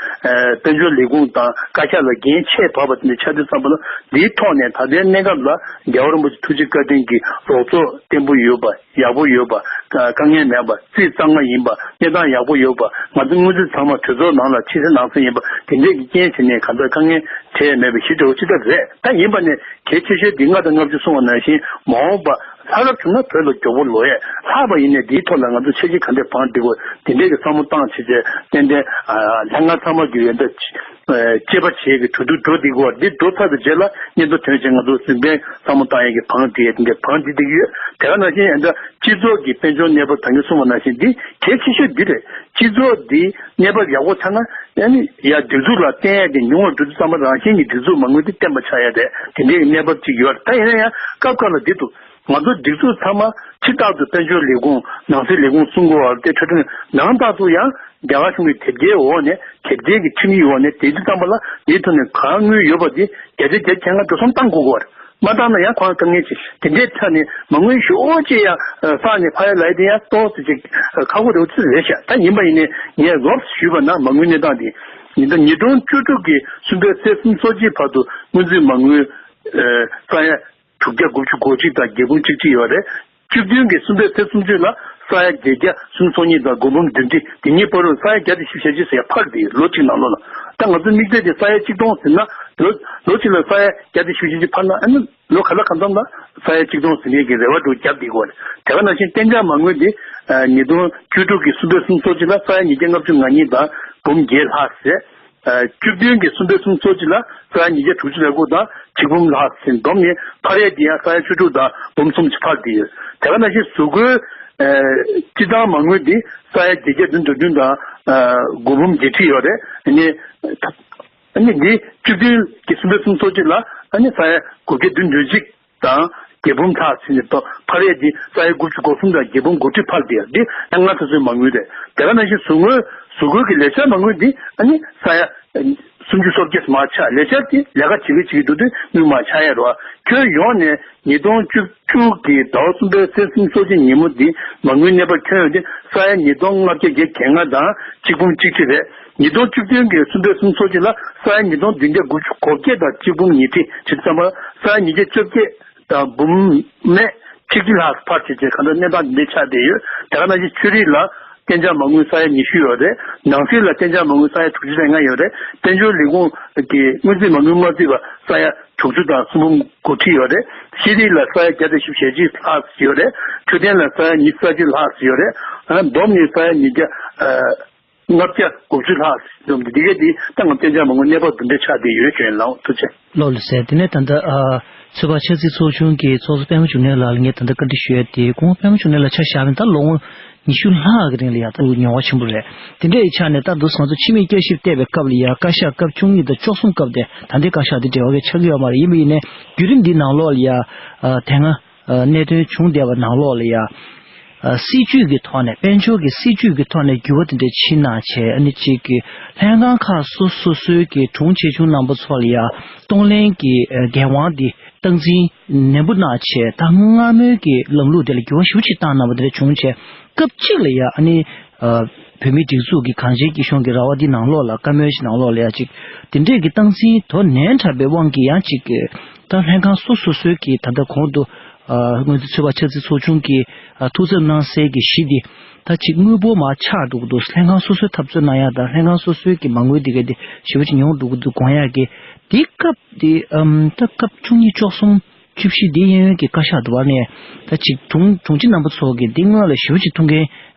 དཔལ་འབྱོར་ལས་ཁུངས་དང་བཀའ་ཤག་ལ་འགན་ཆེ་བབས་པ་དེ་འདྲ་ཆགས་དུས་ཙམ་པ་ལ་འདིའི་ཐོག་ནས་ད་ལྟའི་གནས་སྐབས་ལ་རྒྱལ་བ་རིན་པོ་ཆེ་ཐུགས་རྗེ་བཀའ་དྲིན་གྱིས་རོགས་ཚོགས་བརྟན་པོ་ཡོད་པ། ཡག་པོ་ཡོད་པ། དཀའ་ངལ་མེད་པ། རྩིས་གཙང་མ་ཡིན་པ། གནས་སྟངས་ཡག་པོ་ཡོད་པ། ང་ཚོ་སྔོན་རྩིས་ཚང་མ་གྲོས་ཚོགས་ནང་ལ་ཕྱི་གསལ་ནང་གསལ་ཡིན་པ་དེ་འདྲས་ཀྱི་རྐྱེན་བྱས་ནས་གང་ལྟར་དཀའ་ངལ་འཕྲད་མེད་པའི་གཞི་འདྲ་བོ་ཅིག་ད་རེད། ད་ཡིན་པ་ནས་གལ་ཆེ་ཤོས་འདི་ལྔ་དང་ལྔ་བཅུ་གསུངས་པ་ནང་བཞིན་མ་འོངས་པ་ ལྷག་རབ་བྱུང་ན་བོད་ལ་མགྱོགས་པོ་ལོག་ཡས། ལྷག་པ་ཡིན་ནའི་འདིའི་ཐོག་ལ་ང་ཚོ་ཆབ་སྲིད་ག་འདྲས་བང་སྒྲིག་དགོས། དེ་འདྲས་ཀྱི་བསམ་བློ་བཏང་བྱས་བྱས་ཏན་ཏན་ལྷན་ཁང་ཚང་མ་གི་ཡོན་ཏན་ཅེས་པ་བྱེད་ཀྱི་གྲོས་བསྡུར་འགྲོ་བསྡད་ཀྱི་ཡོད་རེད། འདི་འགྲོ་ཚར་དུས་རྗེས་ལ་སྙན་ཐོ་ཐོན་བྱས་ང་ཚོ་ཟིན་པའི་བསམ་བློ་བཏང་ཡས་ཀྱི་བང་སྒྲིག་ཡས་དེ་འདྲས་བང་སྒྲིག་བསྡད་ཀྱི་ཡོད། དེ་ག་ནང་བཞིན་ཡང་ད་སྤྱི་ཚོགས་ཀྱི་དཔལ་འབྱོར་གནས་བབ་ད་གིན་གསུངས་པ་ནང་བཞིན་འདི་གལ་ཆེ་ཤོས་འདི་རེད། སྤྱི་ཚོགས་འདི་གནས་བབ་ཡག་པོ་ཆགས་ན་ཨ་ནི་ཡ་སྒྲིག་འཛུགས་ལ་བརྟེན་ཡས་དེ་ཉུང་བར་འགྲོ་དུས་ཙམ་པ་རང་བཞིན་གྱི་སྒྲིག་འཛུགས་མ་དངུལ་འདི་བརྟན་པ་ཆགས་ཡས་རེད། དེ་འདྲའི་གནས་བབ་ཅིག་ཡོད་རེད། ད་ཡིན་ན་ཡང་སྐབས་འགའ་ལ་འདི་འདུག་ང་ཚོ་སྒྲིག་འཛུགས་ཚང་མ་ཕྱི་ལྟར་དུ་དཔལ་འབྱོར་ལས་ཁུངས་ནང་སྲིད་ལས་ཁུངས་གསུང་དགོས་པ་དེ་འཕྲོས་དོན་ནང་ལྟར་དུ་ཡང་རྒྱ་གར་གཞུང་གི་དེབ་སྐྱེལ་འོག་ནས་དེབ་སྐྱེལ་གྱི་ཁྲིམས་ཡིག་འོག་ནས་དེ་དུས་ཙམ་པ་ལ་དེའི་ཐོག་ནས་གང་དངུལ་ཡོད་པ་དེ་བརྒྱ་ཆ་བརྒྱ་བརྒྱ་ལྔ་འགྲོ་སོང་བཏང་དགོས་ཀྱི་ཡོད་རེད། མ་བཏང་ན་ཡང་ཁོ་རང་དཀའ་ངལ་ཆེ། དེ་འདྲའི་ཆ་ནས་མ་དངུལ་ཞེ་པོ་ཅིག་ཡང་བསགས་ནས་ཕར་ཡ་ལ་ཡ་དེ་ཡང་ཏོག་ཙམ་ཅིག་ཁག་པོ་རེད་པ། དེ་རེད་ཤག་ད་ཡིན་པ་ཡིན་ནའི་ངས་ལོབས་ཞུས་པ་ན་མ་དངུལ་གནས་སྟངས་དེ་ཉིས་སྟོང་ཉིས་སྟོང་བཅུ་དྲུག་གི་གསུམ་པའི་ཚེས་སུམ་ཅུ་སོ་གཅིག་བར་དུ་སྔོན་རྩིས་མ་དངུལ་ས་ཡ་དྲུག་བརྒྱ་དགུ་བཅུ་གོ་གཅིག་དང་བརྒྱད་འབུམ་གཅིག་གཅིག་ཡོད་རེད། བཅུ་བདུན་གྱི་གསུམ་པའི་ཚེས་སུམ་ཅུ་ལ་ས་ཡ་བརྒྱད་བརྒྱ་སུམ་ཅུ་སོ་གཉིས་དང་དགུ་འབུམ་བདུན་ཁྲི། དེ་གཉིས་བར་དུ་ས་ཡ་བརྒྱ་དང་བཞི་བཅུ་ཞེ་གཅིག་ཟེར་ཡ་འཕར་བསྡད་ཡོད། ལོ་གཅིག་ནང་ལོགས་ལ། ད་ང་ཚོ་དམིགས་བསལ་དེ་ས་ཡ་གཅིག་སྟོང་ཟེར་ན་ལོ་ལོ་གཅིག་ལ་ས་ཡ་བརྒྱ་དང་བཞི་བཅུ་ཞེ་གཅིག་འཕར་ན་ཨ་ནི་ལོ་ག་ལ་གང་འཚམ་ལ་ས་ཡ་གཅིག་སྟོང་ཟིན་ཡས་ཀྱི་རེ་བ་འདྲ་བོ་བརྒྱབ་བསྡད་ཀྱི་ཡོད་རེད། དེ་ག་ནང་བཞིན་གཏན་འཇགས་མ་དངུལ་དེ་ཉིས་སྟོང་བཅུ་དྲུག་གི་གསུམ་པའི་ཚེས་སུམ་ཅུ་སོ་གཅིག་ལ་ས་ཡ་ཉིས་བརྒྱ་ལྔ་བཅུ་ང་གཉིས་དང་འབུམ་བརྒྱད་ལྷག་ཟེར། བཅུ་བདུན་གྱི་གསུམ་པའི་ཚེས་སུམ་ཅུ་སོ་གཅིག་ལ་ས་ཡ་ཉིས་བརྒྱ་དྲུག་ཅུ་རེ་དགུ་དང་ཆིག་འབུམ་ལྷག་ཟིན། བསྡོམས་ནས་འཕར་ཡས་དེ་ཡང་ས་ཡ་བཅུ་དྲུག་དང་འབུམ་སུམ་ཅུ་འཕར་བསྡད་ཡོད། དེ་ག་ནང་བཞིན་གཟུགས་པོའི་སྤྱི་བཏང་མ་དངུལ་འདི་ས་ཡ་བརྒྱད་བརྒྱ་བདུན་དོན་བདུན་དང་དགུ་འབུམ་བརྒྱད་ཁྲི་ཡོད་རེད། ཨ་ནི་ཨ་ནི་འདི་བཅུ་བདུན་གྱི་གསུམ་པའི་ཚེས་སུམ་ཅུ་སོ་གཅིག་ལ་ཨ་ནི་ས་ཡ་དགུ་བརྒྱ་བདུན་དོན་གཅིག་དང་བརྒྱད་འབུམ་ལྷག་ཟིན་ནས་ཏོག་འཕར་ཡས་འདི་ས་ཡ་དགུ་བཅུ་གོ་གསུམ་དང་བརྒྱད་འབུམ་དགུ་ཁྲི་འཕར་བསྡད་ཡོད། འདི་ལྷན་ཁང་སོ་སོའི་མ་དངུལ་རེད། དེ་ག་ནང་བཞིན་གཟུགས་པོའི་གཟུགས་པོའི་གི་ལས་འཆར་མ་དངུལ་འདི་ཨ་ནི་ས་ཡ་སུམ་ཅུ་སོ་བརྒྱད་མར་ཆག་ལས་འཆར་དེ་ལས་ཀ་བྱེད་ཀྱི་བྱེད་ཀྱི་འདུག་དུས་དངུལ་མར་ཆག་ཡ་རེད་བ། ཁྱོན་ཡོངས་ནས་ཉིས་སྟོང་བཅུ་དྲུག་གི་ཟླ་བ་གསུམ་པའི་ཚེས་སུམ་ཅུ་སོ་གཅིག་ཉིན་མོ་འདི་མ་དངུལ་གནས་བབ་ཁྱོན་ཡོངས་དེ་ས་ཡ་ཉིས་སྟོང་ལྔ་བརྒྱ་བརྒྱད་ཅུ་གྱ་ལྔ་དང་ཆིག་འབུམ་གཅིག་ཁྲི་རེད། ཉིས་སྟོང་བཅུ་བདུན་གྱི་གསུམ་པའི་ཚེས་སུམ་ཅུ་སོ་གཅིག་ལ་ས་ཡ་ཉིས་སྟོང་བདུན་བརྒྱ་དགུ་བཅུ་གོ་བརྒྱད་དང་གཅིག་འབུམ་ཉིས་ཁྲི་བྱེད་ཙམ་པ་ས་ཡ་ཉིས་བརྒྱ་བཅོ་བརྒྱད་དང་འབུམ་མེད་ཆིག་ཁྲི་ལྷག་འཕར་བྱས་བྱས་གང་ལྟར་གནས་སྟངས་འདི་འདྲ་ཆགས་བསྡད་ཡོད། དེ་ག་ནང་བཞིན་ཆོས་རིག་ལ་གཏན་འཇགས་མ་དངུལ་ས་ཡ་ཉི་ཤུ་ཡོད་རེད། ནང་སྲིད་ལ་གཏན་འཇགས་མ་དངུལ་ས་ཡ་དྲུག་ཅུ་རེ་ལྔ་ཡོད་རེད། དཔལ་འབྱོར་ལས་ཁུངས་ཀྱི་སྔོན་རྩིས་མ་དངུལ་མ་བརྩིས་པ་ས་ཡ་དྲུག་ཅུ་དང་སུམ་འབུམ་དགུ་ཁྲི་ཡོད་རེད། ཤེས་རིག་ལ་ས་ཡ་བརྒྱ་དང་བཞི་བཅུ་ཞེ་གཅིག་ལྷག་ཡོད་རེད། འཕྲོད་བསྟེན་ལ་ས་ཡ་ཉི་ཤུ་རྩ་གཅིག་ལྷག་ཡོད་རེད། ཨ་བསྡོམས་ནས་ས་ཡ་ཉིས་བརྒྱ་ལྔ་བརྒྱ་དགུ་བཅུ་ལྷག་འཛོམས་ཏེ་འདི་གས་འདི་ད་ང་གཏན་འཇགས་མ་དངུལ་གནས་བབ་འདི་འདྲ་ཆགས་བསྡད་ཡོད་ཞུ་ཡིན་ལགས། ཐུགས་རྗེ་ཆེ། ལགས་ལགས་སོ། དེ་ནས་ད་ལྟ་ཨ་ཚོད་དཔག་ཆབ་སྲིད་ཚོགས་ཆུང་གི་ཚོགས་གཙོ་པད་མ་འབྱུང་གནས་ལགས་ལ་ངས་ད་ལྟ་བཀའ་འདྲི་ཞུ་ཡ་དེ་སྐུ་ངོ་པད་མ་འབྱུང་གནས་ལགས་ཆ་བཞག་པ་ཡིན་ན་ད་ལོ་ངོ་ཉི་ཤུ་ལྷག་གི་རིང་ལ་ཡ་ད་མྱོང་བ་ཆེན་པོ་རེད། དེ་འདྲ་ཡི་ཆ་ནས་ད་དུང་ང་ཚོ་ཕྱི་མིག་བསྐྱར་ཞིབ་བལྟས་པའི་སྐབས་ལ་ཡ་བཀའ་ཤག་སྐབས་བཅུ་གཉིས་དང་བཅུ་གསུམ་སྐབས་དེ་ད་ལྟའི་བཀའ་ཤག་དེ་འབྲེལ་བ་གི་ཆགས་ཀྱི་ཡོད་མ་རེད། ཡིན་པ་ཡིན་ནའི་བརྒྱུད་རིམ་འདིའི་ནང་ལོགས་ལ་ཡ་ཨ་དེ་སྔ་གནད་དོན་བྱུང་བསྡད་པ་ནང་ལོགས་ལ་ཡ། སྲིད་ཇུས་ཀྱི་ཐོག་ནས་དཔལ་འབྱོར་གྱི་སྲིད་ཇུས་ཀྱི་ཐོག་ནས་འགྱུར་བ་དེ་འདྲ་ཕྱིན་གནང་བྱས། ཨ་ནི་གཅིག་གི་ལྷན་ཁང་ཁག་སོ་སོ་སོའི་གི་དྲུང་ཆེ་ཆུང་རྣམ་པ་ཚོ་ལ་ཡ་གཏོང་ལེན་གྱི་འགན་དབང་དེ་སྟངས་འཛིན་ནན་པོ་གནང་བྱས། ད་སྔ་མོའི་གི་ལམ་ལུགས་དེ་ལ་འགྱུར་བ་ཞེ་པོ་ཅིག་བཏང་གནང་བ་དེ་འདྲ་བྱུང་བྱས། སྐབས་གཅིག་ལ་ཡ་ཨ་ནི་བོད་མིའི་སྒྲིག་འཛུགས་ཀྱི་གངས་ཅན་སྐྱིད་གཤོངས་ཀྱི་ར་བ་འདི་ནང་ལོགས་ལ་བཀའ་མོལ་ཞིག་ནང་ལོགས་ལ་ཡ་གཅིག་དེ་འདྲས་ཀྱི་སྟངས་འཛིན་དོ་ནན་དྲགས་པའི་དབང་གིས་ཡང་གཅིག་གི་ད་ལྷན་ཁང་སོ་སོ་སོའི་གི་ད་ལྟ་གོང་དུ། སྔོན་རྩིས་ཚོད་དཔག་ཆབ་སྲིད་ཚོགས་ཆུང་གིས་ཐུགས་འཚབ་གནང་སའི་གི་གཞི་འདི་ད་ཅིག་དངུལ་འབོར་མར་ཆག་འགྲོ་གི་འདུག་ལྷན་ཁང་སོ་སོའི་འཐབ་རྩོད་གནང་ཡག་དང་ལྷན་ཁང་སོ་སོའི་གི་མ་དངུལ་འདི་ག་དེ་ཞེ་པོ་ཅིག་ཉུང་འགྲོ་གི་འདུག་དགོངས་ཡག་གི་འདི་སྐབས་འདི་ཨམ་ད་སྐབས་བཅུ་གཉིས་བཅུ་གསུམ་བཅུ་བཞི་འདི་གཡས་གཡོན་གྱི་བཀའ་ཤག་ཏུ་བར་ནས་ད་ཅིག་དྲུང་དྲུང་ཆེ་རྣམ་པ་ཚོ་གི་འདི་སྔོན་ལ་ཞེ་པོ་ཅིག་ཐུགས་འགན་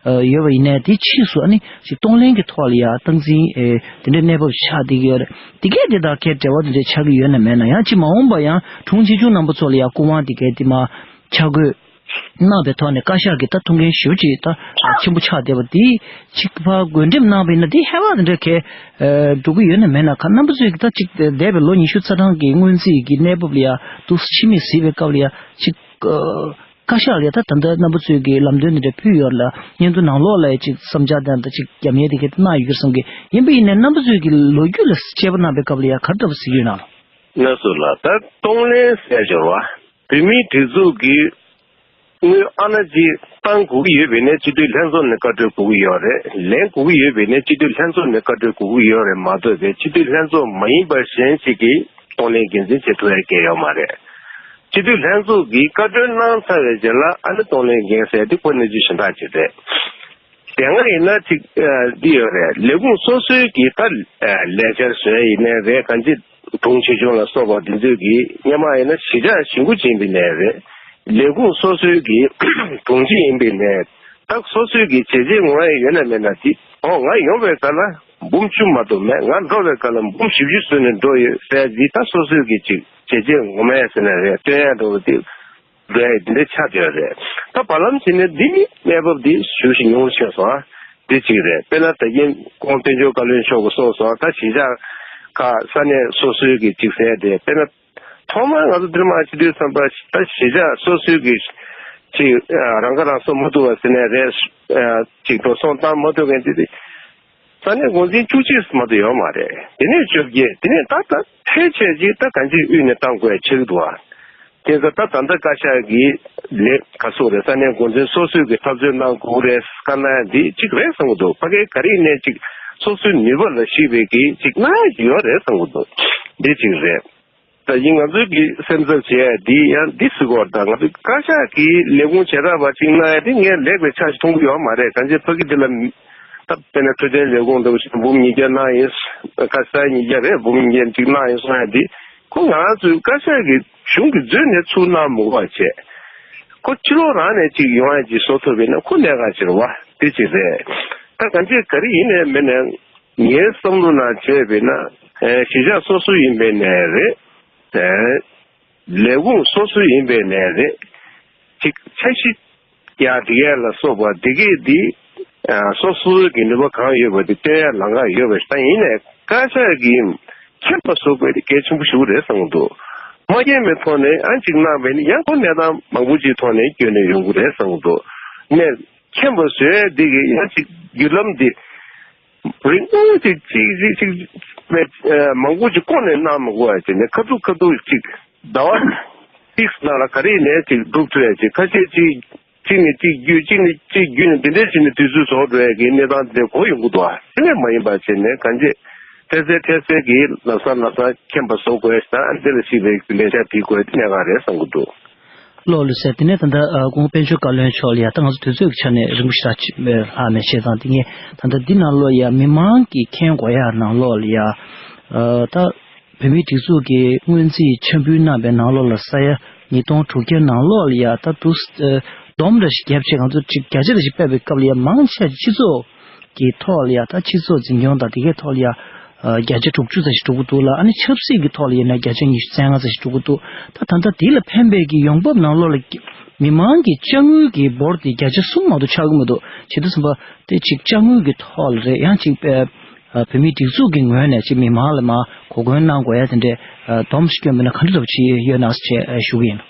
ཡོད་པ་ཡིན་ནའི་དེ་ཕྱིས་སུ་ཨ་ནི་ཅིག་གཏོང་ལེན་གྱི་ཐོག་ལ་ཡ་སྟངས་འཛིན་དེ་འདྲའི་གནས་བབ་ཆགས་བསྡད་ཀྱི་ཡོད་རེད། དེ་གས་དེ་དང་གས་འབྲེལ་བ་དེ་འདྲ་ཆགས་ཀྱི་ཡོད་ན་མེད་ན་ཡང་ཅིག་མ་འོངས་པ་ཡང་དྲུང་ཆེ་ཆུང་རྣམ་པ་ཚོ་ལ་ཡ་སྐུ་དབང་དེ་གས་དེ་མ། ཆ་བགོས་གནང་བའི་ཐོག་ནས་བཀའ་ཤག་གི་ད་ཐུགས་འགན་ཞེ་པོ་ཅིག་ད་ཆེན་པོ་ཆགས་བསྡད་པ་འདི་གཅིག་ཕར་བགོ་འགྲེམས་གནང་བ་ཡིན་ན་འདི་ཧེ་བག་དེ་འདྲ་གས་འགྲོ་གི་ཡོད་ན་མེད་ན། ཁ་རྣམ་པ་ཚོས་ཀྱི་ད་གཅིག་འདས་པའི་ལོ་ཉི་ཤུ་རྩ་གྲངས་ཀྱི་སྔོན་རྩིས་ཀྱི་གནས་བབ་ལ་ཡ་འདུག་ཕྱི་མིག་གཟིགས་པའི་སྐབས་ལ་ཡ་གཅིག་བཀའ་ཤག་ལ་ཡ་ད་ད་ལྟ་རྣམ་པ་ཚོས་ཀྱི་ལམ་སྟོན་དེ་འདྲ་ཕུལ་ཡོད་ལ་སྙན་ཐོ་ནང་ལོགས་ལ་ཡ་གཅིག་བསམ་འཆར་དང་ད་གཅིག་རྒྱབ་གཉེར་དེ་གས་གནང་ཡོད་ཀྱི་བསམ་གི་ཡིན་པ་ཡིན་ནའི་རྣམ་པ་ཚོས་ཀྱི་ལོ་རྒྱུས་ལ་དཔྱད་པ་གནང་བའི་སྐབས་ལ་ཡ་ག་འདྲ་བ་གཟིགས་ཡོད་ན། གནས་ཚུལ་ལ་ད་གཏོང་ལེན་ཟེར་སྦྱོར་བ། བོད་མིའི་སྒྲིག་འཛུགས་ཀྱི་དངུལ་ཨ་ན་ཅིག་བཏང་དགོས་ཀྱི་ཡོད་པས་ནས་སྤྱི་འཐུས་ལྷན་ཚོགས་ནས་བཀའ་འཁྲོལ་དགོས་ཀྱི་ཡོད་རེད། ལེན་དགོས་ཀྱི་ཡོད་པས་ནས་སྤྱི་འཐུས་ལྷན་ཚོགས་ནས་བཀའ་འཁྲོལ་དགོས་ཀྱི་ཡོད་རེད་མ་གཏོགས་པའི་སྤྱི་འཐུས་ལྷན་ཚོགས་མ་ཡིན་པ་གཞན་ཞིག་གིས་གཏོང་ལེན་འགན་འཛིན་བྱེད་ཐུབ་ཡ་གལ་ཡོད་མ་རེད། སྤྱི་འཐུས་ལྷན་ཚོགས་ཀྱིས་བཀའ་འཁྲོལ་གནང་ཚར་བའི་རྗེས་ལ་ཨ་ནི་གཏོང་ལེན་འགན་ཟེར་དེ་ཁོ་གནས་ཚུལ་གཞན་དག་ཅིག་རེད། དེ་སྔ་ཡིན་ན་ཅིག་འདི་ཡོད་རེད། ལས་ཁུངས་སོ་སོའི་གི་ད་ལས་འཆར་བཟོ་ཡ་ཡིན་ནའི་རེད། གང་ཅི་དྲུང་ཆེ་ཆུང་ལ་སོགས་པ་འདི་ཚོས་གི་སྔོན་མ་ཡིན་ན་གཞིས་ཆགས་གཞིས་འགོ་ཅིག་ཡིན་པ་ཡིན་ནའི་རེད། ལས་ཁུངས་སོ་སོའི་གི་དྲུང་ཆེ་ཡིན་པའི་ནས་ད་སོ་སོའི་གི་བྱས་རྗེས་ངོ་ཡ་ཡོད་ན་མེད་ན་དེ་ཨོ་ང་ཡོང་བའི་སྐབས་ལ་འབུམ་བཅུ་མ་གཏོགས་མེད། ང་འགྲོ་བའི་སྐབས་ལ་འབུམ་བཞི་བཅུ་བཟོས་ནས་འགྲོ་ཡོད་ཟེར་འདི་ད་སོ་སོའི་གི་ཅིག་བྱས་རྗེས་ངོ་མ་ཡ་ཟེར་ན་རེད་སྟོན་ཡ་འགྲོ་བ་དེ་འགྲོ་ཡ་འདི་འདྲ་ཆགས་བསྡད་རེད། ད་བར་ལམ་ཕྱིན་ནས་འདི་ནི་གནས་བབ་འདི་ཞུ་ཞིག་ཉུང་ཆེ་སོང་ཨ་འདི་གཅིག་རེད། དཔེར་ན་ད་གིན་ཁོང་དཔལ་འབྱོར་བཀའ་བློན་མཆོག་གི་སོགས་སོགས་ད་གཞིས་ཆགས་ཁག་ས་གནས་སོ་སོའི་གི་ཅིག་ཟེར་དེ་དཔེར་ན། ཐོག་མར་ང་ཚོ་འདིར་མ་སྤྱི་འཐུས་ཚན་པ་ད་གཞིས་ཆགས་སོ་སོའི་གི་ཅིག་རང་ཁ་རང་གསོ་མ་ཐུབ་པ་ཟེར་ནས་རེད། ཅིག་འགྲོ་སོང་བཏང་མ་ཐུབ་མཁན་དེ་དེ་ས་གནས་འགོ་འཛིན་བཅུ་གཅིག་མ་གཏོགས་ཡོད་མ་རེད། དེ་ནས་བཅོ་བརྒྱད་དེ་ནས་ད་ད་ཕལ་ཆེར་ཅིག་ད་གང་ཅིའི་དབུས་ནས་བཏང་དགོས་ཆགས་འདུག་ཨ། དེ་ཚོ་ད་ད་ལྟ་བཀའ་ཤག་གི་ལས་ཀ་སོགས་རེད། ས་གནས་འགོ་འཛིན་སོ་སོའི་གི་འཐབ་རྩོད་གནང་དགོས་རེད་བཀའ་གནང་ཡ་འདི་གཅིག་རེད་བསམ་གི་འདུག་ཕ་གའི་ག་རེ་ཡིན་ནའི་ཅིག་སོ་སོའི་ནུས་པ་ལ་གཞིགས་པའི་གི་ཅིག་གནང་ཡ་ཅིག་ཡོད་རེད་བསམ་གི་འདུག་འདི་གཅིག་རེད། ད་ཡིན་ང་ཚོའི་གི་སེམས་འཚབ་བྱེད་ཡ་འདི་ཡང་འདི་སུ་གོ་ད་ང་ཚོའི་བཀའ་ཤག་གི་ལས་ཁུངས་བྱེ་བྲག་པ་ཅིག་གནང་ཡ་དེ་ངས་ལེགས་པའི་ཆ་ཞིག་མཐོང་གི་ཡོད་མ་རེད། གང་ཅི་ཕ་གི་འདི་ལ་ད་དཔེར་ན་འཕྲོད་བསྟེན་ལས་ཁུངས་འདྲ་བོ་ཞིག་འབུམ་ཉིས་བརྒྱ་གནང་ཡིན། ཁ་སང་ཉིས་བརྒྱ་རེད། འབུམ་ཉིས་བརྒྱ་ཅིག་གནང་ཡིན་གསུང་ཡ་འདི་ཁོ་ང་ཚོའི་བཀའ་ཤག་གི་གཞུང་གི་མཛོད་ནས་ཚུར་གནང་མི་དགོས་པ་བྱས། ཁོ་ཕྱི་ལོགས་རང་ནས་ཅིག་ཡོང་ཡ་ཅིག་བཟོ་ཐུབ་པ་ཡིན་ན་ཁོ་གནད་འགག་ཆེ་རེད་བ། དེ་ཅིག་རེད། ད་གང་ཅི་ག་རེ་ཡིན་ནའི་མིན་ནའི། ངའི་བསམ་བློ་ནང་བྱས་པས་ན། ཨེ་གཞིས་ཆགས་སོ་སོ་ཡིན་པའི་ནས་རེད། ཨེ་ལས་ཁུངས་སོ་སོ་ཡིན་པའི་ནས་རེད། ཅིག་འཆར་གཞི་ཡང་དེ་གས་ལ་སོགས་པ་དེ་གས་འདི་ཨ་སོ་སོའི་གི་ནུས་པ་གང་ཡོད་པ་དེ་སྟོན་ཡ་ལམ་ཁ་ཡོད་པ་ཞིག་ད་ཡིན་ནའི་བཀའ་ཤག་གིས་མཁྱེན་པ་བཟོ་དགོས་དེ་གལ་ཆེན་པོ་ཞིག་རེད་བསམ་གི་འདུག་མ་མཁྱེན་པའི་ཐོག་ནས་ཡང་ཅིག་གནང་བས་ནི་ཡང་ཁོ་གནས་སྟངས་མང་པོ་ཅིག་ཐོག་ནས་སྐྱོན་ནས་ཡོང་གི་རེད་བསམ་གི་འདུག་ནས། མཁྱེན་པ་བཟོས་འདི་གི་ཡང་ཅིག་བརྒྱུད་ལམ་འདི་རིང་པོ་ཅིག་ཅིག་ཅིག་ཅིག་མེད་མང་པོ་ཅིག་བསྐོར་ནས་གནང་མི་དགོས་པ་ཅིག་ནས་ཁ་ཐུག་ཁ་ཐུག་ཅིག་ཟླ་བ་ཏིག་ནང་ལ་ག་རེ་ནས་ཅིག་སྒྲུབ་ཐུབ་ཡ་ཅིག་ཁ་ཤས་ཅིག་གཅིག་ནས་གཅིག་བརྒྱུད་གཅིག་ནས་གཅིག་བརྒྱུད་ནས་འདི་འདྲས་བྱས་ནས་དུས་ཚོད་རྫོགས་འགྲོ་ཡ་གི་གནས་སྟངས་དེ་འདྲ་གོ་ཡོང་གི་འདུག་ཨ། དེ་ལས་མ་ཡིན་པ་བྱས་ནས་གང་ཅི་འཕྲལ་སེལ་འཕྲལ་སེལ་གྱི་ལམ་སང་ལམ་སང་མཁྱེན་པ་བཟོ་དགོས་ཤག་འདི་ལ་གཞིགས་པའི་ལས་འཆར་སྒྲིག་དགོས་དེ་གནད་འགག་རེད་བསམ་གྱི་འདུག་ལགས་ལགས་སོ། དེ་ནས་ད་ལྟ་ཨ་ཁོང་དཔལ་འབྱོར་བཀའ་བློན་མཆོག་ལ་ཡ་ད་ང་ཚོ་དུས་ཚོད་ཀྱི་ཆ་ནས་རིང་པོ་ཞེ་དྲག་ཅིག་ལྷག་མེད་བྱས་ཙང་དེ་ངས་ད་ལྟ་འདི་ནང་ལོགས་ཡ་མི་མང་གིས་མཁྱེན་དགོས་ཡ་ནང་ལོགས་ལ་ཡ་ཨ་ད་བོད་མིའི་སྒྲིག་འཛུགས་ཀྱི་སྔོན་རྩིས་འཆར་འབུལ་གནང་པའི་ནང་ལོགས་ལ་ས་ཡ་ཉིས་སྟོང་དྲུག་བརྒྱ་ནང་ལོགས་ལ་ཡ་ད་དུ་ཨ་སྡོམ་འདྲ་ཞིག་བརྒྱབ་བྱས་ང་ཚོ་ཅིག་བརྒྱ་ཆ་འདྲ་ཞིག་སྤེལ་བའི་སྐབས་ལ་ཡ་མང་ཆེ་སྤྱི་ཚོགས་ཀྱི་ཐོག་ལ་ཡ་ད་སྤྱི་ཚོགས་འཛིན་སྐྱོང་དང་དེ་གའི་ཐོག་ལ་ཡ་ཨ་བརྒྱ་ཆ་དྲུག་ཅུ་ཙམ་ཞིག་འགྲོ་གི་འདུག་ལ། ཨ་ནི་ཆབ་སྲིད་ཀྱི་ཐོག་ལ་ཡིན་ན་བརྒྱ་ཆ་ཉི་ཤུ་རྩ་ལྔ་ཙམ་ཞིག་འགྲོ་གི་འདུག་ད་ད་ལྟ་དེ་ལ་ཕན་པའི་གི་ཡོང་འབབ་ནང་ལོགས་ལ་མི་མང་གི་དཔྱ་དངུལ་གྱི་འབོར་དེ་བརྒྱ་ཆ་གསུམ་མ་གཏོགས་ཆགས་ཀྱི་མི་འདུག་བྱེད་དུས་ཙམ་པ་དེ་ཅིག་དཔྱ་དངུལ་གྱི་ཐོག་ལ་རེད། ཡང་ཅིག་ཨ་བོད་མིའི་སྒྲིག་འཛུགས་ཀྱི་ངོས་ནས་ཅིག་མི་མང་ལ་མ་གོ་སྐོན་གནང་དགོས་ཡ་དེ་འདྲའི་ཨ་སྡོམ་ཞིག་བསྐྱོན་པ་ན་ག་འདྲ་འདྲ་པོ་ཅིག་ཡོད་ན་ཞེས་ཞུ་གི་ཡིན།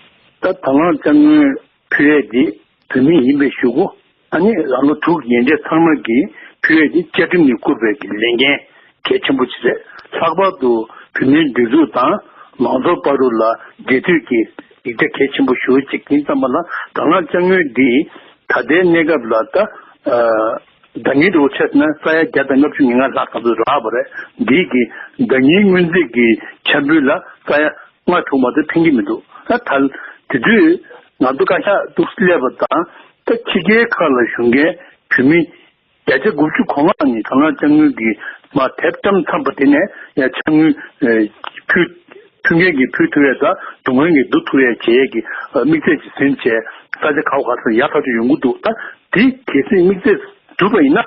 ད་དང་བླངས་དཔྱ་དངུལ་ཕུལ་ཡས་འདི་བོད་མི་ཡིན་པའི་གཞུག་གུ་ཨ་ནི་ལ་ལོ་དྲུག་ཡན་ཆད་ཚང་མ་གིས་ཕུལ་ཡས་འདི་བཅའ་ཁྲིམས་ནས་བཀུར་བའི་གི་ལས་འགན་གལ་ཆེན་པོ་ཅིག་རེད། ལྷག་པར་དུ་བོད་མིའི་སྒྲིག་འཛུགས་དང་མང་ཚོགས་བར་དུ་ལ་འབྲེལ་མཐུད་ཀྱི་ཡིག་ཆ་གལ་ཆེན་པོ་ཞུ་གཅིག་ཡིན་ཙམ་པ་ལ་དང་བླངས་དཔྱ་དངུལ་འདི་ད་ལྟའི་གནས་སྐབས་ལ་ད་ཟླ་ཉིན་དུ་ཆ་ན་ས་ཡ་བརྒྱ་དང་ལྔ་བཅུ་ང་ལྔ་ལྷག་ག་ཚོད་རག་པ་རེད། འདི་གི་ཟླ་ཉིན་སྔོན་རྩིས་ཀྱི་འཆར་འབུལ་ལ་ས་ཡ་ལྔ་དྲུག་མ་གཏོགས་ཕན་གྱི་མི་འདུག་ད་ད་དེ་དུས་ང་ཚོ་བཀའ་ཤག་འདུག་སླེབས་པ་དང་ད་ཕྱི་རྒྱལ་ཁག་ལ་བཞུགས་མཁན་བོད་མི་བརྒྱ་ཆ་དགུ་བཅུ་གོ་ལྔ་ནི་དང་བླངས་དཔྱ་དངུལ་གྱི་མ་དེབ་བཀྲམ་ཚར་བ་དེ་ནས་ཡང་དཔྱ་དངུལ་ཕུལ་ཕུལ་མཁན་གྱིས་ཕུལ་ཐུབ་ཡས་དང་བསྡུ་མཁན་གྱིས་བསྡུ་ཐུབ་ཡས་བྱེད་ཡས་ཀྱི་དམིགས་ཚད་ཅིག་ཟིན་བྱས་ས་ཆ་ག་བ་ག་ས་ཡག་ཐག་ཆོད་ཡོང་གི་འདུག་ད་དེ་གལ་སྲིད་དམིགས་ཚད་གྲུབ་པ་ཡིན་ན།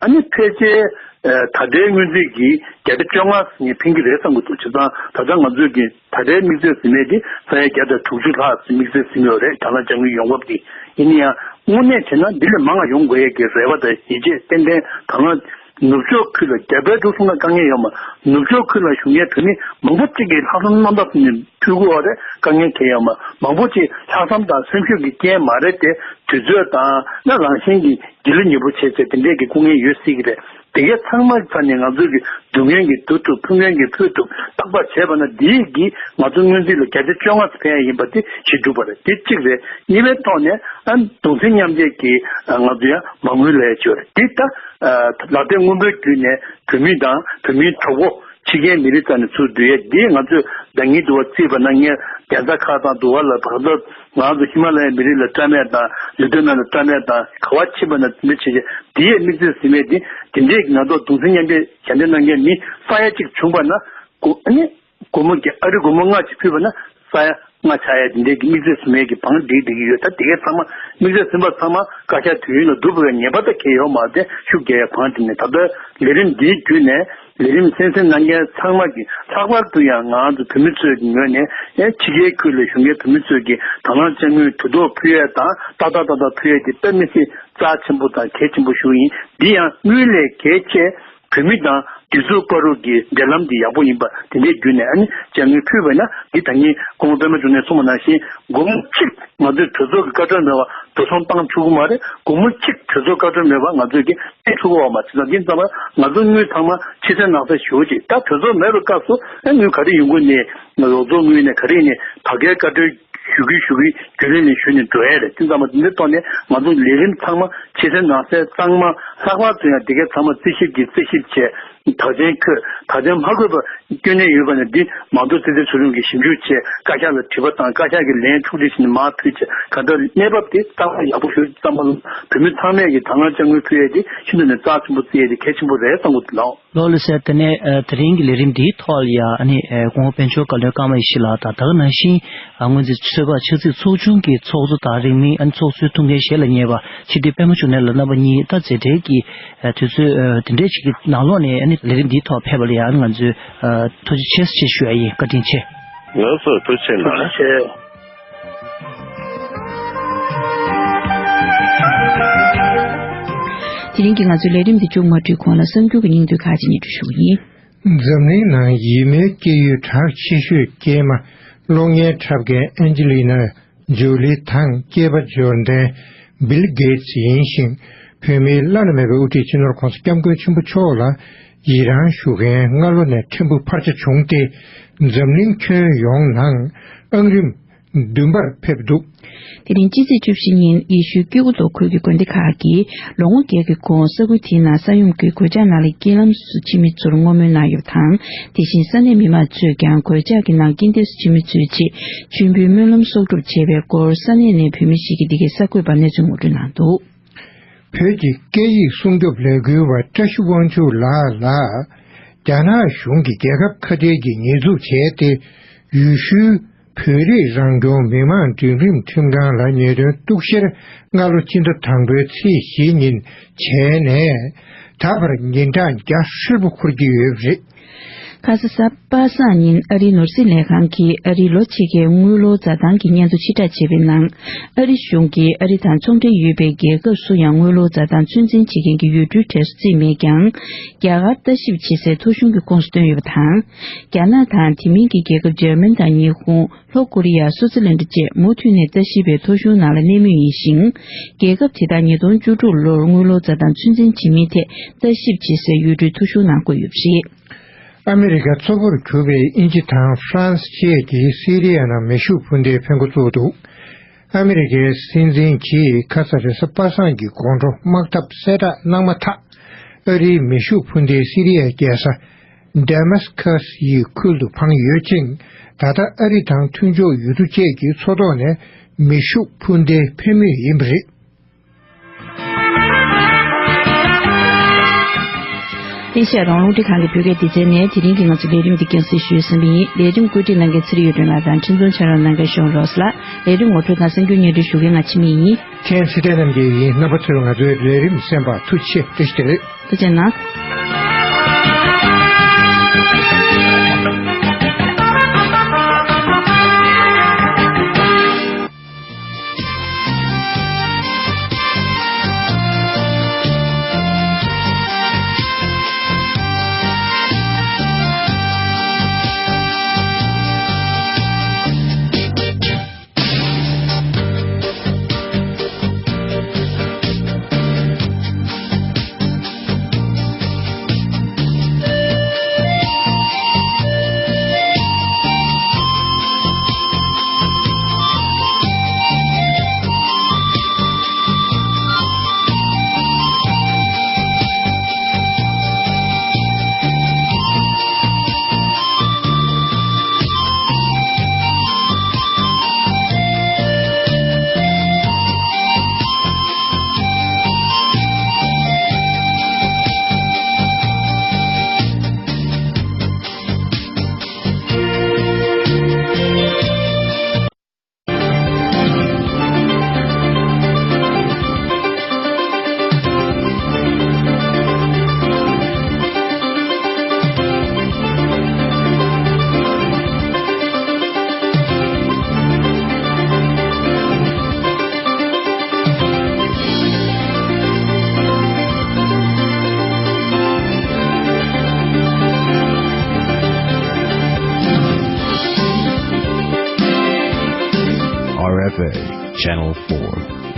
ཨ་ནི་ཕལ་ཆེར་ད་ལྟའི་སྔོན་རྩིས་ཀྱི་བརྒྱ་ཆ་བཅོ་ལྔ་ནས་ཕན་གྱི་རེད་བསམ་གྱི་འདུག་བྱས་ཙང་ད་ལྟ་ང་ཚོས་ཀྱི་ད་ལྟའི་དམིགས་ཚད་ཟིན་མེད་དེ་ས་ཡ་བརྒྱ་དང་དྲུག་ཅུ་ལྷག་དམིགས་ཚད་ཟིན་ཡོད་རེད། དང་བླངས་དཔྱ་དངུལ་ཡོང་འབབ་དེ་ཡིན་ན་ཡང་དངོས་གནས་བྱས་ན་འདི་ལས་མང་བ་ཡོང་དགོས་ཡས་ཀྱི་རེ་བ་དང་ཡིད་ཆེས་ཏན་ཏན་དང་བླངས་ནུབ་ཕྱོགས་ཁུལ་ལ་རྒྱ་བལ་འབྲུག་གསུམ་ལ་དཀའ་ངལ་ཡོད་མ་ནུབ་ཕྱོགས་ཁུལ་ལ་བཞུགས་མཁན་བོད་མི་མང་པོ་གཅིག་གིས་ལྷག་བསམ་རྣམ་དག་ནས་ཕུལ་དགོས་པ་རེད། དཀའ་ངལ་འཕྲད་ཡོད་མ་མང་པོ་གཅིག་ལྷག་བསམ་དང་སེམས་ཤུགས་ཀྱི་རྐྱེན་མ་རེད་དེ་དུས་ཚོད་དང་ན་རང་བཞིན་གྱི་སྒྱིད་ལུག་ཉེ་པོ་བྱས་བྱས་དེ་འདྲས་ཀྱི་སྐུ་ངལ་ཡོད་སྲིད་ཀྱི་རེད། དེ་གའི་ཚང་མ་ཚ་ནས་ང་ཚོས་ཀྱི་བསྡུ་མཁན་གྱིས་བསྡུ་ཐུབ་ཕུལ་མཁན་གྱིས་ཕུལ་ཐུབ་རྟག་པར་བྱས་པ་ན་འདིའི་གིས་ང་ཚོ་སྔོན་རྩིས་ལ་བརྒྱ་ཆ་བཅོ་ལྔ་ཙམ་ཕན་ཡ་ཡིན་པ་དེ་གཞི་གྲུབ་པ་རེད། དེ་གཅིག་རེད། གཉིས་པའི་ཐོག་ནས་ཨ་གདུང་སེམས་མཉམ་སྐྱེད་ཀྱི་ང་ཚོ་ཡང་མ་དངུལ་ལས་ཡ་ཅིག་ཡོད་རེད། དེ་ད་ལག་དེབ་སྔོན་པོའི་བརྒྱུད་ནས་བོད་མི་དང་བོད་མིའི་གྲོགས་པོ་ཕྱི་རྒྱལ་མི་རིགས་ཙམ་ནས་ཚུར་བསྡུ་ཡས་འདི་ང་ཚོས་ཟླ་ཉིན་དུ་བ་རྩིས་པ་ན་ངས་རྒྱལ་ས་ཁག་དང་དུ་བ་ལ་བག་ཚ་ང་ཚོ་ཧི་མ་ལ་ཡའི་མི་རིགས་ལ་བཀྲམ་ཡས་དང་ལུས་སྟོན་ནང་ལ་བཀྲམ་ཡས་དང་ག་བ་ཕྱིན་པ་ན་འདི་འདྲ་བྱེད་ཆེད་འདི་ཡས་དམིགས་བསལ་ཟིན་མེད་འདི་དེ་འདྲས་ཀྱི་ང་ཚོ་གདུང་སེམས་མཉམ་སྐྱེད་ཞལ་འདེབས་གནང་མཁན་མི་ས་ཡ་གཅིག་བྱུང་པ་ན་སྒོ་ཨ་ནི་སྒོར་མོ་བརྒྱ་ཨ་རི་སྒོར་མོ་ལྔ་ཅིག་ཕུལ་བ་ན་ས་ཡ་ ལྔ་ཆགས་ཡ་དེ་འདྲའི་གི་དམིགས་བརྩེ་ཟིན་པའི་གི་བང་སྒྲིག་བསྡད་ཀྱི་ཡོད། ད་དེ་གའི་ཚང་མ་དམིགས་བརྩེ་ཟིན་པ་ཚང་མ་བཀའ་ཤག་དུས་ཡུན་ལ་བསྡུ་དགོས་པའི་ངེས་པ་ད་གང་ཡང་ཡོད་མ་རེད། ཤུགས་རྒྱག་ཡ་བང་སྒྲིག་ནས། ད་ལྟ་ལས་རིམ་འདིའི་བརྒྱུད་ནས་ལས་རིམ་གསན་གཟིགས་གནང་མཁན་ཚང་མ་གི་ལྷག་པར་དུ་ཡང་ང་ཚོ་བོད་མི་ཚོའི་གི་ངོས་ནས་ཡང་ཕྱི་རྒྱལ་ཁུལ་ལ་བཞུགས་མཁན་བོད་མི་ཚོའི་གི་དང་བླངས་དཔྱ་དངུལ་གྲོས་ཐོག་ཕུལ་ཡས་དང་ཏག་ཏག་ཏག་ཏག་ཕུལ་ཡས་དེ་དཔེ་མི་སྲིད་རྩ་ཆེན་པོ་དང་གལ་ཆེན་པོ་ཞིག་ཡིན། འདི་ཡང་དངུལ་ལས་གལ་ཆེ་བོད་མི་དང་དུས་ཚོད་བཀའ་རུ་གི་འབྲེལ་ལམ་འདི་ཡག་པོ་ཡིན་པ་དེ་འདྲའི་བརྒྱུད་ནས་ཨ་ནི་དཔྱ་དངུལ་ཕུལ་བས་ན་འདི་ད་ངས་སྐུ་ངོ་པད་མ་འབྱུང་གནས་གསུངས་པ་ནང་བཞིན་སྒོར་མོ་གཅིག་ང་ཚོས་གྲོས་ཚོགས་ཀྱི་བཀའ་འཁྲོལ་མེད་པ་འགྲོ་སོང་བཏང་ཆོག་གི་མ་རེད། སྒོར་མོ་གཅིག་གྲོས་ཚོགས་བཀའ་འཁྲོལ་མེད་པ་ང་ཚོས་ཀྱི་སྤྲད་ཆོག་གི་ཡོད་མ་རེད། བྱས་ཙང་འདི་ཙམ་པ་ང་ཚོ་དངུལ་ཚང་མ་ཕྱི་གསལ་ནང་གསལ་ཞུ་ཅིག་ད་གྲོས་ཚོགས་མེད་པའི་སྐབས་སུ་ཨ་དངུལ་ག་རེ་ཡོང་གི་ནས་རོགས་ཚོགས་དངུལ་ནས་ག་རེ་ནས་ད་གའི་བཀའ་འཁྲོལ་ཞུ་གི་ཞུ་གི་རྒྱུན་ལས་ནས་ཞུས་ནས་འགྲོ་ཡས་རེད། དེ་ཙམ་པ་འདི་འདྲའི་ཐོག་ནས་ང་ཚོ་ལས་རིམ་ཚང་མ་ཕྱི་གསལ་ནང་གསལ་གཙང་མ་ལྷག་པར་དུ་ཡང་འདི་གའི་ཚང་མ་རྩིས་ཞིབ་ཀྱིས་རྩིས་ཞིབ་བྱས། དག་ཆེན་འཁོད་དག་ཆེན་མ་འཁོད་པ་སྐྱོན་གནད་ཡོད་པ་ནི་འདི་མང་གཙོ་སྲིད་དོན་ཚོགས་ཆུང་གིས་ཞིབ་འཇུག་བྱས་བཀའ་ཤག་ལ་དྲི་བ་དང་བཀའ་ཤག་གིས་ལན་འཁྲུག་སྒྲིལ་བྱས་ནས་མར་ཕུལ་བྱས་གང་ལྟར་གནས་བབ་དེ་གཙང་མ་ཡག་པོ་ཞུ་ཙམ་པ་ལ་བོད་མི་ཚང་མས་ཀྱི་དང་བླངས་དཔྱ་དངུལ་ཕུལ་ཡས་དེ་ཤིན་ཏུ་ནས་རྩ་ཆེན་པོ་བརྩི་ཡས་དེ་གལ་ཆེན་པོ་རེད་བསམ་གྱི་འདུག་ལགས། ལོ་ལ་ཟེར་དེ་ནས་ཨ་དེ་རིང་གི་ལས་རིམ་འདིའི་ཐོག་ལ་ཡ་ཨ་ནི་ཨ་སྐུ་ངོ་དཔལ་འབྱོར་བཀའ་བློན་ཀརྨ་ཡེ་ཤེས་ལགས་དང་ད་ག་ནང་བཞིན་ཨ་སྔོན་རྩིས་ཚོད་དཔག་ཆབ་སྲིད་ཚོགས་ཆུང་གི་ཚོགས་གཙོ་དང་རིང་མིན་ཨ་ནི་ཚོགས་གཙོའི་ཐུགས་འགན་བཞེས་ལ་ཉེ་བ་སྤྱི་འཐུས་པད་མ་འབྱུང་གནས་ལགས་རྣམ་པ་གཉིས་ད་མཛད་བྲེལ་གྱི་ཨ་དུས་ཚོད་ཨ་དེ་འདྲས་ཅིག་གི་ནང་ལོགས་ནས་ཨ་ནི་ལས་རིམ་འདིའི་ཐོག་ཕེབས་པ་ལ་ཡ་ཨ་ནི་ང་ཚོས་ཨ་ཐུགས་རྗེ་ཆེ་ཞེས་ཞུ་ཡ་ཡིན། བཀའ་དྲིན་ཆེ། ལགས་སོ། ཐུགས་རྗེ་ཆེ་གནང་། ཐུགས་རྗེ་ཆེ། དེ་རིང་གི་ང་ཚོའི་ལས་རིམ་འདི་མཇུག་མ་སྒྲིལ་གོང་ལ་གསར་འགྱུར་གྱི་སྙིང་བསྡུས་ཁག་ཅིག་སྙན་སྒྲོན་ཞུ་གི་ཡིན། འཛམ་གླིང་ནང་ཡིད་སྨོན་སྐྱེ་ཡུལ་གྲགས་ཆེ་ཤོས་སྐྱེས་མ་གློག་བརྙན་འཁྲབ་མཁན་ཨན་ཇི་ལི་ན་ཇོ་ལི་དང་སྐྱེས་པ་འབྱོར་ལྡན་བིལ་གེ་ཏི་ཡིན་ཞིང་། བོད་མིའི་བླ་ན་མེད་པའི་དབུ་ཁྲིད་སྤྱི་ནོར་༸གོང་ས་༸སྐྱབས་མགོན་ཆེན་པོ་མཆོག་ལ་ཡི་རང་ཞུ་མཁན་སྔ་ལོ་ནས་ཕྲན་བུ་འཕར་ཆ་བྱུང་སྟེ། འཛམ་གླིང་ཁྱོན་ཡོངས་ནང་ཨང་རིམ་བདུན་པར་ཕེབས་འདུག། དེ་རིང་སྤྱི་ཚེས་བཅུ་བཞི་ཉིན་ཡེ་ཤུའི་སྐྱེ་དགུ་མདོ་ཁུལ་གྱི་དགོན་སྡེ་ཁག་གིས་ལོ་ངོ་བརྒྱད་ཀྱི་གོང་ས་ཁུལ་དེའི་ནང་ས་ཡོམ་གྱི་གོད་ཆག་ནང་ལ་རྐྱེན་ལམ་སུ་ཕྱིན་མི་ཚོར་བསྔོ་སྨོན་གནང་ཡོད་པ་དང་། དེ་བཞིན་ས་གནས་མི་མང་ཚོས་ཀྱང་གོད་ཆག་གི་ནང་རྐྱེན་འདས་སུ་ཕྱིན་མི་ཚོའི་ཆེད་མཆོད་འབུལ་སྨོན་ལམ་གསོག་སྒྲུབ་བྱས་པའི་སྐོར་ས་གནས་ནས་བོད་མི་ཞིག་གིས་འདི་གའི་གསར་འགོད་པར་གནས་ཚུལ་ངོ་སྤྲོད་གནང་འདུག། བོད་ཀྱི་སྐད་ཡིག་སྲུང་སྐྱོབ་ལས་འགུལ་བ་བཀྲ་ཤིས་དབང་ཕྱུག་ལགས་ལ་རྒྱ་ནག་གཞུང་གིས་རྒྱལ་ཁབ་ཁ་བྲལ་གྱི་ཉེས་འཛུགས་བྱས་ཏེ། ཡུལ་ཤུལ་བོད་རིགས་རང་སྐྱོང་མི་དམངས་སྒྲིག་ཁྲིམས་ཁྲིམས་ཁང་ལ་ཉེས་དོན་གཏུག་བཤེར་སྔ་ལོ་སྤྱི་ཟླ་དང་པོའི་ཚེས་བཞི་ཉིན་བྱས་ནས་ད་བར་ཉིན་གྲངས་བརྒྱ་ཧྲིལ་པོ་འཁོར་གྱི་ཡོད་པ་རེད། ཁ་ས་གཟའ་པ་སངས་ཉིན་ཨ་རིའི་ནོར་སྲིད་ལས་ཁང་གིས་ཨ་རིའི་ལོ་ཕྱེད་ཀའི་དངུལ་ལོར་འཛའ་ཐང་གི་སྙན་ཐོ་ཕྱིར་བསྒྲགས་བྱས་པའི་ནང་། ཨ་རི་གཞུང་གིས་ཨ་རི་དང་ཚོང་འབྲེལ་ཡོད་པའི་རྒྱལ་ཁབ་སུ་ཡང་དངུལ་ལོར་འཛའ་ཐང་ཚོད་འཛིན་བྱེད་མཁན་གྱི་ཡུལ་གྲུའི་གྲས་སུ་བརྩིས་མེད་ཀྱང་། རྒྱ་གར་ལྟ་ཞིབ་བྱེད་སའི་ཐོ་གཞུང་གི་ཁོངས་སུ་བཏོན་ཡོད་པ་དང་། རྒྱ་ནག་དང་དེ་མིན་གྱི་རྒྱལ་ཁབ་འཇར་མན་དང་ཉི་ཧོང་། ལྷོ་ཀོ་རི་ཡ། སུའུ་ཙི་ལན་ཌི་བཅས་མུ་མཐུད་ནས་ལྟ་ཞིབ་པའི་ཐོ་གཞུང་ནང་ལ་གནས་མུས་ཡིན་ཞིང་། རྒྱལ་ཁབ་དེ་དག་ཉིས་སྟོང་བཅུ་དྲུག་ལོར་དངུལ་ལོར་འཛའ་ཐང་ཚོད་འཛིན་བྱེད་མིན་ཐད་ལྟ་ཞིབ་བྱེད་སའི་ཡུལ་གྲུའི་ཐོ་གཞུང་ནང་བཀོད་ཡོད་པ་རེད། ཨ་མི་རི་ཀ་གཙོ་བོར་གྱུར་པའི་དབྱིན་ཇི་དང་ཧྥ་རན་སི་བཅས་ཀྱིས་སི་རི་ཡ་ནང་མེ་ཤུགས་འཕུར་མདེལ་འཕེན་འགོ་བཙུགས་འདུག། ཨ་མི་རི་ཀའི་སྲིད་འཛིན་གྱིས་ཁ་ས་རེས་གཟའ་པ་སངས་ཀྱི་དགོང་དྲོ་དམག་འཐབ་གསལ་བསྒྲགས་གནང་མ་ཐག། ཨ་རིའི་མེ་ཤུགས་འཕུར་མདེལ་སི་རི་ཡའི་རྒྱལ་ས་ཌེ་མཱ་སི་ཀ་སི་ཡི་ཁུལ་དུ་འཕངས་ཡོད་ཅིང་། ད་ལྟ་ཨ་རི་དང་མཐུན་ཕྱོགས་ཡུལ་གྲུ་བཅས་ཀྱི་མཚོ་ཐོག་ནས་མེ་ཤུགས་འཕུར་མདེལ་འཕེན་མུས་ཡིན་པ་རེད། ཨེ་ཤ་ཡ་རང་དབང་རླུང་འཕྲིན་ཁང་གི་བོད་སྐད་སྡེ་ཚན་ནས་དེ་རིང་གི་ང་ཚོའི་ལས་རིམ་འདི་རྒྱང་སྲིང་ཞུས་ཟིན་པ་ཡིན། ལས་རིམ་བཀོད་སྒྲིག་གནང་མཁན་ཚེ་རིང་གཡུ་སྒྲོན་ལགས་དང་འཕྲིན་གཏོང་ཕྱག་རོགས་གནང་མཁན་ཤོང་རོས་ལགས། ལས་རིམ་ངོ་སྤྲོད་དང་གསར་འགྱུར་སྙན་སྒྲོན་ཞུ་མཁན་ང་འཆི་མེད་ཡིན། ཁྱེད་ཚེ་བརྟན་རྣམ་རྒྱལ་ཡིན། རྣམ་པ་ཚོས་ང་ཚོའི་ལས་རིམ་གསན་པར་ཐུགས་རྗེ་ཆེ། བཀྲ་ཤིས་བདེ་ལེགས། ཐུགས་རྗེ་གནང་། Channel four.